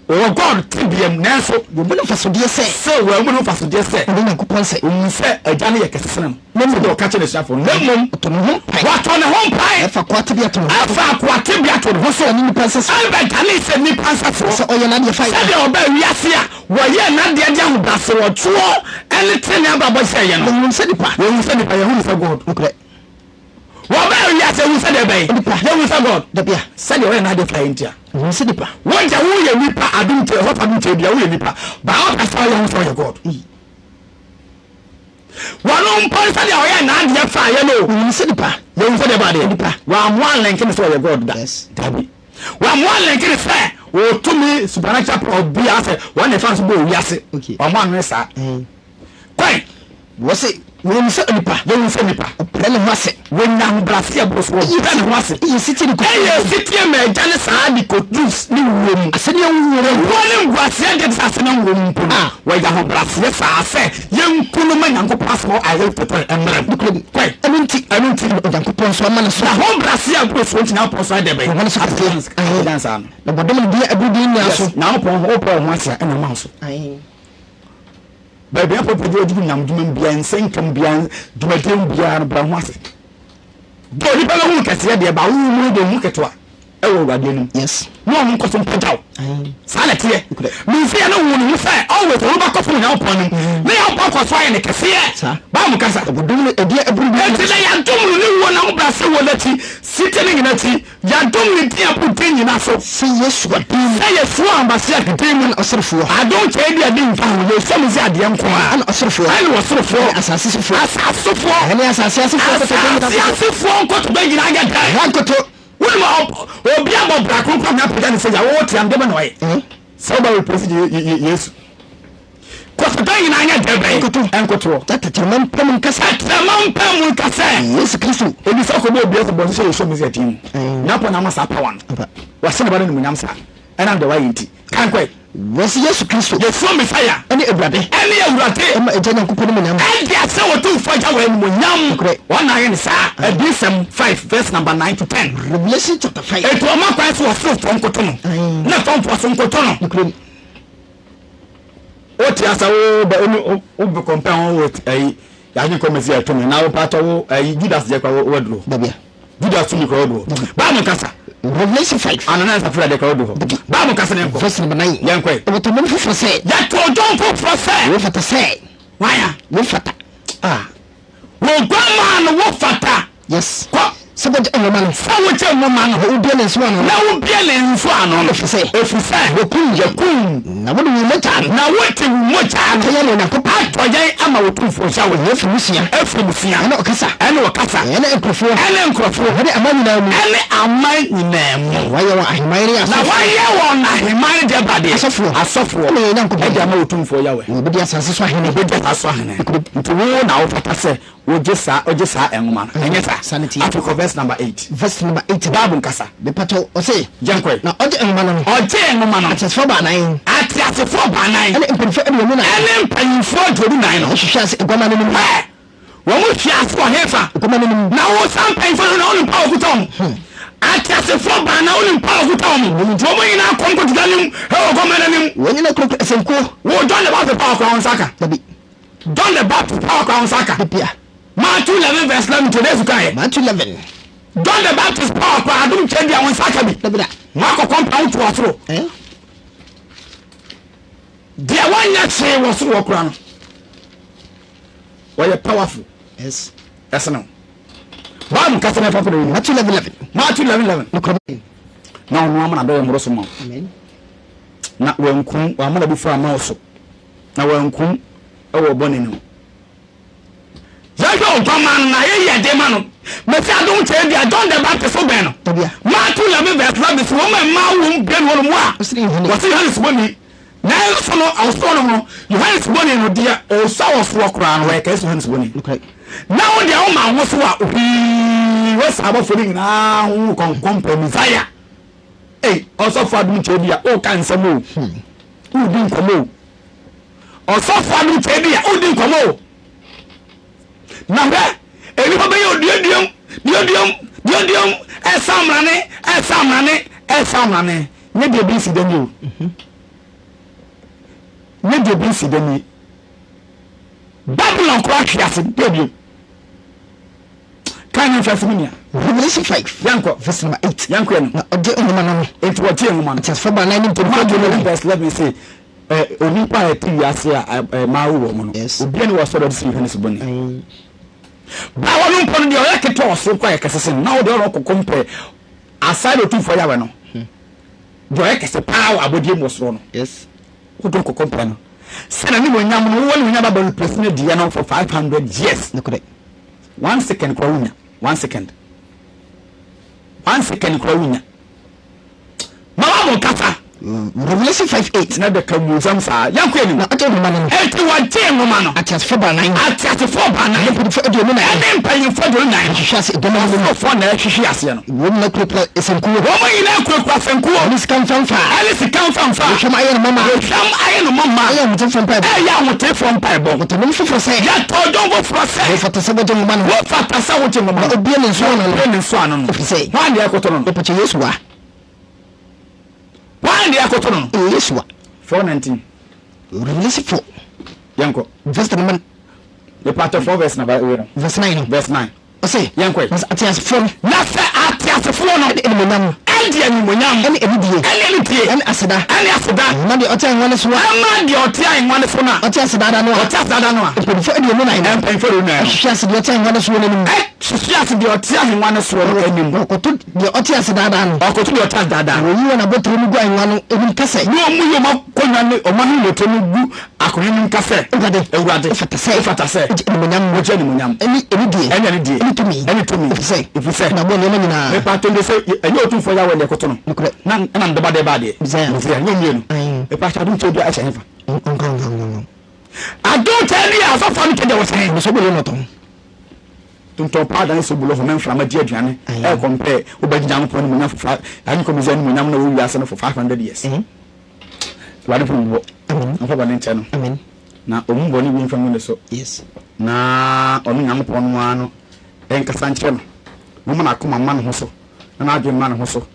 ɔwɔ God tebea mu, nanso. Wɔmmu no mfasodeɛ sɛ. Sɛ wɔammu no mfasodeɛ sɛ. Ɔne Nyankopɔn sɛ. Ɔhu sɛ Agya no yɛ kɛse sene no. Na mmom. Sɛdeɛ ɔka kyerɛɛ n'asuafoɔ no. Na mmom. Ɔtɔ ne ho mpae. Watɔ ne ho mpae. Ɛfa akoa tebea to ne ho so. Ɛfa akoa tebea to ne ho so. Ɛne nnipa nsɛsoɔ. Ɛbɛdanee sɛ nnipa nsɛsoɔ. Sɛ ɔyɛ n'adeɛ faeɛ. Sɛdeɛ ɔbaa wiase a wɔyɛɛ n'adeɛ de ahobrɛase, ɔdwoɔ ne tenenee abrabɔ hyɛeɛ no. Yɛhunu sɛ nipa. Yɛhunu sɛ nipa, yɛhunu sɛ God. Nokorɛ. Wɔbaa wiase ehu sɛ deɛ bɛn? Nipa. Yɛhu sɛ God. Dabia. Sɛdeɛ ɔyɛ n'adeɛ fa yɛ ntia. Ehu sɛ nipa. Wo deɛ woyɛ nipa adum kyɛ ɛhɔ fa adum kyɛ bia woyɛ nipa. Baa ɔpɛ sɛ ɔyɛ ho sɛ ɔyɛ God. Wɔn mpo sɛdeɛ ɔyɛ n'adeɛ fa yɛ no. Ehu sɛ nipa. Yɛhu sɛ deɛ ba adeɛ. Nipa. Wɔamoa lɛnke ne sɛ ɔyɛ God da. Yes. Dabi. Wɔamoa lɛnke ne sɛ ɔtumi supernatural power biara sɛ wɔn na ɛfa nso bɔ owiase. Okay. Wɔamoa no ne saa. Kwan. Wɔse, Wɔhu sɛ onipa. Wɔhu sɛ nipa. Ɔbrɛ ne ho ase. Wɔnya ahobrɛaseɛ boro so. Ɔbrɛ ne ho ase. Ɛyɛ setie de kɔduru. Ɛyɛ setie ma Agya no saa de kɔduru ne wuo mu. Asɛnniɛ wuo mu. Owuo ne nguaseɛ deɛ te sɛ asɛnniɛ wuo mu mpo no, wɔyɛ ahobrɛaseɛ saa sɛ yɛnku no ma Nyankopɔn asɛm a Isaiah 53 mmra mu. Nokorɛ mu. Kwan. Ɛno nti. Ɛno nti. Na Onyankopɔn nso ama ne so. N'ahobrɛaseɛ a ɛboro soɔ nti Nyankopɔn nso ayɛ dɛ bɛn? Wama ne so kɛseɛ. Apagya no saa no. Na wɔdom no din a ɛboro din nyinaa so. Yes, Nyankopɔn ho wopɛ wo ho ase a ɛna ɔma wo so. Baabi a papa bi ɔdi nyam dwuma bia nsɛnka mu bia dwumadie mu biara no brɛ ho ase. Deɛ onipa bɛhu kɛseɛ deɛ ba wo mu deɛ hu ketewa ɛwɔ awurade anim. Yes. Na ɔno nkɔ so mpagya wo. Saa na ɛteɛ. Mesia no hu ne ho sɛ always ɔno bɛkɔ so Onyankopɔn anim. Na Nyankopɔn kɔ so ayɛ ne kɛseɛ. Baa mu kasa. Ɔbɔdom no ɛdeɛ ɛboro bi. Enti na yɛadom no ne wuo na ahobrɛase wɔ n'akyi, site ne nyina akyi. Yɛadom ne din abu din nyina so. Sɛ Yesua din mu. Sɛ Yesua Masiak din mu. Ɛna ɔsorofoɔ. Adom kyɛe bi a ɛdi mfa ho. Yesua Mesia adeɛ nko ara. Ɛna ɔsorofoɔ. Ɛne ɔsorofoɔ. Ɛne asase sofoɔ. Asase sofoɔ. Ɛne asase asefoɔ nkotodwe nyina Asase asefoɔ nkotodwe nyina nyɛ dɛn? Ɛha nkoto. Wonim obi abɔ bra kronkron amena apagya ne sɛ ya wo tea no deɛ bɛ na ɔyɛ. Sɛ woba replace Yesu. Kotodwe nyinaa nyɛ dɛ bɛn? Nkoto. Nkotoɔ. Na tɛkyerɛma mpa mu nka sɛ. Tɛkyerɛma mpa mu nka sɛ. Yesu Kristo. Ebi sɛ ɔkɔbɔ obi asɛ bɔnsɛ sɛ Yesu Mesia din mu. Nyankopɔn na ama saa power no. Wahyɛ ne ba no animuonyam saa. Ɛnam deɛ wayɛ nti. Kan kɔe. Wɔse Yesu Kristo. Yesu Mesia. Ɛne Awurade. Ɛne Awurade. Ɛma Agya Nyankopɔn animuonyam. Ɛde ahyɛ Otumfoɔ Agya wɔ animuonyam. Nokorɛ. Wɔn na ayɛ no saa. Adiyisɛm 5 verse number 9 to 10. Revelation chapter 5. Enti ɔma kwan sɛ ɔsorofoɔ nkoto no. Na famfoɔ so nkoto no. Nokorɛ mu. O te asa wo bɛ wo wo bɛ compare ho with ɛyi yagye nkɔ mesi ɛto me na wo paatɔ wo ɛyi Judas deɛ kora wo waduro Dabia. Judas tumi kora waduro Bible kasa Revelation 5. Ananias Safira deɛ kora waduro hɔ Bible kasa ne nkɔ Verse number 9. Yɛn kɔ yi. Wɔto dwom foforɔ sɛ. Yɛto dwom foforɔ sɛ. Wo fata sɛ. Waya. Wo fata. Ah. Wo guamaa no wo fata. Yes. Kɔ. Sɛ wogye nwoma no. Sɛ wogye nwoma no. Na wobue ne nsɔano no. Na wobue ne nsɔano no. Ɛfiri sɛ. Ɛfiri sɛ. Wɔkum. Wɔkum. Na wode wo mogya no. Na wode wo mogya no. Atɔ yɛn ama Onyankopɔn. Atɔ yɛn ama Otumfoɔ Yahweh. Na afiri mmusua. Afiri mmusua. Ɛne ɔkasa. Ɛne ɔkasa. Ɛne nkurɔfoɔ. Ɛne nkurɔfoɔ. Ɛne aman nyinaa mu. Ɛne aman nyinaa mu. Na wɔayɛ wɔn ahemman ne asɔfoɔ. Na wɔayɛ wɔn ahemman ne deɛ badeɛ. Asɔfoɔ. Asɔfoɔ. Ama yɛn Nyankopɔn. Ɛde ama Otumfoɔ Yahweh. Na wɔbɛdi asase so ahene. Wɔbɛdi asase so ahene. Nti wo na wofata sɛ Wogye saa, wogye saa nwoma no. Ɛnyɛ saa? Saa ne teɛ. Afei kɔ verse number 8. Verse number 8. Bible nkasa. Mepatɔ, ɔse. Yɛnkɔe. Na ɔgye nwoma no no. Ɔgyee nwoma no. Ateasefoɔ baanan. Ateasefoɔ baanan. Ɛne mpanyinfoɔ 24. Ɛne mpanyinfoɔ 24 no. Wɔhwehwɛ ase aguama no anim. Hwɛ! Wɔn hwe ase wɔ hefa? Aguama no anim. Na wo saa mpanyinfoɔ no na wonim power okuta wɔn. Ateasefoɔ baanan wonim power okuta wɔn. Wɔn nyinaa kɔ nkotodwe anim ɛwɔ aguama no anim. Wɔn nyinaa kurakura asankuo. Wo John the Baptist power koraa wo nsa ka. Dabi. John the Baptist power koraa wo nsa aka. Bibia. Matthew 11 verse 11 to Yesu kaeɛ. Matthew 11. John the Baptist power koraa adom kyɛ bia wo nsa aka bi. Dabi da. Mo akɔkɔ mpa wo to ɔsoro. Eh? Deɛ wɔnyɛ hwee wɔ soro wɔ koraa no. Wɔyɛ powerful. Yes. Ɛsene wo. Bible kasa na ɛfa kɔ na Matthew 11 11. Matthew 11 11. Nokorɛ. Na ɔno ama n'adɔyɛ mmoro so ma wo. Amen. Na wankum wamma n'abufuo amma wo so. Na wankum wɔ bɔne no mu. Yɛhwɛ Oguammaa no na yɛyi ɛde ma no. Mese adom kyɛɛ dua John the Baptist wo bɛn no. Matthew 11 verse 11 se wɔn a mmaa wom bɛn wɔn mu a wɔse Yohane Suboni. Nanso no ɔsoro no no Yohane Suboni no deɛ ɔsua wɔ soɔ koraa no wɔyɛ kɛse Yohane Suboni. Na wo deɛ woma wo so a hwii wɔ saa abɔfoɔ no nyinaa ho kɔnkɔn pɛ Messiah. Ei ɔsɔfo adom kyɛɛ dua woka nsɛm o. Wodi nkɔmmɔ o. Ɔsɔfo adom kyɛ bi a wodi nkɔmmɔ o. Na hwɛ, nnipa bɛyɛ oduaduam, duaduam, duaduam, ɛsa amrane, ɛsa amrane, ɛsa amrane. Nyɛ deɛ bi nsi da ni o. Nyɛ deɛ bi nsi da ni. Babylon koraa hwe ase duaduam. Kan ne mfɛfo no nua. Revelation 5. Yɛnkɔ. Verse number 8. Yɛnkɔ yɛn. Na ɔgye nwoma no no. Enti wɔgye nwoma no. Ateasefoɔ baanan ne mpanyinfoɔ 24. Verse 11 se, ɛ onipa a ɛte wiase a ɛ maa wo wɔ mu no. Yes. Obiara ni wɔ sɔrɔ de si Yohane Suboni. Ba wɔn mpo no deɛ ɔyɛ ketewa ɔsoro kɔ ayɛ kɛse sen na ɔdeɛ ɔno kɔkɔ mpɛ aside otumfoɔ Yahweh no. Deɛ ɔyɛ kɛse paa wɔ abɔdeɛ mu wɔ soro no. Yes. Wodɔ kɔkɔ mpɛ no. Sɛ na ne mu nyam no wowɔ ne mu nyam aba replace ne deɛ no for 500 years. Nokorɛ. One second koraa wunya. One second. One second koraa wunya. Ma Bible nkasa. Revelation 5 8. Na daka munsam saa. Yɛnkɔ anim. Na ɔgye nwoma no no. Enti wɔgyee nwoma no. Ateasefoɔ baanan. Ateasefoɔ baanan. Ɛne mpanyinfoɔ 24. Ɛne mpanyinfoɔ 24 no. Wɔhwehwe ase dɔm no mu. Ɔsorofoɔ na ɛhwehwe aseɛ no. Wɔn nyinaa kurakura sankuo. Wɔn nyinaa kurakura sankuo. Ɛne sika mfamfa. Ɛne sika mfamfa. Wɔhwam ayɛ no mama. Wɔhwam ayɛ no mama. Ɛyɛ ahotefoɔ mpaebɔ. Ɛyɛ ahotefoɔ mpaebɔ. Wɔtɔ dwom foforɔ sɛ. Yɛtɔ dwom foforɔ sɛ. Wofata sɛ wogye nwoma no. Wofata sɛ wogye nwoma no. Na obue ne nsɔano no. Na obue ne nsɔano no. Ɛfiri sɛ. Hwan na ɛkoto no no? Wɔpɔkyɛ Yesu a. Hwan na ɛkoto no no? Ɛyɛ Yesu a. 4:19. Revelation 4. Yɛnkɔ. Verse number. Mepatɔ 4 verse number wei no. Verse 9 no. Verse 9. Ɔse. Yɛnkɔ ɛ. Na sɛ ateasefoɔ no. Na sɛ ateasefoɔ no. Ɛde animuonyam. Ɛde animuonyam. Ɛne anidie. Ɛne anidie. Ɛne aseda. Ɛne aseda. Ɛma deɛ ɔte ahengua no so a. Ɛma deɛ ɔte ahengua no so no a. Ɔte ase daadaa no a. Ɔte ase daadaa no a. Mpanyinfoɔ 24 no. Mpanyinfoɔ 24 no. Ɛhwehwe ase deɛ ɔte ahengua no soɔ no anim. Ɛhwehwe ase deɛ ɔte ahengua no soɔ no anim. Na ɔkoto deɛ ɔte ase daadaa no. Ɔkoto deɛ ɔte ase daadaa no. Na wɔyi wɔn abotire no gu ahengua no anim ka sɛ. Na wɔyi wɔn akonnwa ne wɔn ahemmotire no gu Akonnwa no nka sɛ. Awurade. Awurade. Wofata sɛ. Wofata sɛ. Wogye animuonyam. Wogye animuonyam. Ɛne anidie. Ɛne anidie. Ɛne tumi. Ɛne tumi. Ɛfiri sɛ. Ɛfiri sɛ. Na wɔbɔɔ nneɛma nyinaa. Mepa kyɛw de sɛ ɛnyɛ Otumfoɔ Yahweh na ɛkoto no. Nokorɛ. Na ɛna ne dɔba de ba adeɛ. Messiah. Messiah. Nyɛ mmienu. Ae. Mepa kyɛw adom kyɛw bi a ɛhyɛ hefa? Nka nka nka nka. Adom kyɛw bi a asɔfoɔ no kyɛ deɛ wɔhyɛ he? Mesɛ bolo nɔtɔn. Tontɔn paa dan so bolo home mframa gye aduane. Ae. Ɛyɛ kɔmpɛɛ wobɛgye Nyankopɔn animuonyam for five, Nyankopɔn Messiah animuonyam na wɔ wiase no for 500 years. Mm. Awurade hu mmɔbɔ. Ɔmfa bɔne nkyɛ no. Na ɔmmu bɔne bi mfa ngu ne so. Na ɔno Nyankopɔn no ara no nkasa nkyerɛ no, na ɔmma n'akoma mma ne ho so, na n'adwene mma ne ho so,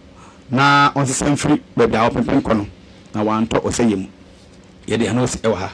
na ɔnsesa mfiri baabi a ɔpempem kɔ no, na wantɔ ɔsɛeɛ mu. Yɛde ano asi wɔ ha.